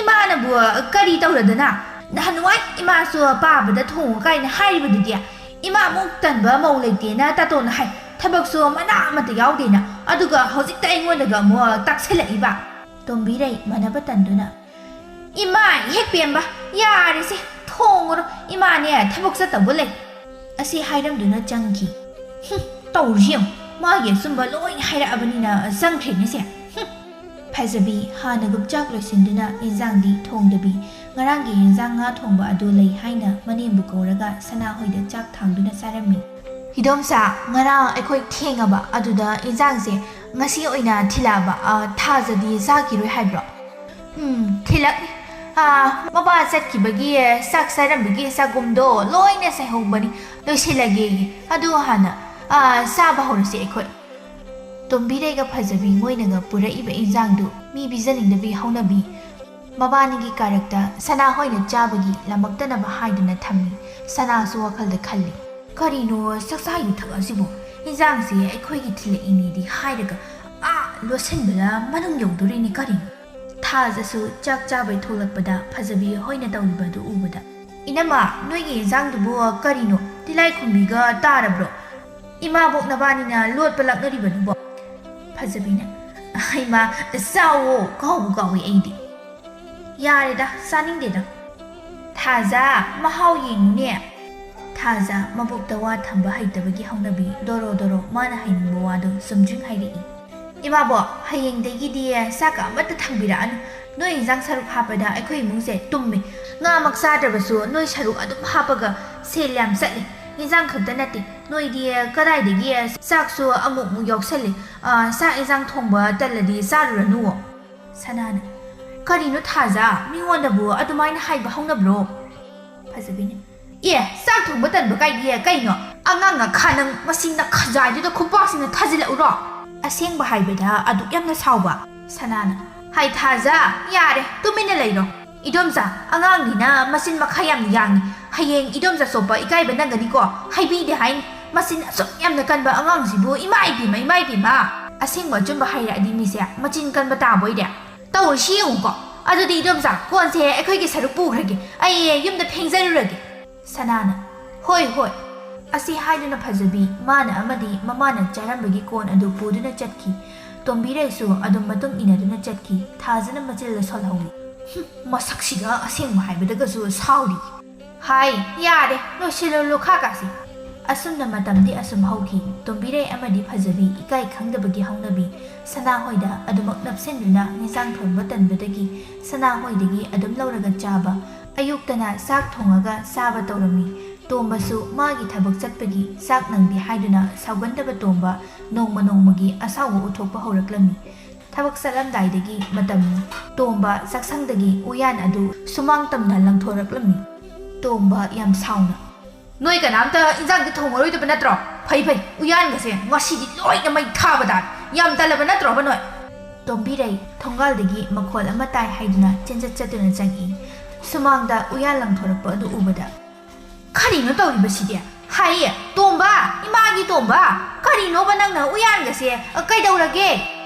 ꯏꯃꯥꯅꯕꯨ ꯀꯔꯤ ꯇꯧꯔꯗꯅ? ꯅꯍꯥꯟꯋꯥꯏ ꯏꯃꯥꯁꯨ ꯄꯥꯕꯗ ꯊꯣꯡꯉꯨ ꯀꯥꯏꯅ ꯍꯥꯏꯔꯤꯕꯗꯨꯗꯤ꯫ ꯏꯃꯥꯃꯨꯛ ꯇꯟꯕ ꯃꯧ ꯂꯩꯇꯦꯅ ꯇꯥꯇꯣꯟꯅ ꯍꯥꯏ, ꯊꯕꯛꯁꯨ ꯃꯅꯥ ꯑꯃꯠꯇ ꯌꯥꯎꯗꯦꯅ, ꯑꯗꯨꯒ ꯍꯧꯖꯤꯛꯇ ꯑꯩꯉꯣꯟꯗꯒ ꯑꯃꯨꯛ ꯇꯥꯛꯁꯜꯂꯛꯏꯕ?" ꯇꯣꯝꯕꯤꯔꯩ ꯃꯥꯟꯅꯕ ꯇꯟꯗꯨꯅ, "ꯏꯃꯥ ꯍꯦꯛ ꯄꯦꯝꯕ, ꯌꯥꯔꯦꯁꯦ, ꯊꯣꯡꯉꯨꯔꯣ, ꯏꯃꯥꯅꯦ ꯊꯕꯛ ꯆꯠꯇꯧꯕ ꯂꯩ," ꯑꯁꯤ ꯍꯥꯏꯔꯝꯗꯨꯅ ꯆꯪꯈꯤ꯫ "ꯍꯨꯝ, ꯇꯧꯔꯤꯁꯤ ꯌꯦꯡꯉꯨ, ꯃꯥꯒꯤ ꯑꯆꯨꯝꯕ ꯂꯣꯏꯅ ꯍꯥꯏꯔꯛꯑꯕꯅꯤꯅ ꯆꯪꯈ꯭ꯔꯦꯅꯦꯁꯦ꯫ ꯍꯨꯝ!" ꯐꯖꯕꯤ ꯍꯥꯟꯅꯒꯨꯝ ꯆꯥꯛ ꯂꯣꯏꯁꯤꯟꯗꯨꯅ ꯏꯟꯖꯥꯡꯗꯤ ꯊꯣꯡꯗꯕꯤ, ꯉꯔꯥꯡꯒꯤ ꯏꯟꯖꯥꯡ ꯉꯥ ꯊꯣꯡꯕ ꯑꯗꯨ ꯂꯩ ꯍꯥꯏꯅ ꯃꯅꯦꯝꯕꯨ ꯀꯧꯔꯒ ꯁꯅꯥꯍꯣꯏꯗ ꯆꯥꯛ ꯊꯥꯡꯗꯨꯅ ꯆꯥꯔꯝꯃꯤ꯫ "ꯏꯗꯣꯝꯆꯥ, ꯉꯔꯥꯡ ꯑꯩꯈꯣꯏ ꯊꯦꯡꯉꯕ, ꯑꯗꯨꯗ ꯏꯟꯖꯥꯡꯁꯦ ꯉꯁꯤ ꯑꯣꯏꯅ ꯊꯤꯜꯂꯛꯑꯕ꯫ ꯑ, ꯊꯥꯖꯗꯤ ꯆꯥꯈꯤꯔꯣꯏ ꯍꯥꯏꯕ꯭ꯔꯣ?" "ꯎꯝ, ꯊꯤꯜꯂꯛꯅꯤ꯫ ꯑ, ꯃꯄꯥ ꯆꯠꯈꯤꯕꯒꯤ ꯆꯥꯛ ꯆꯥꯔꯝꯕꯒꯤ ꯆꯒꯨꯝꯗꯣ ꯂꯣꯏꯅ ꯆꯥꯏꯍꯧꯕꯅꯤ, ꯂꯣꯏꯁꯤꯜꯂꯒꯦꯌꯦ꯫ ꯑꯗꯨ ꯍꯥꯟꯅ, ꯑ, ꯆꯥꯕ ꯍꯧꯔꯁꯤ ꯑꯩꯈꯣꯏ꯫" ꯇꯣꯝꯕꯤꯔꯩꯒ ꯐꯖꯕꯤ ꯃꯣꯏꯅꯒ ꯄꯨꯔꯛꯏꯕ ꯏꯟꯖꯥꯡꯗꯨ ꯃꯤ ꯄꯤꯖꯅꯤꯡꯗꯕꯤ ꯍꯧꯅꯕꯤ ꯃꯕꯥꯅꯤꯒꯤ ꯀꯥꯔꯛꯇ ꯁꯅꯥꯍꯣꯏꯅ ꯆꯥꯕꯒꯤ ꯂꯥꯝꯃꯛꯇꯅꯕ ꯍꯥꯏꯗꯨꯅ ꯊꯝꯃꯤ꯫ ꯁꯅꯥꯁꯨ ꯋꯥꯈꯜꯗ ꯈꯜꯂꯤ, "ꯀꯔꯤꯅꯣ ꯆꯥꯛꯆꯥ ꯌꯨꯊꯛ ꯑꯁꯤꯕꯨ? ꯏꯟꯖꯥꯡꯁꯦ ꯑꯩꯈꯣꯏꯒꯤ ꯊꯤꯜꯂꯛꯏꯅꯦꯗꯤ ꯍꯥꯏꯔꯒ ꯑꯥ ꯂꯣꯠꯁꯤꯟꯕꯗ ꯃꯅꯨꯡ ꯌꯧꯗꯣꯔꯤꯅꯤ ꯀꯔꯤꯅꯣ?" ꯊꯥꯖꯁꯨ ꯆꯥꯛ ꯆꯥꯕꯩ ꯊꯣꯛꯂꯛꯄꯗ ꯐꯖꯕꯤ ꯍꯣꯏꯅ ꯇꯧꯔꯤꯕꯗꯨ ꯎꯕꯗ, "ꯏꯅꯝꯃ, ꯅꯣꯏꯒꯤ ꯏꯟꯖꯥꯡꯗꯨꯕꯨ ꯀꯔꯤꯅꯣ? ꯇꯤꯜꯍꯥꯏ ꯈꯨꯝꯕꯤꯒ ꯇꯥꯔꯕ꯭ꯔꯣ? ꯏꯃꯥꯕꯣꯛ ꯅꯕꯥꯅꯤꯅ ꯂꯣꯠꯄ ꯂꯥꯛꯅꯔꯤꯕꯗꯨꯕꯣ?" ꯐꯖꯕꯤꯅ, "ꯍꯩꯃꯥ, ꯆꯥꯎꯋꯣ, ꯀꯥꯎꯕꯨ ꯀꯥꯎꯏ ꯑꯩꯗꯤ꯫ ꯌꯥꯔꯦꯗ, ꯆꯥꯅꯤꯡꯗꯦꯗ꯫ ꯊꯥꯖ, ꯃꯍꯥꯎ ꯌꯦꯡꯉꯨꯅꯦ꯫" ꯊꯥꯖ ꯃꯕꯨꯛꯇ ꯋꯥ ꯊꯝꯕ ꯍꯩꯇꯕꯒꯤ ꯍꯧꯅꯕꯤ ꯗꯣꯔꯣ ꯗꯣꯔꯣ ꯃꯥꯅ ꯍꯥꯏꯅꯤꯡꯕ ꯋꯥꯗꯨ ꯆꯨꯝꯗ꯭ꯔꯤꯡ ꯍꯥꯏꯔꯛꯏ꯫ "ꯏꯃꯥꯕꯣꯛ, ꯍꯌꯦꯡꯗꯒꯤꯗꯤ ꯆꯥꯛꯀ ꯑꯃꯠꯇ ꯊꯥꯡꯕꯤꯔꯛꯑꯅꯨ꯫ ꯅꯣꯏ ꯏꯟꯖꯥꯡ ꯁꯔꯨꯛ ꯍꯥꯞꯄꯗ ꯑꯩꯈꯣꯏ ꯏꯃꯨꯡꯁꯦ ꯇꯨꯝꯃꯦ꯫ ꯉꯥꯃꯛ ꯆꯥꯗ꯭ꯔꯕꯁꯨ ꯅꯣꯏ ꯁꯔꯨꯛ ꯑꯗꯨꯝ ꯍꯥꯞꯄꯒ ꯁꯦꯜ ꯌꯥꯝ ꯆꯠꯂꯦ꯫ ꯏꯟꯖꯥꯡ ꯈꯛꯇ ꯅꯠꯇꯦ, ꯅꯣꯏꯗꯤ ꯀꯗꯥꯏꯗꯒꯤ ꯆꯥꯛꯁꯨ ꯑꯃꯨꯛ ꯑꯃꯨꯛ ꯌꯥꯎꯁꯜꯂꯦ꯫ ꯑ, ꯆꯥꯛ ꯏꯟꯖꯥꯡ ꯊꯣꯡꯕ ꯇꯜꯂꯗꯤ ꯆꯥꯔꯨꯔꯅꯨꯋꯣ꯫" ꯁꯅꯥꯅ, "ꯀꯔꯤꯅꯣ ꯊꯥꯖ, ꯃꯤꯉꯣꯟꯗꯕꯨ ꯑꯗꯨꯃꯥꯏꯅ ꯍꯥꯏꯕ ꯍꯧꯅꯕ꯭ꯔꯣ?" ꯐꯖꯕꯤꯅ, ꯑꯦ, ꯆꯥꯛ ꯊꯣꯡꯕ ꯇꯟꯕ ꯀꯥꯏꯗꯤ ꯀꯩꯅꯣ? ꯑꯉꯥꯡ ꯉꯥꯈꯥ ꯅꯪ, ꯃꯁꯤ ꯅꯈꯖꯥꯏꯗꯨꯗ ꯈꯨꯄꯥꯛꯁꯤꯅ ꯊꯥꯖꯤꯜꯂꯛꯎꯔꯣ? ꯑꯁꯦꯡꯕ ꯍꯥꯏꯕꯗ ꯑꯗꯨꯛ ꯌꯥꯝꯅ ꯁꯥꯎꯕ ꯁꯅꯥꯅ, "ꯍꯥꯏ ꯊꯥꯖ, ꯌꯥꯔꯦ, ꯇꯨꯃꯤꯟꯅ ꯂꯩꯔꯣ꯫ ꯏꯗꯣꯝꯆꯥ, ꯑꯉꯥꯡꯅꯤꯅ ꯃꯆꯤꯟ ꯃꯈꯥ ꯌꯥꯝꯅ ꯌꯥꯡꯉꯤ꯫ ꯍꯌꯦꯡ ꯏꯗꯣꯝꯆꯥ ꯆꯣꯞꯄ ꯏꯀꯥꯏꯕ ꯅꯪꯒꯅꯤꯀꯣ, ꯍꯥꯏꯕꯤꯗꯦ ꯍꯥꯏꯅꯤ꯫ ꯃꯆꯤꯟ ꯑꯁꯨꯛ ꯌꯥꯝꯅ ꯀꯟꯕ ꯑꯉꯥꯡꯁꯤꯕꯨ, ꯏꯃꯥ ꯏꯕꯦꯝꯃ, ꯏꯃꯥ ꯏꯕꯦꯝꯃ!" ꯑꯁꯦꯡꯕ ꯑꯆꯨꯝꯕ ꯍꯥꯏꯔꯛꯑꯗꯤ ꯃꯤꯁꯦ ꯃꯆꯤꯟ ꯀꯟꯕ ꯇꯥꯕ ꯑꯣꯏꯔꯦ꯫ ꯇꯧꯔꯤꯁꯤ ꯌꯦꯡꯉꯨꯀꯣ꯫ ꯑꯗꯨꯗꯤ ꯏꯗꯣꯝꯆꯥ, ꯀꯣꯟꯁꯦ ꯑꯩꯈꯣꯏꯒꯤ ꯁꯔꯨꯛ ꯄꯨꯈ꯭ꯔꯒꯦ꯫ ꯑꯩ ꯌꯨꯝꯗ ꯐꯦꯡꯖꯔꯨꯔꯒꯦ꯫ ꯁꯅꯥꯅ, "ꯍꯣꯏ, ꯍꯣꯏ꯫" ꯑꯁꯤ ꯍꯥꯏꯗꯨꯅ ꯐꯖꯕꯤ ꯃꯥꯅ ꯑꯃꯗꯤ ꯃꯃꯥꯅ ꯆꯥꯔꯝꯕꯒꯤ ꯀꯣꯟ ꯑꯗꯨ ꯄꯨꯗꯨꯅ ꯆꯠꯈꯤ꯫ ꯇꯣꯝꯕꯤꯔꯩꯁꯨ ꯑꯗꯨꯝ ꯃꯇꯨꯡ ꯏꯟꯅꯗꯨꯅ ꯆꯠꯈꯤ꯫ ꯊꯥꯖꯅ ꯃꯆꯤꯜꯗ ꯁꯣꯜꯍꯧꯏ꯫ "ꯍꯨꯝ, ꯃꯁꯛꯁꯤꯒ ꯑꯁꯦꯡꯕ ꯍꯥꯏꯕꯗꯒꯁꯨ ꯁꯥꯎꯔꯤ꯫ ꯍꯥꯏ, ꯌꯥꯔꯦ, ꯂꯣꯏꯁꯤꯜꯂꯣ ꯂꯣꯈꯥ ꯀꯥꯁꯦ꯫" ꯑꯁꯨꯝꯅ ꯃꯇꯝꯗꯤ ꯑꯁꯨꯝ ꯍꯧꯈꯤ꯫ ꯇꯣꯝꯕꯤꯔꯩ ꯑꯃꯗꯤ ꯐꯖꯕꯤ ꯏꯀꯥꯏ ꯈꯪꯗꯕꯒꯤ ꯍꯧꯅꯕꯤ ꯁꯅꯥꯍꯣꯏꯗ ꯑꯗꯨꯃꯛ ꯅꯞꯁꯤꯟꯗꯨꯅ ꯏꯟꯁꯥꯡ ꯊꯣꯡꯕ ꯇꯟꯕꯗꯒꯤ ꯁꯅꯥꯍꯣꯏꯗꯒꯤ ꯑꯗꯨꯝ ꯂꯧꯔꯒ ꯆꯥꯕ꯫ ꯑꯌꯨꯛꯇꯅ ꯆꯥꯛ ꯊꯣꯡꯉꯒ ꯆꯥꯕ ꯇꯧꯔꯝꯃꯤ꯫ ꯇꯣꯝꯕꯁꯨ ꯃꯥꯒꯤ ꯊꯕꯛ ꯆꯠꯄꯒꯤ ꯆꯥꯛ ꯅꯪꯗꯦ ꯍꯥꯏꯗꯨꯅ ꯁꯥꯎꯒꯟꯗꯕ ꯇꯣꯝꯕ ꯅꯣꯡꯃ ꯅꯣꯡꯃꯒꯤ ꯑꯁꯥꯎꯕ ꯎꯠꯊꯣꯛꯄ ꯍꯧꯔꯛꯂꯝꯃꯤ꯫ ꯊꯕꯛ ꯆꯠꯂꯝꯗꯥꯏꯗꯒꯤ ꯃꯇꯝ ꯇꯣꯝꯕ ꯆꯥꯛꯁꯪꯗꯒꯤ ꯎꯌꯥꯟ ꯑꯗꯨ ꯁꯨꯃꯥꯡ ꯇꯝꯅ ꯂꯪꯊꯣꯔꯛꯂꯝꯃꯤ꯫ ꯇꯣꯝꯕ ꯌꯥꯝ ꯁꯥꯎꯅ, "ꯅꯣꯏ ꯀꯅꯥꯝꯇ ꯏꯟꯖꯥꯡꯗꯤ ꯊꯣꯡꯉꯔꯣꯏꯗꯕ ꯅꯠꯇ꯭ꯔꯣ? ꯐꯩ, ꯐꯩ, ꯎꯌꯥꯟꯒꯁꯦ ꯉꯁꯤꯗꯤ ꯂꯣꯏꯅ ꯃꯩ ꯊꯥꯕ ꯇꯥꯔꯦ꯫ ꯌꯥꯝ ꯇꯜꯂꯕ ꯅꯠꯇ꯭ꯔꯣꯕ ꯅꯣꯏ?" ꯇꯣꯝꯕꯤꯔꯩ ꯊꯣꯡꯒꯥꯜꯗꯒꯤ ꯃꯈꯣꯜ ꯑꯃ ꯇꯥꯏ ꯍꯥꯏꯗꯨꯅ ꯆꯦꯟꯖꯠ ꯆꯠꯇꯨꯅ ꯆꯪꯏ꯫ ꯁꯨꯃꯥꯡꯗ ꯎꯌꯥꯟ ꯂꯪꯊꯣꯔꯛꯄ ꯑꯗꯨ ꯎꯕꯗ, "ꯀꯔꯤꯅꯣ ꯇꯧꯔꯤꯕꯁꯤꯗꯤ? ꯍꯥꯏꯌꯦ, ꯇꯣꯝꯕ, ꯏꯃꯥꯒꯤ ꯇꯣꯝꯕ, ꯀꯔꯤꯅꯣꯕ ꯅꯪꯅ ꯎꯌꯥꯟꯒꯁꯦ, ꯑ, ꯀꯩꯗꯧꯔꯒꯦ?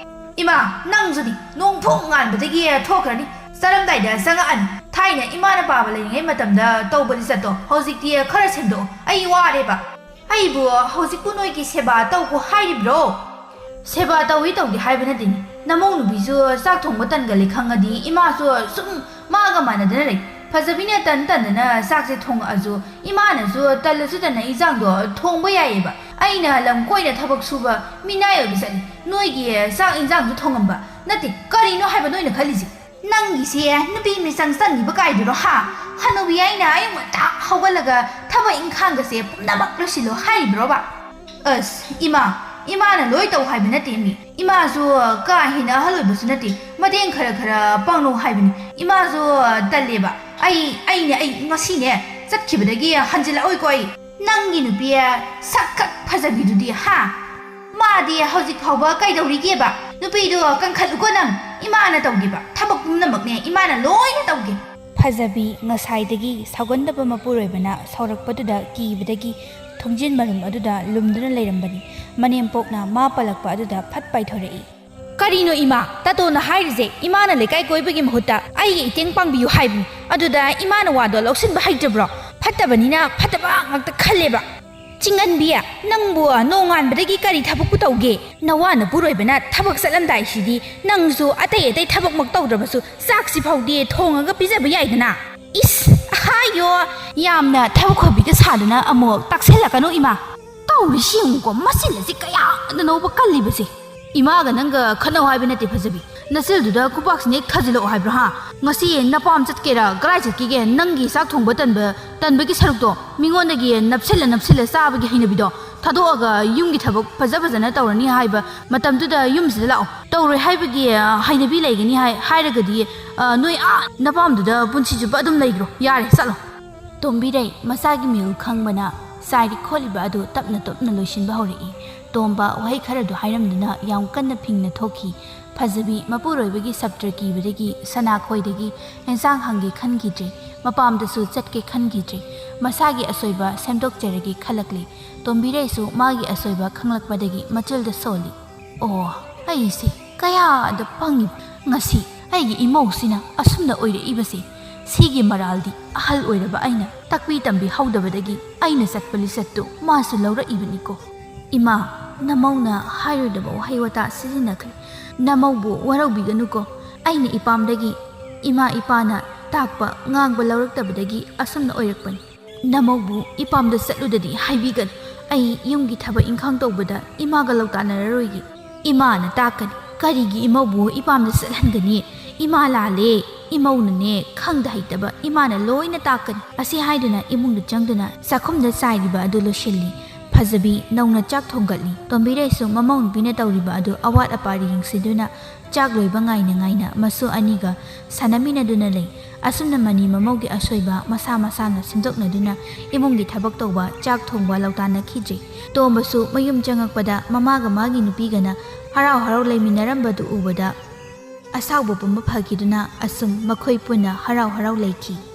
ꯏꯃꯥ, ꯅꯪꯁꯨꯗꯤ ꯅꯣꯡ ꯐꯨꯡ ꯉꯥꯟꯕꯗꯒꯤ ꯊꯣꯛꯈ꯭ꯔꯅꯤ, ꯆꯥꯔꯝꯗꯥꯏꯗ ꯆꯪꯉꯛꯑꯅꯤ꯫ ꯊꯥꯏꯅ ꯏꯃꯥꯅ ꯄꯥꯕ ꯂꯩꯔꯤꯉꯩ ꯃꯇꯝꯗ ꯇꯧꯕ ꯂꯤꯆꯠꯇꯣ ꯍꯧꯖꯤꯛꯇꯤ ꯈꯔ ꯁꯦꯝꯗꯣꯛꯑꯣ, ꯑꯩ ꯋꯥꯔꯦꯕ꯫ ꯑꯩꯕꯨ ꯍꯧꯖꯤꯛꯄꯨ ꯅꯣꯏꯒꯤ ꯁꯦꯕꯥ ꯇꯧꯀꯣ ꯍꯥꯏꯔꯤꯕ꯭ꯔꯣ?" "ꯁꯦꯕꯥ ꯇꯧꯏ ꯇꯧꯗꯦ ꯍꯥꯏꯕ ꯅꯠꯇꯦꯅꯦ, ꯅꯃꯧ ꯅꯨꯄꯤꯁꯨ ꯆꯥꯛ ꯊꯣꯡꯕ ꯇꯟꯒꯜꯂꯤ ꯈꯪꯉꯗꯤ ꯏꯃꯥꯁꯨ ꯁꯨꯝ ꯃꯥꯒ ꯃꯥꯟꯅꯗꯅ ꯂꯩ꯫ ꯐꯖꯕꯤꯅ ꯇꯟ ꯇꯟꯗꯅ ꯆꯥꯛꯁꯦ ꯊꯣꯡꯉꯛꯑꯁꯨ ꯏꯃꯥꯅꯁꯨ ꯇꯜꯂꯁꯨ ꯇꯟꯅ ꯏꯟꯖꯥꯡꯗꯣ ꯊꯣꯡꯕ ꯌꯥꯏꯌꯦꯕ꯫ ꯑꯩꯅ ꯂꯝ ꯀꯣꯏꯅ ꯊꯕꯛ ꯁꯨꯕ ꯃꯤꯅꯥꯏ ꯑꯣꯏꯕ ꯆꯠꯂꯤ, ꯅꯣꯏꯒꯤ ꯆꯥꯛ ꯏꯟꯖꯥꯡꯁꯨ ꯊꯣꯡꯉꯝꯕ ꯅꯠꯇꯦ꯫ ꯀꯔꯤꯅꯣ ꯍꯥꯏꯕ ꯅꯣꯏꯅ ꯈꯜꯂꯤꯁꯦ? ꯅꯪꯒꯤꯁꯦ ꯅꯨꯄꯤ ꯃꯤꯆꯪ ꯆꯪꯉꯤꯕ ꯀꯥꯏꯗꯨꯔꯣ, ꯍꯥ? ꯍꯅꯨꯕꯤ ꯑꯩꯅ ꯑꯌꯨꯛ ꯉꯟꯇꯥ ꯍꯧꯒꯠꯂꯒ ꯊꯕꯛ ꯏꯪꯈꯥꯡꯒꯁꯦ ꯄꯨꯝꯅꯃꯛ ꯂꯣꯏꯁꯤꯜꯂꯣ ꯍꯥꯏꯔꯤꯕ꯭ꯔꯣꯕ?" "ꯑꯁ, ꯏꯃꯥ, ꯏꯃꯥꯅ ꯂꯣꯏ ꯇꯧ ꯍꯥꯏꯕ ꯅꯠꯇꯦ ꯃꯤ꯫ ꯏꯃꯥꯁꯨ ꯀꯥ ꯍꯦꯟꯅ ꯑꯍꯜ ꯑꯣꯏꯕꯁꯨ ꯅꯠꯇꯦ꯫ ꯃꯇꯦꯡ ꯈꯔ ꯈꯔ ꯄꯥꯡꯂꯧ ꯍꯥꯏꯕꯅꯤ꯫ ꯏꯃꯥꯁꯨ ꯇꯜꯂꯦꯕ꯫ ꯑꯩ, ꯑꯩꯅꯦ, ꯑꯩ ꯉꯁꯤꯅꯦ, ꯆꯠꯈꯤꯕꯗꯒꯤ ꯍꯟꯖꯤꯜꯂꯛꯑꯣꯏꯀꯣ ꯑꯩ꯫ ꯅꯪꯒꯤ ꯅꯨꯄꯤ ꯁꯛ ꯈꯛ ꯐꯖꯕꯤꯗꯨꯗꯤ, ꯍꯥ? ꯃꯥꯗꯤ ꯍꯧꯖꯤꯛ ꯐꯥꯎꯕ ꯀꯩꯗꯧꯔꯤꯒꯦꯕ? ꯅꯨꯄꯤꯗꯣ ꯀꯟꯈꯠꯂꯨꯀꯣ ꯅꯪ, ꯏꯃꯥꯅ ꯇꯧꯒꯦꯕ꯫ ꯊꯕꯛ ꯄꯨꯝꯅꯃꯛꯅꯦ ꯏꯃꯥꯅ ꯂꯣꯏꯅ ꯇꯧꯒꯦ꯫ ꯐꯖꯕꯤ ꯉꯁꯥꯏꯗꯒꯤ ꯁꯥꯎꯒꯟꯗꯕ ꯃꯄꯨꯔꯣꯏꯕꯅ ꯁꯥꯎꯔꯛꯄꯗꯨꯗ ꯀꯤꯕꯗꯒꯤ ꯊꯣꯡꯖꯤꯟ ꯃꯔꯨꯝ ꯑꯗꯨꯗ ꯂꯨꯝꯗꯨꯅ ꯂꯩꯔꯝꯕꯅꯤ꯫ ꯃꯅꯦꯝꯄꯣꯛꯅ ꯃꯥ ꯄꯜꯂꯛꯄ ꯑꯗꯨꯗ ꯐꯠ ꯄꯥꯏꯊꯣꯔꯛꯏ꯫ ꯀꯔꯤꯅꯣ ꯏꯃꯥ? ꯇꯥꯇꯣꯅ ꯍꯥꯏꯔꯤꯁꯦ ꯏꯃꯥꯅ ꯂꯩꯀꯥꯏ ꯀꯣꯏꯕꯒꯤ ꯃꯍꯨꯠꯇ ꯑꯩꯒꯤ ꯏꯇꯦꯡ ꯄꯥꯡꯕꯤꯌꯨ ꯍꯥꯏꯕꯅꯤ꯫ ꯑꯗꯨꯗ ꯏꯃꯥꯅ ꯋꯥꯗꯣ ꯂꯧꯁꯤꯟꯕ ꯍꯩꯇ꯭ꯔꯕ꯭ꯔꯣ? ꯐꯠꯇꯕꯅꯤꯅ ꯐꯠꯇꯕ ꯉꯥꯛꯇ ꯈꯜꯂꯦꯕ꯫ ꯆꯤꯡꯉꯟꯕꯤ, ꯅꯪꯕꯨ ꯅꯣꯡꯉꯥꯟꯕꯗꯒꯤ ꯀꯔꯤ ꯊꯕꯛꯄꯨ ꯇꯧꯒꯦ? ꯅꯋꯥ ꯅꯄꯨꯔꯣꯏꯕꯅ ꯊꯕꯛ ꯆꯠꯂꯝꯗꯥꯏꯁꯤꯗꯤ ꯅꯪꯁꯨ ꯑꯇꯩ ꯑꯇꯩ ꯊꯕꯛꯃꯛ ꯇꯧꯗ꯭ꯔꯕꯁꯨ ꯆꯥꯛꯁꯤ ꯐꯥꯎꯗꯤ ꯊꯣꯡꯉꯒ ꯄꯤꯖꯕ ꯌꯥꯏꯗꯅ꯫ ꯏꯁ, ꯍꯥꯏꯌꯣ, ꯌꯥꯝꯅ ꯊꯕꯛ ꯐꯕꯤꯒ ꯁꯥꯗꯅ ꯑꯃꯨꯛ ꯇꯥꯛꯁꯜꯂꯛꯀꯅꯨ ꯏꯃꯥ꯫ ꯇꯧꯔꯤꯁꯤ ꯌꯦꯡꯉꯨꯀꯣ, ꯃꯆꯤꯜ ꯑꯁꯤ ꯀꯌꯥꯗꯅꯣꯕ ꯀꯜꯂꯤꯕꯁꯦ꯫ ꯏꯃꯥꯒ ꯅꯪꯒ ꯈꯠꯅꯧ ꯍꯥꯏꯕ ꯅꯠꯇꯦ ꯐꯖꯕꯤ, ꯅꯆꯤꯜꯗꯨꯗ ꯈꯨꯄꯥꯛꯁꯤꯅ ꯍꯦꯛ ꯊꯥꯖꯤꯜꯂꯛꯑꯣ ꯍꯥꯏꯕ꯭ꯔꯣ ꯍꯥ? ꯉꯁꯤ ꯅꯄꯥꯝ ꯆꯠꯀꯦꯔꯥ ꯀꯗꯥꯏ ꯆꯠꯀꯦꯒꯦ? ꯅꯪꯒꯤ ꯆꯥꯛ ꯊꯣꯡꯕ ꯇꯟꯕ, ꯇꯟꯕꯒꯤ ꯁꯔꯨꯛꯇꯣ ꯃꯤꯉꯣꯟꯗꯒꯤ ꯅꯞꯁꯤꯜꯂ ꯅꯞꯁꯤꯜꯂ ꯆꯥꯕꯒꯤ ꯍꯩꯅꯕꯤꯗꯣ ꯊꯥꯗꯣꯛꯑꯒ ꯌꯨꯝꯒꯤ ꯊꯕꯛ ꯐꯖ ꯐꯖꯅ ꯇꯧꯔꯅꯤ ꯍꯥꯏꯕ ꯃꯇꯝꯗꯨꯗ ꯌꯨꯝꯁꯤꯗ ꯂꯥꯛꯑꯣ꯫ ꯇꯧꯔꯣꯏ ꯍꯥꯏꯕꯒꯤ, ꯑ, ꯍꯩꯅꯕꯤ ꯂꯩꯒꯅꯤ ꯍꯥꯏ-, ꯍꯥꯏꯔꯒꯗꯤ, ꯑ, ꯅꯣꯏ ꯑꯥ ꯅꯄꯥꯝꯗꯨꯗ ꯄꯨꯟꯁꯤ ꯆꯨꯞꯄ ꯑꯗꯨꯝ ꯂꯩꯈ꯭ꯔꯣ꯫ ꯌꯥꯔꯦ, ꯆꯠꯂꯣ꯫ ꯇꯣꯝꯕꯤꯔꯩ ꯃꯁꯥꯒꯤ ꯃꯤꯍꯨꯜ ꯈꯪꯕꯅ ꯆꯥꯏꯔꯤ ꯈꯣꯠꯂꯤꯕ ꯑꯗꯨ ꯇꯞꯅ ꯇꯞꯅ ꯂꯣꯏꯁꯤꯟꯕ ꯍꯧꯔꯛꯏ꯫ ꯇꯣꯝꯕ ꯋꯥꯍꯩ ꯈꯔꯗꯨ ꯍꯥꯏꯔꯝꯗꯨꯅ ꯌꯥꯝ ꯀꯟꯅ ꯐꯤꯡꯅ ꯊꯣꯛꯈꯤ꯫ ꯐꯖꯕꯤ ꯃꯄꯨꯔꯣꯏꯕꯒꯤ ꯁꯞꯇ꯭ꯔ ꯀꯤꯕꯗꯒꯤ ꯁꯅꯥꯈꯣꯏꯗꯒꯤ ꯑꯦꯟꯁꯥꯡ ꯍꯪꯒꯦ ꯈꯟꯈꯤꯗ꯭ꯔꯦ, ꯃꯄꯥꯝꯗꯁꯨ ꯆꯠꯀꯦ ꯈꯟꯈꯤꯗ꯭ꯔꯦ꯫ ꯃꯁꯥꯒꯤ ꯑꯁꯣꯏꯕ ꯁꯦꯝꯗꯣꯛꯆꯔꯒꯦ ꯈꯜꯂꯛꯂꯦ꯫ ꯇꯣꯝꯕꯤꯔꯩꯁꯨ ꯃꯥꯒꯤ ꯑꯁꯣꯏꯕ ꯈꯪꯂꯛꯄꯗꯒꯤ ꯃꯆꯤꯜꯗ ꯁꯣꯜꯂꯤ꯫ ꯑꯣ, ꯑꯩꯁꯦ ꯀꯌꯥꯗ ꯄꯪꯉꯤꯕ꯫ ꯉꯁꯤ ꯑꯩꯒꯤ ꯏꯃꯧꯁꯤꯅ ꯑꯁꯨꯝꯅ ꯑꯣꯏꯔꯛꯏꯕꯁꯦ, ꯁꯤꯒꯤ ꯃꯔꯥꯜꯗꯤ ꯑꯍꯜ ꯑꯣꯏꯔꯕ ꯑꯩꯅ ꯇꯥꯛꯄꯤ ꯇꯝꯕꯤ ꯍꯧꯗꯕꯗꯒꯤ ꯑꯩꯅ ꯆꯠꯄ ꯂꯤꯆꯠꯇꯨ ꯃꯥꯁꯨ ꯂꯧꯔꯛꯏꯕꯅꯤꯀꯣ꯫ ꯏꯃꯥ, ꯅꯃꯧꯅ ꯍꯥꯏꯔꯣꯏꯗꯕ ꯋꯥꯍꯩ ꯋꯥꯇꯥ ꯁꯤꯖꯤꯟꯅꯈ꯭ꯔꯦ꯫ ꯅꯃꯧꯕꯨ ꯋꯥꯔꯧꯕꯤꯒꯅꯨꯀꯣ꯫ ꯑꯩꯅ ꯏꯄꯥꯝꯗꯒꯤ ꯏꯃꯥ ꯏꯄꯥꯅ ꯇꯥꯛꯄ ꯉꯥꯡꯕ ꯂꯧꯔꯛꯇꯕꯗꯒꯤ ꯑꯁꯨꯝꯅ ꯑꯣꯏꯔꯛꯄꯅꯤ꯫ ꯅꯃꯧꯕꯨ ꯏꯄꯥꯝꯗ ꯆꯠꯂꯨꯗꯗꯤ ꯍꯥꯏꯕꯤꯒꯅꯨ꯫ ꯑꯩ ꯌꯨꯝꯒꯤ ꯊꯕꯛ ꯏꯪꯈꯥꯡ ꯇꯧꯕꯗ ꯏꯃꯥꯒ ꯂꯧꯇꯥꯟꯅꯔꯔꯣꯏꯒꯦ꯫ ꯏꯃꯥꯅ ꯇꯥꯛꯀꯅꯤ꯫ ꯀꯔꯤꯒꯤ ꯏꯃꯧꯕꯨ ꯏꯄꯥꯝꯗ ꯆꯠꯍꯟꯒꯅꯤ? ꯏꯃꯥ ꯂꯥꯜꯂꯦ꯫ ꯏꯃꯧꯅꯅꯦ, ꯈꯪꯗ ꯍꯩꯇꯕ ꯏꯃꯥꯅ ꯂꯣꯏꯅ ꯇꯥꯛꯀꯅꯤ꯫ ꯑꯁꯤ ꯍꯥꯏꯗꯨꯅ ꯏꯃꯨꯡꯗ ꯆꯪꯗꯨꯅ ꯆꯥꯛꯈꯨꯝꯗ ꯆꯥꯏꯔꯤꯕ ꯑꯗꯨ ꯂꯣꯏꯁꯤꯜꯂꯤ꯫ ꯐꯖꯕꯤ ꯅꯧꯅ ꯆꯥꯛ ꯊꯣꯡꯒꯠꯂꯤ꯫ ꯇꯣꯝꯕꯤꯔꯩꯁꯨ ꯃꯃꯧ ꯅꯨꯄꯤꯅ ꯇꯧꯔꯤꯕ ꯑꯗꯨ ꯑꯋꯥꯠ ꯑꯄꯥ ꯌꯦꯡꯁꯤꯟꯗꯨꯅ ꯆꯥꯛ ꯂꯣꯏꯕ ꯉꯥꯏꯅ ꯉꯥꯏꯅ ꯃꯁꯨ ꯑꯅꯤꯒ ꯁꯥꯟꯅꯃꯤꯟꯅꯗꯨꯅ ꯂꯩ꯫ ꯑꯁꯨꯝꯅ ꯃꯅꯤ ꯃꯃꯧꯒꯤ ꯑꯁꯣꯏꯕ ꯃꯁꯥ ꯃꯁꯥꯅ ꯁꯦꯝꯗꯣꯛꯅꯗꯨꯅ ꯏꯃꯨꯡꯒꯤ ꯊꯕꯛ ꯇꯧꯕ, ꯆꯥꯛ ꯊꯣꯡꯕ ꯂꯧꯇꯥꯟꯅꯈꯤꯗ꯭ꯔꯦ꯫ ꯇꯣꯝꯕꯁꯨ ꯃꯌꯨꯝ ꯆꯪꯉꯛꯄꯗ ꯃꯃꯥꯒ ꯃꯥꯒꯤ ꯅꯨꯄꯤꯒꯅ ꯍꯔꯥꯎ ꯍꯔꯥꯎ ꯂꯩꯃꯤꯟꯅꯔꯝꯕꯗꯨ ꯎꯕꯗ ꯑꯁꯥꯎꯕ ꯄꯨꯝꯕ ꯐꯈꯤꯗꯨꯅ ꯑꯁꯨꯝ ꯃꯈꯣꯏ ꯄꯨꯟꯅ ꯍꯔꯥꯎ ꯍꯔꯥꯎ ꯂꯩꯈꯤ꯫